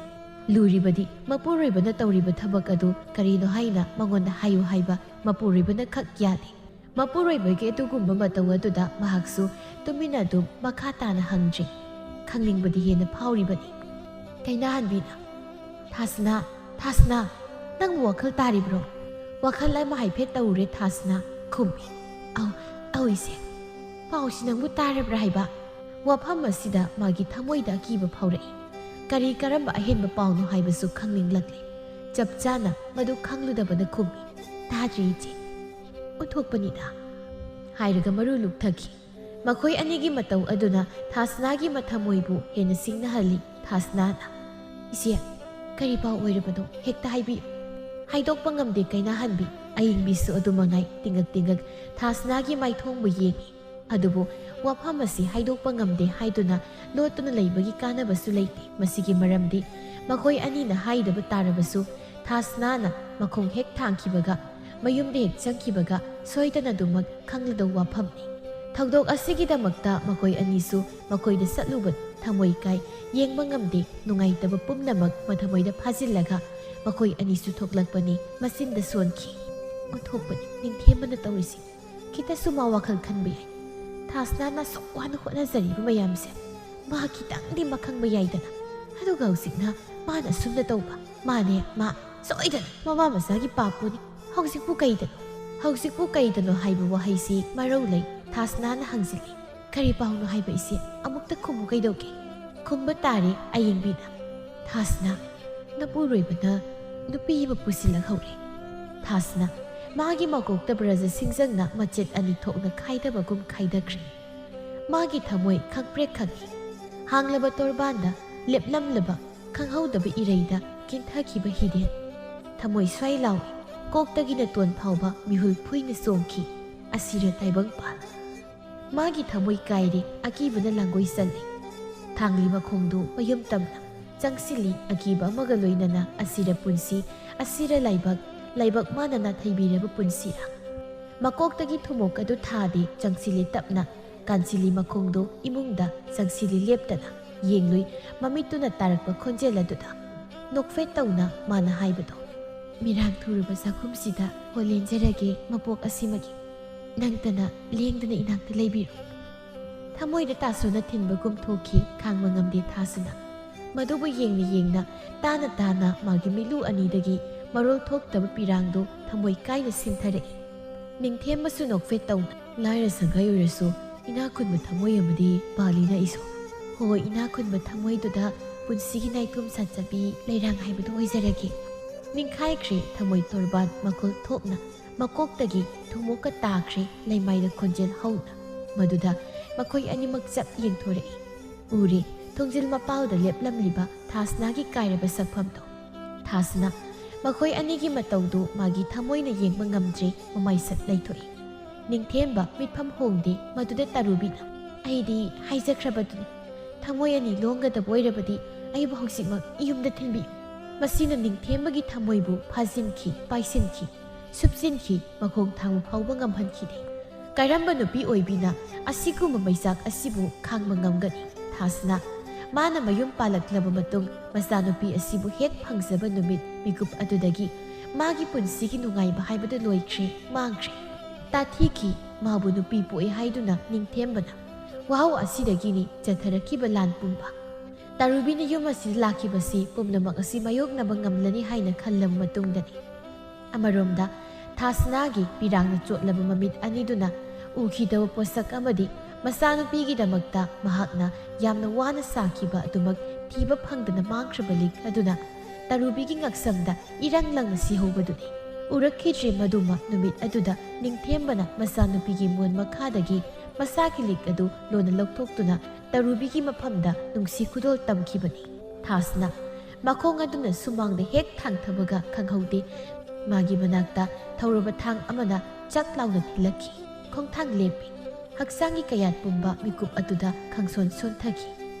ꯂꯨꯔꯤꯕꯗꯤ ꯃꯄꯨꯔꯣꯏꯕꯅ ꯇꯧꯔꯤꯕ ꯊꯕꯛ ꯑꯗꯨ ꯀꯔꯤꯅꯣ ꯍꯥꯏꯅ ꯃꯉꯣꯟꯗ ꯍꯥꯏꯌꯨ ꯍꯥꯏꯕ ꯃꯄꯨꯔꯣꯏꯕꯅ ꯈꯛ ꯌꯥꯗꯦ꯫ ꯃꯄꯨꯔꯣꯏꯕꯒꯤ ꯑꯗꯨꯒꯨꯝꯕ ꯃꯇꯧ ꯑꯗꯨꯗ ꯃꯍꯥꯛꯁꯨ ꯇꯨꯃꯤꯟꯅ ꯑꯗꯨꯝ ꯃꯈꯥ ꯇꯥꯅ ꯍꯪꯗ꯭ꯔꯦ꯫ ꯈꯪꯅꯤꯡꯕꯗꯤ ꯍꯦꯟꯅ ꯐꯥꯎꯔꯤꯕꯅꯤ꯫ ꯀꯩꯅꯥꯍꯟꯕꯤꯅ, "ꯊꯥꯁꯅꯥ, ꯊꯥꯁꯅꯥ, ꯅꯪꯕꯨ ꯋꯥꯈꯜ ꯇꯥꯔꯤꯕ꯭ꯔꯣ?" "ꯋꯥꯈꯜ ꯑꯃ ꯍꯥꯏꯐꯦꯠ ꯇꯧꯔꯦ ꯊꯥꯁꯅꯥ" ꯈꯨꯝꯃꯤ꯫ "ꯑꯧ, ꯑꯧ ꯏꯆꯦ꯫ ꯄꯥꯎꯁꯤ ꯅꯪꯕꯨ ꯇꯥꯔꯕ꯭ꯔꯥ ꯍꯥꯏꯕ?" ꯋꯥꯐꯝ ꯑꯁꯤꯗ ꯃꯥꯒꯤ ꯊꯃꯣꯏꯗ ꯑꯀꯤꯕ ꯐꯥꯎꯔꯛꯏ꯫ ꯀꯔꯤ ꯀꯔꯝꯕ ꯑꯍꯦꯟꯕ ꯄꯥꯎꯅꯣ ꯍꯥꯏꯕꯁꯨ ꯈꯪꯅꯤꯡꯂꯛꯂꯦ꯫ ꯆꯞ ꯆꯥꯅ ꯃꯗꯨ ꯈꯪꯂꯨꯗꯕꯅ ꯈꯨꯝꯃꯤ, "ꯇꯥꯗ꯭ꯔꯤ ꯏꯆꯦ꯫ ꯑꯣꯟꯊꯣꯛꯄꯅꯤꯗ" ꯍꯥꯏꯔꯒ ꯃꯔꯨ ꯂꯨꯛꯊꯈꯤ꯫ ꯃꯈꯣꯏ ꯑꯅꯤꯒꯤ ꯃꯇꯧ ꯑꯗꯨꯅ ꯊꯥꯁꯅꯥꯒꯤ ꯃꯊꯃꯣꯏꯕꯨ ꯍꯦꯟꯅ ꯁꯤꯡꯅꯍꯜꯂꯤ꯫ ꯊꯥꯁꯅꯥꯅ, "ꯏꯆꯦ, ꯀꯔꯤ ꯄꯥꯎ ꯑꯣꯏꯔꯕꯅꯣ? ꯍꯦꯛꯇ ꯍꯥꯏꯕꯤꯌꯨ"꯫ ꯍꯥꯏꯗꯣꯛꯄ ꯉꯝꯗꯦ ꯀꯩꯅꯥꯍꯟꯕꯤ꯫ ꯑꯌꯤꯡꯕꯤꯁꯨ ꯑꯗꯨ ꯃꯉꯥꯏ ꯇꯤꯡꯉꯛ ꯇꯤꯡꯉꯛ ꯊꯥꯁꯅꯥꯒꯤ ꯃꯥꯏꯊꯣꯡꯕꯨ ꯌꯦꯡꯏ꯫ ꯑꯗꯨꯕꯨ ꯋꯥꯐꯝ ꯑꯁꯤ ꯍꯥꯏꯗꯣꯛꯄ ꯉꯝꯗꯦ ꯍꯥꯏꯗꯨꯅ ꯂꯣꯠꯇꯨꯅ ꯂꯩꯕꯒꯤ ꯀꯥꯟꯅꯕꯁꯨ ꯂꯩꯇꯦ꯫ ꯃꯁꯤꯒꯤ ꯃꯔꯝꯗꯤ ꯃꯈꯣꯏ ꯑꯅꯤꯅ ꯍꯥꯏꯗꯕ ꯇꯥꯔꯕꯁꯨ ꯊꯥꯁꯅꯥꯅ ꯃꯈꯣꯡ ꯍꯦꯛ ꯊꯥꯡꯈꯤꯕꯒ, ꯃꯌꯨꯝꯗ ꯍꯦꯛ ꯆꯪꯈꯤꯕꯒ ꯁꯣꯏꯗꯅ ꯑꯗꯨꯃꯛ ꯈꯪꯂꯗꯧ ꯋꯥꯐꯝꯅꯤ꯫ ꯊꯧꯗꯣꯛ ꯑꯁꯤꯒꯤꯗꯃꯛꯇ ꯃꯈꯣꯏ ꯑꯅꯤꯁꯨ ꯃꯈꯣꯏꯗ ꯆꯠꯂꯨꯕ ꯊꯃꯣꯏ ꯀꯥꯏ, ꯌꯦꯡꯕ ꯉꯝꯗꯦ, ꯅꯨꯡꯉꯥꯏꯇꯕ ꯄꯨꯝꯅꯃꯛ ꯃꯊꯃꯣꯏꯗ ꯐꯥꯖꯤꯜꯂꯒ ꯃꯈꯣꯏ ꯑꯅꯤꯁꯨ ꯊꯣꯛꯂꯛꯄꯅꯤ꯫ ꯃꯆꯤꯟꯗ ꯁꯣꯟꯈꯤ꯫ ꯑꯣꯟꯊꯣꯛꯄꯅꯤ ꯅꯤꯡꯊꯦꯝꯕꯅ ꯇꯧꯔꯤꯁꯤ꯫ ꯈꯤꯇꯁꯨ ꯃꯥ ꯋꯥꯈꯜ ꯈꯟꯕ ꯌꯥꯏ꯫ ꯊꯥꯁꯅꯥꯅ ꯑꯁꯨꯛ ꯋꯥꯅ ꯍꯣꯠꯅꯖꯔꯤꯕ ꯃꯌꯥꯝꯁꯦ ꯃꯥ ꯈꯤꯇꯪꯗꯤ ꯃꯈꯪꯕ ꯌꯥꯏꯗꯅ꯫ ꯑꯗꯨꯒ ꯍꯧꯖꯤꯛꯅ ꯃꯥꯅ ꯑꯁꯨꯝꯅ ꯇꯧꯕ꯫ ꯃꯥꯅꯦ, ꯃꯥ ꯁꯣꯏꯗꯅ ꯃꯃꯥ ꯃꯆꯥꯒꯤ ꯄꯥꯞꯄꯨꯅꯤ꯫ "ꯍꯧꯖꯤꯛꯄꯨ ꯀꯩꯗꯅꯣ? ꯍꯧꯖꯤꯛꯄꯨ ꯀꯩꯗꯅꯣ?" ꯍꯥꯏꯕ ꯋꯥꯍꯩꯁꯤ ꯃꯔꯧ ꯂꯩ꯫ ꯊꯥꯁꯅꯥꯅ ꯍꯪꯖꯤꯜꯂꯤ꯫ "ꯀꯔꯤ ꯄꯥꯎꯅꯣ ꯍꯥꯏꯕ ꯏꯆꯦ? ꯑꯃꯨꯛꯇ ꯈꯨꯝꯃꯨ ꯀꯩꯗꯧꯒꯦ?" "ꯈꯨꯝꯕ ꯇꯥꯔꯦ ꯑꯌꯦꯡꯕꯤꯅ꯫" "ꯊꯥꯁꯅꯥ, ꯅꯄꯨꯔꯣꯏꯕꯅ ꯅꯨꯄꯤ ꯑꯃ ꯄꯨꯁꯤꯜꯂꯛꯍꯧꯔꯦ꯫" ꯊꯥꯁꯅꯥ, ꯃꯥꯒꯤ ꯃꯀꯣꯛꯇ ꯕ꯭ꯔꯖ ꯁꯤꯡꯖꯪꯅ ꯃꯆꯦꯠ ꯑꯅꯤ ꯊꯣꯛꯅ ꯈꯥꯏꯗꯕꯒꯨꯝ ꯈꯥꯏꯗꯈ꯭ꯔꯦ꯫ ꯃꯥꯒꯤ ꯊꯃꯣꯏ ꯈꯪꯄ꯭ꯔꯦꯛ ꯈꯪꯏ꯫ ꯍꯥꯡꯂꯕ ꯇꯣꯔꯕꯥꯟꯗ ꯂꯦꯞꯂꯝꯂꯕ ꯈꯪꯍꯧꯗꯕ ꯏꯔꯩꯗ ꯀꯤꯟꯊꯈꯤꯕ ꯍꯤꯔꯦꯟ꯫ ꯊꯃꯣꯏ ꯁ꯭ꯋꯥꯏ ꯂꯥꯎꯏ, ꯀꯣꯛꯇꯒꯤ ꯅꯇꯣꯟ ꯐꯥꯎꯕ ꯃꯤꯍꯨꯜ ꯐꯨꯏꯅ ꯆꯣꯡꯈꯤ꯫ ꯑꯁꯤꯔ ꯇꯥꯏꯕꯪꯄꯥꯜ꯫ ꯃꯥꯒꯤ ꯊꯃꯣꯏ ꯀꯥꯏꯔꯦ, ꯑꯀꯤꯕꯅ ꯂꯥꯡꯒꯣꯏ ꯆꯜꯂꯦ꯫ ꯊꯥꯡꯂꯤ ꯃꯈꯣꯡꯗꯨ ꯃꯌꯨꯝ ꯇꯝꯅ ꯆꯪꯁꯤꯜꯂꯤ, ꯑꯀꯤꯕ ꯑꯃꯒ ꯂꯣꯏꯅꯅ꯫ ꯑꯁꯤꯔ ꯄꯨꯟꯁꯤ, ꯑꯁꯤꯔ ꯂꯥꯏꯕꯛ, ꯂꯥꯏꯕꯛ ꯃꯥꯅ ꯅꯥꯊꯩꯕꯤꯔꯕ ꯄꯨꯟꯁꯤꯔ? ꯃꯀꯣꯛꯇꯒꯤ ꯊꯨꯝꯃꯣꯛ ꯑꯗꯨ ꯊꯥꯗꯦ, ꯆꯪꯁꯤꯜꯂꯤ ꯇꯞꯅ, ꯀꯥꯟꯁꯤꯜꯂꯤ ꯃꯈꯣꯡꯗꯨ ꯏꯃꯨꯡꯗ, ꯆꯪꯁꯤꯜꯂꯤ ꯂꯦꯞꯇꯅ, ꯌꯦꯡꯂꯨꯏ ꯃꯃꯤꯠꯇꯨꯅ ꯇꯥꯔꯛꯄ ꯈꯣꯟꯖꯦꯜ ꯑꯗꯨꯗ꯫ ꯅꯣꯛꯐꯦꯠ ꯇꯧꯅ ꯃꯥꯅ ꯍꯥꯏꯕꯗꯣ, "ꯃꯤꯔꯥꯡ ꯊꯨꯔꯕ ꯆꯥꯛꯈꯨꯝꯁꯤꯗ ꯍꯣꯂꯦꯟꯖꯔꯒꯦ ꯃꯄꯣꯛ ꯑꯁꯤꯃꯒꯤ꯫ ꯅꯪꯇꯅ ꯂꯦꯡꯗꯅ ꯏꯅꯥꯛꯇ ꯂꯩꯕꯤꯔꯣ꯫" ꯊꯃꯣꯏꯗ ꯇꯥꯁꯣꯟꯅ ꯊꯤꯟꯕꯒꯨꯝ ꯊꯣꯛꯈꯤ, ꯈꯥꯡꯕ ꯉꯝꯗꯦ ꯊꯥꯁꯅ꯫ ꯃꯗꯨꯕꯨ ꯌꯦꯡꯅ ꯌꯦꯡꯅ, ꯇꯥꯅ ꯇꯥꯅ ꯃꯥꯒꯤ ꯃꯤꯠꯂꯨ ꯑꯅꯤꯗꯒꯤ ꯃꯔꯣꯜ ꯊꯣꯛꯇꯕ ꯄꯤꯔꯥꯡꯗꯨ ꯊꯃꯣꯏ ꯀꯥꯏꯅ ꯁꯤꯟꯊꯔꯛꯏ꯫ ꯅꯤꯡꯊꯦꯝꯕꯁꯨ ꯅꯣꯛꯐꯦꯠ ꯇꯧꯅ, "ꯂꯥꯏꯔ ꯁꯪꯒꯥꯏ ꯑꯣꯏꯔꯁꯨ ꯏꯅꯥꯛ ꯈꯨꯟꯕ ꯊꯃꯣꯏ ꯑꯃꯗꯤ ꯄꯥꯜꯂꯤꯅ ꯑꯩꯁꯨ꯫ ꯍꯣꯏ, ꯏꯅꯥꯛ ꯈꯨꯟꯕ ꯊꯃꯣꯏꯗꯨꯗ ꯄꯨꯟꯁꯤꯒꯤ ꯅꯥꯏꯇꯣꯝ ꯁꯥꯠꯆꯕꯤ ꯂꯩꯔꯥꯡ ꯍꯥꯏꯕꯗꯨ ꯑꯣꯏꯖꯔꯒꯦ꯫" ꯅꯤꯡꯈꯥꯏꯈ꯭ꯔꯦ ꯊꯃꯣꯏ ꯇꯣꯔꯕꯥꯟ ꯃꯈꯣꯜ ꯊꯣꯛꯅ꯫ ꯃꯀꯣꯛꯇꯒꯤ ꯊꯨꯝꯃꯣꯛꯀ ꯇꯥꯈ꯭ꯔꯦ ꯂꯩꯃꯥꯏꯗ ꯈꯣꯟꯖꯦꯜ ꯍꯧꯅ꯫ ꯃꯗꯨꯗ ꯃꯈꯣꯏ ꯑꯅꯤꯃꯛ ꯆꯞ ꯌꯦꯡꯊꯣꯔꯛꯏ꯫ ꯎꯔꯦ ꯊꯣꯡꯖꯤꯜ ꯃꯄꯥꯜꯗ ꯂꯦꯞꯂꯝꯂꯤꯕ ꯊꯥꯁꯅꯥꯒꯤ ꯀꯥꯏꯔꯕ ꯁꯛꯐꯝꯗꯣ꯫ ꯊꯥꯁꯅꯥ, ꯃꯈꯣꯏ ꯑꯅꯤꯒꯤ ꯃꯇꯧꯗꯨ ꯃꯥꯒꯤ ꯊꯃꯣꯏꯅ ꯌꯦꯡꯕ ꯉꯝꯗ꯭ꯔꯦ, ꯃꯃꯥꯏꯁꯛ ꯂꯩꯊꯣꯛꯏ꯫ ꯅꯤꯡꯊꯦꯝꯕ ꯃꯤꯠꯐꯝ ꯍꯣꯡꯗꯦ, ꯃꯗꯨꯗ ꯇꯥꯔꯨꯕꯤꯅ, "ꯑꯩꯗꯤ ꯍꯥꯏꯖꯈ꯭ꯔꯕꯗꯨꯅꯤ, ꯊꯃꯣꯏ ꯑꯅꯤ ꯂꯣꯡꯒꯗꯕ ꯑꯣꯏꯔꯕꯗꯤ ꯑꯩꯕꯨ ꯍꯧꯖꯤꯛꯃꯛ ꯌꯨꯝꯗ ꯊꯤꯟꯕꯤꯌꯨ꯫" ꯃꯁꯤꯅ ꯅꯤꯡꯊꯦꯝꯕꯒꯤ ꯊꯃꯣꯏꯕꯨ ꯐꯥꯖꯤꯟꯈꯤ, ꯄꯥꯏꯁꯤꯟꯈꯤ, ꯁꯨꯞꯆꯤꯟꯈꯤ, ꯃꯈꯣꯡ ꯊꯥꯡꯕ ꯐꯥꯎꯕ ꯉꯝꯍꯟꯈꯤꯗꯦ꯫ ꯀꯔꯝꯕ ꯅꯨꯄꯤ ꯑꯣꯏꯕꯤꯅ ꯑꯁꯤꯒꯨꯝꯕ ꯃꯩꯆꯥꯛ ꯑꯁꯤꯕꯨ ꯈꯥꯡꯕ ꯉꯝꯒꯅꯤ? ꯊꯥꯁꯅꯥ, ꯃꯥꯅ ꯃꯌꯨꯝ ꯄꯥꯜꯂꯛꯂꯕ ꯃꯇꯨꯡ, ꯃꯆꯥꯅꯨꯄꯤ ꯑꯁꯤꯕꯨ ꯍꯦꯛ ꯐꯪꯖꯕ ꯅꯨꯃꯤꯠ ꯃꯤꯀꯨꯞ ꯑꯗꯨꯗꯒꯤ ꯃꯥꯒꯤ ꯄꯨꯟꯁꯤꯒꯤ ꯅꯨꯡꯉꯥꯏꯕ ꯍꯥꯏꯕꯗꯨ ꯂꯣꯏꯈ꯭ꯔꯦ, ꯃꯥꯡꯈ꯭ꯔꯦ꯫ ꯇꯥꯊꯤꯈꯤ, ꯃꯥꯕꯨ ꯅꯨꯄꯤ ꯄꯣꯛꯏ ꯍꯥꯏꯗꯨꯅ ꯅꯤꯡꯊꯦꯝꯕꯅ꯫ ꯋꯥꯍꯧ ꯑꯁꯤꯗꯒꯤꯅꯤ ꯆꯠꯊꯔꯛꯈꯤꯕ ꯂꯥꯟ ꯄꯨꯝꯕ꯫ ꯇꯥꯔꯨꯕꯤꯅ ꯌꯨꯝ ꯑꯁꯤꯗ ꯂꯥꯛꯈꯤꯕꯁꯤ ꯄꯨꯝꯅꯃꯛ ꯑꯁꯤ ꯃꯥꯌꯣꯛꯅꯕ ꯉꯝꯂꯅꯤ ꯍꯥꯏꯅ ꯈꯜꯂꯕ ꯃꯇꯨꯡꯗꯅꯤ꯫ ꯑꯃꯔꯣꯝꯗ ꯊꯥꯁꯅꯥꯒꯤ ꯄꯤꯔꯥꯡꯅ ꯆꯣꯠꯂꯕ ꯃꯃꯤꯠ ꯑꯅꯤꯗꯨꯅ ꯎꯈꯤꯗꯕ ꯄꯣꯠꯁꯛ ꯑꯃꯗꯤ ꯃꯆꯥꯅꯨꯄꯤꯒꯤꯗꯃꯛꯇ ꯃꯍꯥꯛꯅ ꯌꯥꯝꯅ ꯋꯥꯅ ꯁꯥꯈꯤꯕ ꯑꯗꯨꯃꯛ ꯊꯤꯕ ꯐꯪꯗꯅ ꯃꯥꯡꯈ꯭ꯔꯕ ꯂꯤꯛ ꯑꯗꯨꯅ ꯇꯔꯨꯕꯤꯒꯤ ꯉꯛꯁꯝꯗ ꯏꯔꯪ ꯂꯪꯅ ꯁꯤꯍꯧꯕꯗꯨꯅꯤ꯫ ꯎꯔꯛꯈꯤꯗ꯭ꯔꯦ ꯃꯗꯨꯃ ꯅꯨꯃꯤꯠ ꯑꯗꯨꯗ ꯅꯤꯡꯊꯦꯝꯕꯅ ꯃꯆꯥꯅꯨꯄꯤꯒꯤ ꯃꯣꯟ ꯃꯈꯥꯗꯒꯤ ꯃꯁꯥꯒꯤ ꯂꯤꯛ ꯑꯗꯨ ꯂꯣꯟꯅ ꯂꯧꯊꯣꯛꯇꯨꯅ ꯇꯔꯨꯕꯤꯒꯤ ꯃꯐꯝꯗ ꯅꯨꯡꯁꯤ ꯈꯨꯗꯣꯜ ꯇꯝꯈꯤꯕꯅꯤ꯫ ꯊꯥꯁꯅ ꯃꯈꯣꯡ ꯑꯗꯨꯅ ꯁꯨꯃꯥꯡꯗ ꯍꯦꯛ ꯊꯥꯡꯊꯕꯒ ꯈꯪꯍꯧꯗꯦ ꯃꯥꯒꯤ ꯃꯅꯥꯛꯇ ꯊꯧꯔꯕ ꯊꯥꯡ ꯑꯃꯅ ꯆꯥꯛ ꯂꯥꯎꯅ ꯊꯤꯜꯂꯛꯈꯤ꯫ ꯈꯣꯡꯊꯥꯡ ꯂꯦꯞꯄꯤ꯫ ꯍꯛꯆꯥꯡꯒꯤ ꯀꯌꯥꯠ ꯄꯨꯝꯕ ꯃꯤꯀꯨꯞ ꯑꯗꯨꯗ ꯈꯪꯁꯣꯟ ꯁꯣꯟꯊꯈꯤ꯫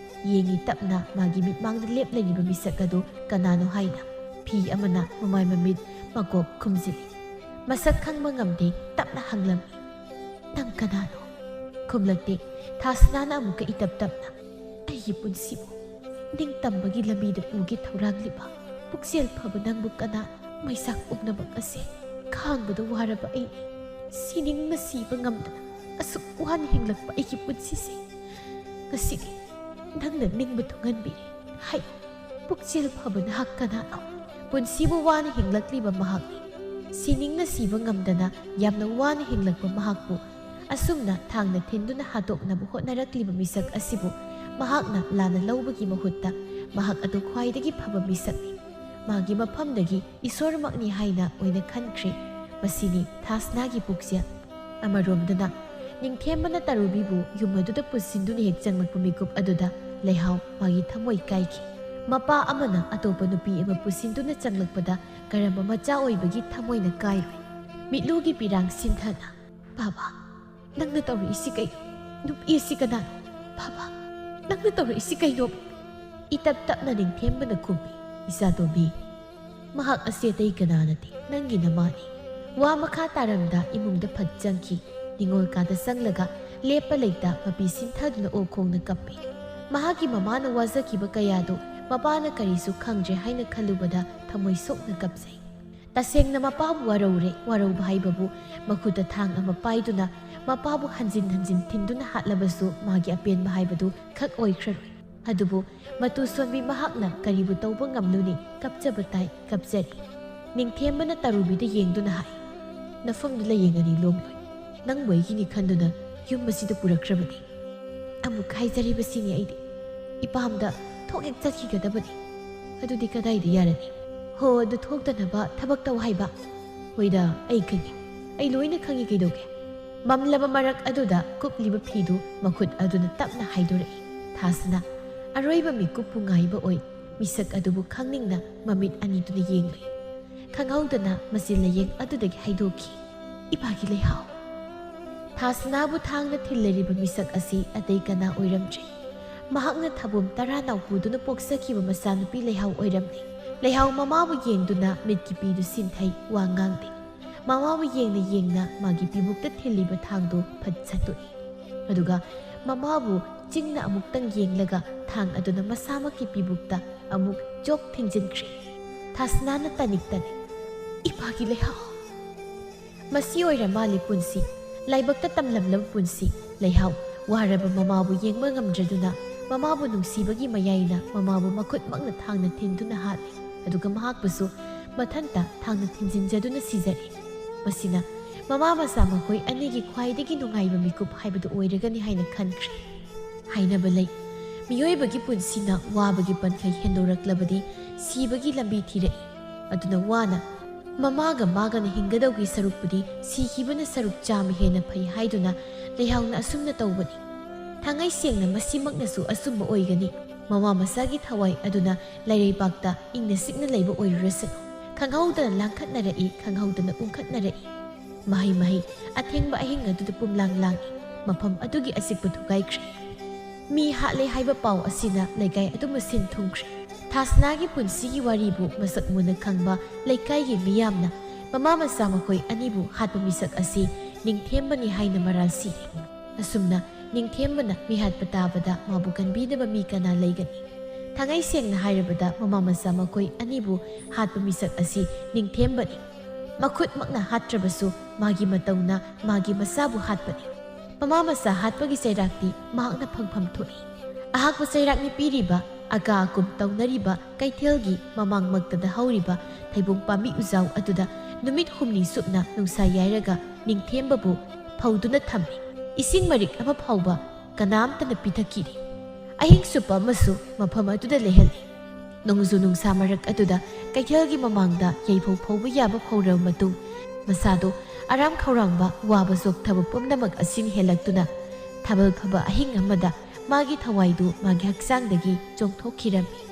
ꯌꯦꯡꯉꯤ ꯇꯞꯅ ꯃꯥꯒꯤ ꯃꯤꯠꯃꯥꯡꯗ ꯂꯦꯞ ꯂꯩꯔꯤꯕ ꯃꯤꯁꯛ ꯑꯗꯨ ꯀꯅꯥꯅꯣ ꯍꯥꯏꯅ ꯐꯤ ꯑꯃꯅ ꯃꯃꯥꯏ ꯃꯃꯤꯠ ꯃꯀꯣꯛ ꯈꯨꯝꯖꯤꯜꯂꯤ꯫ ꯃꯁꯛ ꯈꯪꯕ ꯉꯝꯗꯦ ꯇꯞꯅ ꯍꯪꯂꯝꯃꯤ, "ꯅꯪ ꯀꯅꯥꯅꯣ?" ꯈꯨꯝꯂꯛꯇꯦ꯫ ꯊꯥꯁꯅꯥꯅ ꯑꯃꯨꯛꯀ ꯏꯇꯞ ꯇꯞꯅ, "ꯑꯩꯒꯤ ꯄꯨꯟꯁꯤꯕꯨ ꯅꯤꯡꯇꯝꯕꯒꯤ ꯂꯝꯕꯤꯗ ꯄꯨꯒꯦ ꯊꯧꯔꯥꯡꯂꯤꯕ ꯄꯨꯛꯆꯦꯜ ꯐꯕ ꯅꯪꯕꯨ ꯀꯅꯥꯅ ꯃꯩꯆꯥꯛ ꯄꯨꯝꯅꯃꯛ ꯑꯁꯤ ꯈꯥꯡꯕꯗ ꯋꯥꯔꯕ ꯑꯩꯅꯤ꯫ ꯁꯤꯅꯤꯡꯅ ꯁꯤꯕ ꯉꯝꯗꯅ ꯑꯁꯨꯛ ꯋꯥꯅ ꯍꯤꯡꯂꯛꯄ ꯑꯩꯒꯤ ꯄꯨꯟꯁꯤꯁꯦ ꯉꯁꯤꯗꯤ ꯅꯪꯅ ꯅꯤꯡꯕ ꯊꯨꯡꯍꯟꯕꯤꯔꯦ ꯍꯥꯏ꯫ ꯄꯨꯛꯆꯦꯜ ꯐꯕ ꯅꯍꯥꯛ ꯀꯅꯥꯅꯣ?" ꯄꯨꯟꯁꯤꯕꯨ ꯋꯥꯅ ꯍꯤꯡꯂꯛꯂꯤꯕ ꯃꯍꯥꯛꯅꯤ꯫ ꯁꯤꯅꯤꯡꯅ ꯁꯤꯕ ꯉꯝꯗꯅ ꯌꯥꯝꯅ ꯋꯥꯅ ꯍꯤꯡꯂꯛꯄ ꯃꯍꯥꯛꯄꯨ ꯑꯁꯨꯝꯅ ꯊꯥꯡꯅ ꯊꯤꯟꯗꯨꯅ ꯍꯥꯠꯇꯣꯛꯅꯕ ꯍꯣꯠꯅꯔꯛꯂꯤꯕ ꯃꯤꯁꯛ ꯑꯁꯤꯕꯨ ꯃꯍꯥꯛꯅ ꯂꯥꯟꯅ ꯂꯧꯕꯒꯤ ꯃꯍꯨꯠꯇ ꯃꯍꯥꯛ ꯑꯗꯨ ꯈ꯭ꯋꯥꯏꯗꯒꯤ ꯐꯕ ꯃꯤꯁꯛꯅꯤ, ꯃꯥꯒꯤ ꯃꯐꯝꯗꯒꯤ ꯏꯁꯣꯔꯃꯛꯅꯤ ꯍꯥꯏꯅ ꯑꯣꯏꯅ ꯈꯟꯈ꯭ꯔꯦ꯫ ꯃꯁꯤꯅꯤ ꯊꯥꯁꯅꯥꯒꯤ ꯄꯨꯛꯆꯦꯜ꯫ ꯑꯃꯔꯣꯝꯗꯅ ꯅꯤꯡꯊꯦꯝꯕꯅ ꯇꯔꯨꯕꯤꯕꯨ ꯌꯨꯝ ꯑꯗꯨꯗ ꯄꯨꯁꯤꯟꯗꯨꯅ ꯍꯦꯛ ꯆꯪꯂꯛꯄ ꯃꯤꯀꯨꯞ ꯑꯗꯨꯗ ꯂꯩꯍꯥꯎ ꯃꯥꯒꯤ ꯊꯃꯣꯏ ꯀꯥꯏꯈꯤ꯫ ꯃꯄꯥ ꯑꯃꯅ ꯑꯇꯣꯞꯄ ꯅꯨꯄꯤ ꯑꯃ ꯄꯨꯁꯤꯟꯗꯨꯅ ꯆꯪꯂꯛꯄꯗ ꯀꯔꯝꯕ ꯃꯆꯥ ꯑꯣꯏꯕꯒꯤ ꯊꯃꯣꯏꯅ ꯀꯥꯏꯔꯣꯏ? ꯃꯤꯠꯂꯨꯒꯤ ꯄꯤꯔꯥꯡ ꯁꯤꯟꯊꯅ, "ꯕꯥꯕꯥ, ꯅꯪꯅ ꯇꯧꯔꯛꯏꯁꯤ ꯀꯩꯅꯣ? ꯅꯨꯄꯤ ꯑꯁꯤ ꯀꯅꯥꯅꯣ? ꯕꯥꯕꯥ, ꯅꯪꯅ ꯇꯧꯔꯛꯏꯁꯤ ꯀꯩꯅꯣ?" ꯏꯇꯞ ꯇꯞꯅ ꯅꯤꯡꯊꯦꯝꯕꯅ ꯈꯨꯝꯃꯤ, "ꯏꯆꯥꯇꯣꯝꯕꯤ, ꯃꯍꯥꯛ ꯑꯁꯤ ꯑꯇꯩ ꯀꯅꯥ ꯅꯠꯇꯦ, ꯅꯪꯒꯤ ꯅꯃꯥꯅꯤ꯫ ꯋꯥ ꯃꯈꯥ ꯇꯥꯔꯝꯗ ꯏꯃꯨꯡꯗ ꯐꯠ ꯆꯪꯈꯤ꯫ ꯅꯤꯉꯣꯜ ꯀꯥꯗ ꯆꯪꯂꯒ ꯂꯦꯞꯄ ꯂꯩꯇ ꯃꯄꯤ ꯁꯤꯟꯊꯗꯨꯅ ꯑꯣꯛ ꯈꯣꯡꯅ ꯀꯞꯄꯤ꯫ ꯃꯍꯥꯛꯀꯤ ꯃꯃꯥꯅ ꯋꯥꯖꯈꯤꯕ ꯀꯌꯥꯗꯨ ꯃꯄꯥꯅ ꯀꯔꯤꯁꯨ ꯈꯪꯗ꯭ꯔꯦ ꯍꯥꯏꯅ ꯈꯜꯂꯨꯕꯗ ꯊꯃꯣꯏ ꯁꯣꯛꯅ ꯀꯞꯆꯩ꯫ ꯇꯁꯦꯡꯅ ꯃꯄꯥꯕꯨ ꯋꯥꯔꯧꯔꯦ꯫ ꯋꯥꯔꯧꯕ ꯍꯥꯏꯕꯕꯨ ꯃꯈꯨꯠꯇ ꯊꯥꯡ ꯑꯃ ꯄꯥꯏꯗꯨꯅ ꯃꯄꯥꯕꯨ ꯍꯟꯖꯤꯟ ꯍꯟꯖꯤꯟ ꯊꯤꯟꯗꯨꯅ ꯍꯥꯠꯂꯕꯁꯨ ꯃꯥꯒꯤ ꯑꯄꯦꯟꯕ ꯍꯥꯏꯕꯗꯨ ꯈꯛ ꯑꯣꯏꯈ꯭ꯔꯔꯣꯏ꯫ ꯑꯗꯨꯕꯨ ꯃꯇꯨ ꯁꯣꯟꯕꯤ ꯃꯍꯥꯛꯅ ꯀꯔꯤꯕꯨ ꯇꯧꯕ ꯉꯝꯂꯨꯅꯤ? ꯀꯞꯆꯕ ꯇꯥꯏ, ꯀꯞꯆꯔꯤ꯫" ꯅꯤꯡꯊꯦꯝꯕꯅ ꯇꯔꯨꯕꯤꯗ ꯌꯦꯡꯗꯨꯅ ꯍꯥꯏ, ꯅꯐꯝꯗꯨ ꯂꯥꯌꯦꯡꯉꯅꯤ ꯂꯣꯝꯂꯣꯏ꯫ ꯅꯪꯕꯨ ꯑꯩꯒꯤꯅꯤ ꯈꯟꯗꯨꯅ ꯌꯨꯝ ꯑꯁꯤꯗ ꯄꯨꯔꯛꯈ꯭ꯔꯕꯅꯤ꯫ ꯑꯃꯨꯛ ꯍꯥꯏꯖꯔꯤꯕꯁꯤꯅꯤ ꯑꯩꯗꯤ꯫ ꯏꯄꯥꯝꯗ ꯊꯣꯛ ꯍꯦꯛ ꯆꯠꯈꯤꯒꯗꯕꯅꯤ꯫ ꯑꯗꯨꯗꯤ ꯀꯗꯥꯏꯗ ꯌꯥꯔꯅꯤ? ꯍꯣ, ꯑꯗꯨ ꯊꯣꯛꯇꯅꯕ ꯊꯕꯛ ꯇꯧ ꯍꯥꯏꯕ? ꯍꯣꯏꯗ, ꯑꯩ ꯈꯪꯏ꯫ ꯑꯩ ꯂꯣꯏꯅ ꯈꯪꯏ ꯀꯩꯗꯧꯒꯦ? ꯃꯝꯂꯕ ꯃꯔꯛ ꯑꯗꯨꯗ ꯀꯨꯞꯂꯤꯕ ꯐꯤꯗꯨ ꯃꯈꯨꯠ ꯑꯗꯨꯅ ꯇꯞꯅ ꯍꯥꯏꯗꯣꯔꯛꯏ꯫ ꯊꯥꯁꯅꯥ ꯑꯔꯣꯏꯕ ꯃꯤꯀꯨꯞꯄꯨ ꯉꯥꯏꯕ ꯑꯣꯏ꯫ ꯃꯤꯁꯛ ꯑꯗꯨꯕꯨ ꯈꯪꯅꯤꯡꯅ ꯃꯃꯤꯠ ꯑꯅꯤꯗꯨꯅ ꯌꯦꯡꯂꯨꯏ꯫ ꯈꯪꯍꯧꯗꯅ ꯃꯆꯤꯜ ꯂꯥꯌꯦꯡ ꯑꯗꯨꯗꯒꯤ ꯍꯥꯏꯗꯣꯛꯈꯤ, "ꯏꯄꯥꯒꯤ ꯂꯩꯍꯥꯎ!" ꯊꯥꯁꯅꯥꯕꯨ ꯊꯥꯡꯅ ꯊꯤꯜꯂꯔꯤꯕ ꯃꯤꯁꯛ ꯑꯁꯤ ꯑꯇꯩ ꯀꯅꯥ ꯑꯣꯏꯔꯝꯗ꯭ꯔꯦ꯫ ꯃꯍꯥꯛꯅ ꯊꯥꯕꯨꯝ ꯇꯔꯥ ꯅꯥꯎꯄꯨꯗꯨꯅ ꯄꯣꯛꯆꯈꯤꯕ ꯃꯆꯥꯅꯨꯄꯤ ꯂꯩꯍꯥꯎ ꯑꯣꯏꯔꯝꯂꯦ꯫ ꯂꯩꯍꯥꯎ ꯃꯃꯥꯕꯨ ꯌꯦꯡꯗꯨꯅ ꯃꯤꯠꯀꯤ ꯄꯤꯗꯨ ꯁꯤꯟꯊꯩ, ꯋꯥ ꯉꯥꯡꯗꯦ꯫ ꯃꯃꯥꯕꯨ ꯌꯦꯡꯅ ꯌꯦꯡꯅ ꯃꯥꯒꯤ ꯄꯤꯕꯨꯛꯇ ꯊꯤꯜꯂꯤꯕ ꯊꯥꯡꯗꯨ ꯐꯠ ꯁꯠꯇꯣꯛꯏ꯫ ꯑꯗꯨꯒ ꯃꯃꯥꯕꯨ ꯆꯤꯡꯅ ꯑꯃꯨꯛꯇꯪ ꯌꯦꯡꯂꯒ ꯊꯥꯡ ꯑꯗꯨꯅ ꯃꯁꯥꯃꯛꯀꯤ ꯄꯤꯕꯨꯛꯇ ꯑꯃꯨꯛ ꯆꯣꯛ ꯊꯤꯡꯖꯤꯟꯈ꯭ꯔꯦ꯫ ꯊꯥꯁꯅꯥꯅ ꯇꯅꯤꯛ ꯇꯅꯤꯛ, "ꯏꯄꯥꯒꯤ ꯂꯩꯍꯥꯎ!" ꯃꯁꯤ ꯑꯣꯏꯔ ꯃꯥꯜꯂꯦ ꯄꯨꯟꯁꯤ, ꯂꯥꯏꯕꯛꯇ ꯇꯝꯂꯝꯂꯕ ꯄꯨꯟꯁꯤ꯫ ꯂꯩꯍꯥꯎ ꯋꯥꯔꯕ ꯃꯃꯥꯕꯨ ꯌꯦꯡꯕ ꯉꯝꯗ꯭ꯔꯗꯨꯅ, ꯃꯃꯥꯕꯨ ꯅꯨꯡꯁꯤꯕꯒꯤ ꯃꯌꯥꯏꯅ ꯃꯃꯥꯕꯨ ꯃꯈꯨꯠꯃꯛꯅ ꯊꯥꯡꯅ ꯊꯤꯟꯗꯨꯅ ꯍꯥꯠꯂꯦ꯫ ꯑꯗꯨꯒ ꯃꯍꯥꯛꯄꯨꯁꯨ ꯃꯊꯟꯇ ꯊꯥꯡꯅ ꯊꯤꯟꯖꯤꯟꯖꯗꯨꯅ ꯁꯤꯖꯔꯦ꯫ ꯃꯁꯤꯅ ꯃꯃꯥ ꯃꯆꯥ ꯃꯈꯣꯏ ꯑꯅꯤꯒꯤ ꯈ꯭ꯋꯥꯏꯗꯒꯤ ꯅꯨꯡꯉꯥꯏꯕ ꯃꯤꯀꯨꯞ ꯍꯥꯏꯕꯗꯨ ꯑꯣꯏꯔꯒꯅꯤ ꯍꯥꯏꯅ ꯈꯟꯈ꯭ꯔꯦ꯫ ꯍꯥꯏꯅꯕ ꯂꯩ, ꯃꯤꯑꯣꯏꯕꯒꯤ ꯄꯨꯟꯁꯤꯅ ꯋꯥꯕꯒꯤ ꯄꯟꯈꯩ ꯍꯦꯟꯗꯣꯔꯛꯂꯕꯗꯤ ꯁꯤꯕꯒꯤ ꯂꯝꯕꯤ ꯊꯤꯔꯛꯏ꯫ ꯑꯗꯨꯅ ꯋꯥꯅ ꯃꯃꯥꯒ ꯃꯥꯒꯅ ꯍꯤꯡꯒꯗꯧꯒꯤ ꯁꯔꯨꯛꯄꯨꯗꯤ ꯁꯤꯈꯤꯕꯅ ꯁꯔꯨꯛ ꯆꯥꯝꯃ ꯍꯦꯟꯅ ꯐꯩ ꯍꯥꯏꯗꯨꯅ ꯂꯩꯍꯥꯎꯅ ꯑꯁꯨꯝꯅ ꯇꯧꯕꯅꯤ꯫ ꯊꯥꯡꯉꯩ ꯁꯦꯡꯅ ꯃꯁꯤꯃꯛꯅꯁꯨ ꯑꯆꯨꯝꯕ ꯑꯣꯏꯒꯅꯤ꯫ ꯃꯃꯥ ꯃꯆꯥꯒꯤ ꯊꯋꯥꯏ ꯑꯗꯨꯅ ꯂꯩꯔꯩꯕꯥꯛꯇ ꯏꯪꯅ ꯆꯤꯛꯅ ꯂꯩꯕ ꯑꯣꯏꯔꯨꯔꯁꯅꯨ꯫ ꯈꯪꯍꯧꯗꯅ ꯂꯥꯡꯈꯠꯅꯔꯛꯏ, ꯈꯪꯍꯧꯗꯅ ꯎꯪꯈꯠꯅꯔꯛꯏ꯫ ꯃꯍꯩ ꯃꯍꯩ ꯑꯊꯦꯡꯕ ꯑꯍꯤꯡ ꯑꯗꯨꯗ ꯄꯨꯝꯂꯥꯡ ꯂꯥꯡꯏ꯫ ꯃꯐꯝ ꯑꯗꯨꯒꯤ ꯑꯆꯤꯛꯄ ꯊꯨꯒꯥꯏꯈ꯭ꯔꯦ꯫ ꯃꯤ ꯍꯥꯠꯂꯦ ꯍꯥꯏꯕ ꯄꯥꯎ ꯑꯁꯤꯅ ꯂꯩꯀꯥꯏ ꯑꯗꯨꯃ ꯁꯤꯟ ꯊꯨꯡꯈ꯭ꯔꯦ꯫ ꯊꯥꯁꯅꯥꯒꯤ ꯄꯨꯟꯁꯤꯒꯤ ꯋꯥꯔꯤꯕꯨ ꯃꯁꯛ ꯃꯨꯟꯅ ꯈꯪꯕ ꯂꯩꯀꯥꯏꯒꯤ ꯃꯤꯌꯥꯝꯅ ꯃꯃꯥ ꯃꯆꯥ ꯃꯈꯣꯏ ꯑꯅꯤꯕꯨ ꯍꯥꯠꯄ ꯃꯤꯁꯛ ꯑꯁꯤ ꯅꯤꯡꯊꯦꯝꯕꯅꯤ ꯍꯥꯏꯅ ꯃꯔꯥꯜ ꯁꯤꯔꯦ꯫ ꯑꯁꯨꯝꯅ ꯅꯤꯡꯊꯦꯝꯕꯅ ꯃꯤꯍꯥꯠꯄ ꯇꯥꯕꯗ ꯃꯥꯕꯨ ꯀꯟꯕꯤꯗꯕ ꯃꯤ ꯀꯅꯥ ꯂꯩꯒꯅꯤ? ꯊꯥꯡꯉꯩ ꯁꯦꯡꯅ ꯍꯥꯏꯔꯕꯗ, ꯃꯃꯥ ꯃꯆꯥ ꯃꯈꯣꯏ ꯑꯅꯤꯕꯨ ꯍꯥꯠꯄ ꯃꯤꯁꯛ ꯑꯁꯤ ꯅꯤꯡꯊꯦꯝꯕꯅꯤ꯫ ꯃꯈꯨꯠꯃꯛꯅ ꯍꯥꯠꯇ꯭ꯔꯕꯁꯨ ꯃꯥꯒꯤ ꯃꯇꯧꯅ ꯃꯥꯒꯤ ꯃꯆꯥꯕꯨ ꯍꯥꯠꯄꯅꯤ꯫ ꯃꯃꯥ ꯃꯆꯥ ꯍꯥꯠꯄꯒꯤ ꯆꯩꯔꯥꯛꯇꯤ ꯃꯍꯥꯛꯅ ꯐꯪꯐꯝ ꯊꯣꯛꯏ꯫ ꯑꯍꯥꯛꯄ ꯆꯩꯔꯥꯛꯅꯤ ꯄꯤꯔꯤꯕ, ꯑꯀꯥ ꯑꯀꯨꯝ ꯇꯧꯅꯔꯤꯕ ꯀꯩꯊꯦꯜꯒꯤ ꯃꯃꯥꯡꯃꯛꯇꯗ ꯍꯧꯔꯤꯕ ꯊꯩꯕꯣꯡ ꯄꯥꯝꯕꯤ ꯎꯖꯥꯎ ꯑꯗꯨꯗ ꯅꯨꯃꯤꯠ ꯍꯨꯝꯅꯤ ꯆꯨꯞꯅ ꯅꯨꯡꯁꯥ ꯌꯥꯏꯔꯒ ꯅꯤꯡꯊꯦꯝꯕꯕꯨ ꯐꯧꯗꯨꯅ ꯊꯝꯃꯤ꯫ ꯏꯁꯤꯡ ꯃꯔꯤꯛ ꯑꯃ ꯐꯥꯎꯕ ꯀꯅꯥꯝꯇꯅ ꯄꯤꯊꯛꯈꯤꯗꯦ꯫ ꯑꯍꯤꯡ ꯆꯨꯞꯄ ꯑꯃꯁꯨ ꯃꯐꯝ ꯑꯗꯨꯗ ꯂꯩꯍꯜꯂꯤ꯫ ꯅꯣꯡꯖꯨ ꯅꯨꯡꯁꯥ ꯃꯔꯛ ꯑꯗꯨꯗ ꯀꯩꯊꯦꯜꯒꯤ ꯃꯃꯥꯡꯗ ꯌꯩꯐꯧ ꯐꯧꯕ ꯌꯥꯕ ꯐꯧꯔꯕ ꯃꯇꯨꯡ, ꯃꯁꯥꯗꯣ ꯑꯔꯥꯝ ꯈꯧꯔꯥꯡꯕ, ꯋꯥꯕ ꯆꯣꯛꯊꯕ ꯄꯨꯝꯅꯃꯛ ꯑꯁꯤꯅ ꯍꯦꯜꯂꯛꯇꯨꯅ, ꯊꯥꯕꯜ ꯐꯕ ꯑꯍꯤꯡ ꯑꯃꯗ ꯃꯥꯒꯤ ꯊꯋꯥꯏꯗꯨ ꯃꯥꯒꯤ ꯍꯛꯆꯥꯡꯗꯒꯤ ꯆꯣꯡꯊꯣꯛꯈꯤꯔꯝꯃꯤ꯫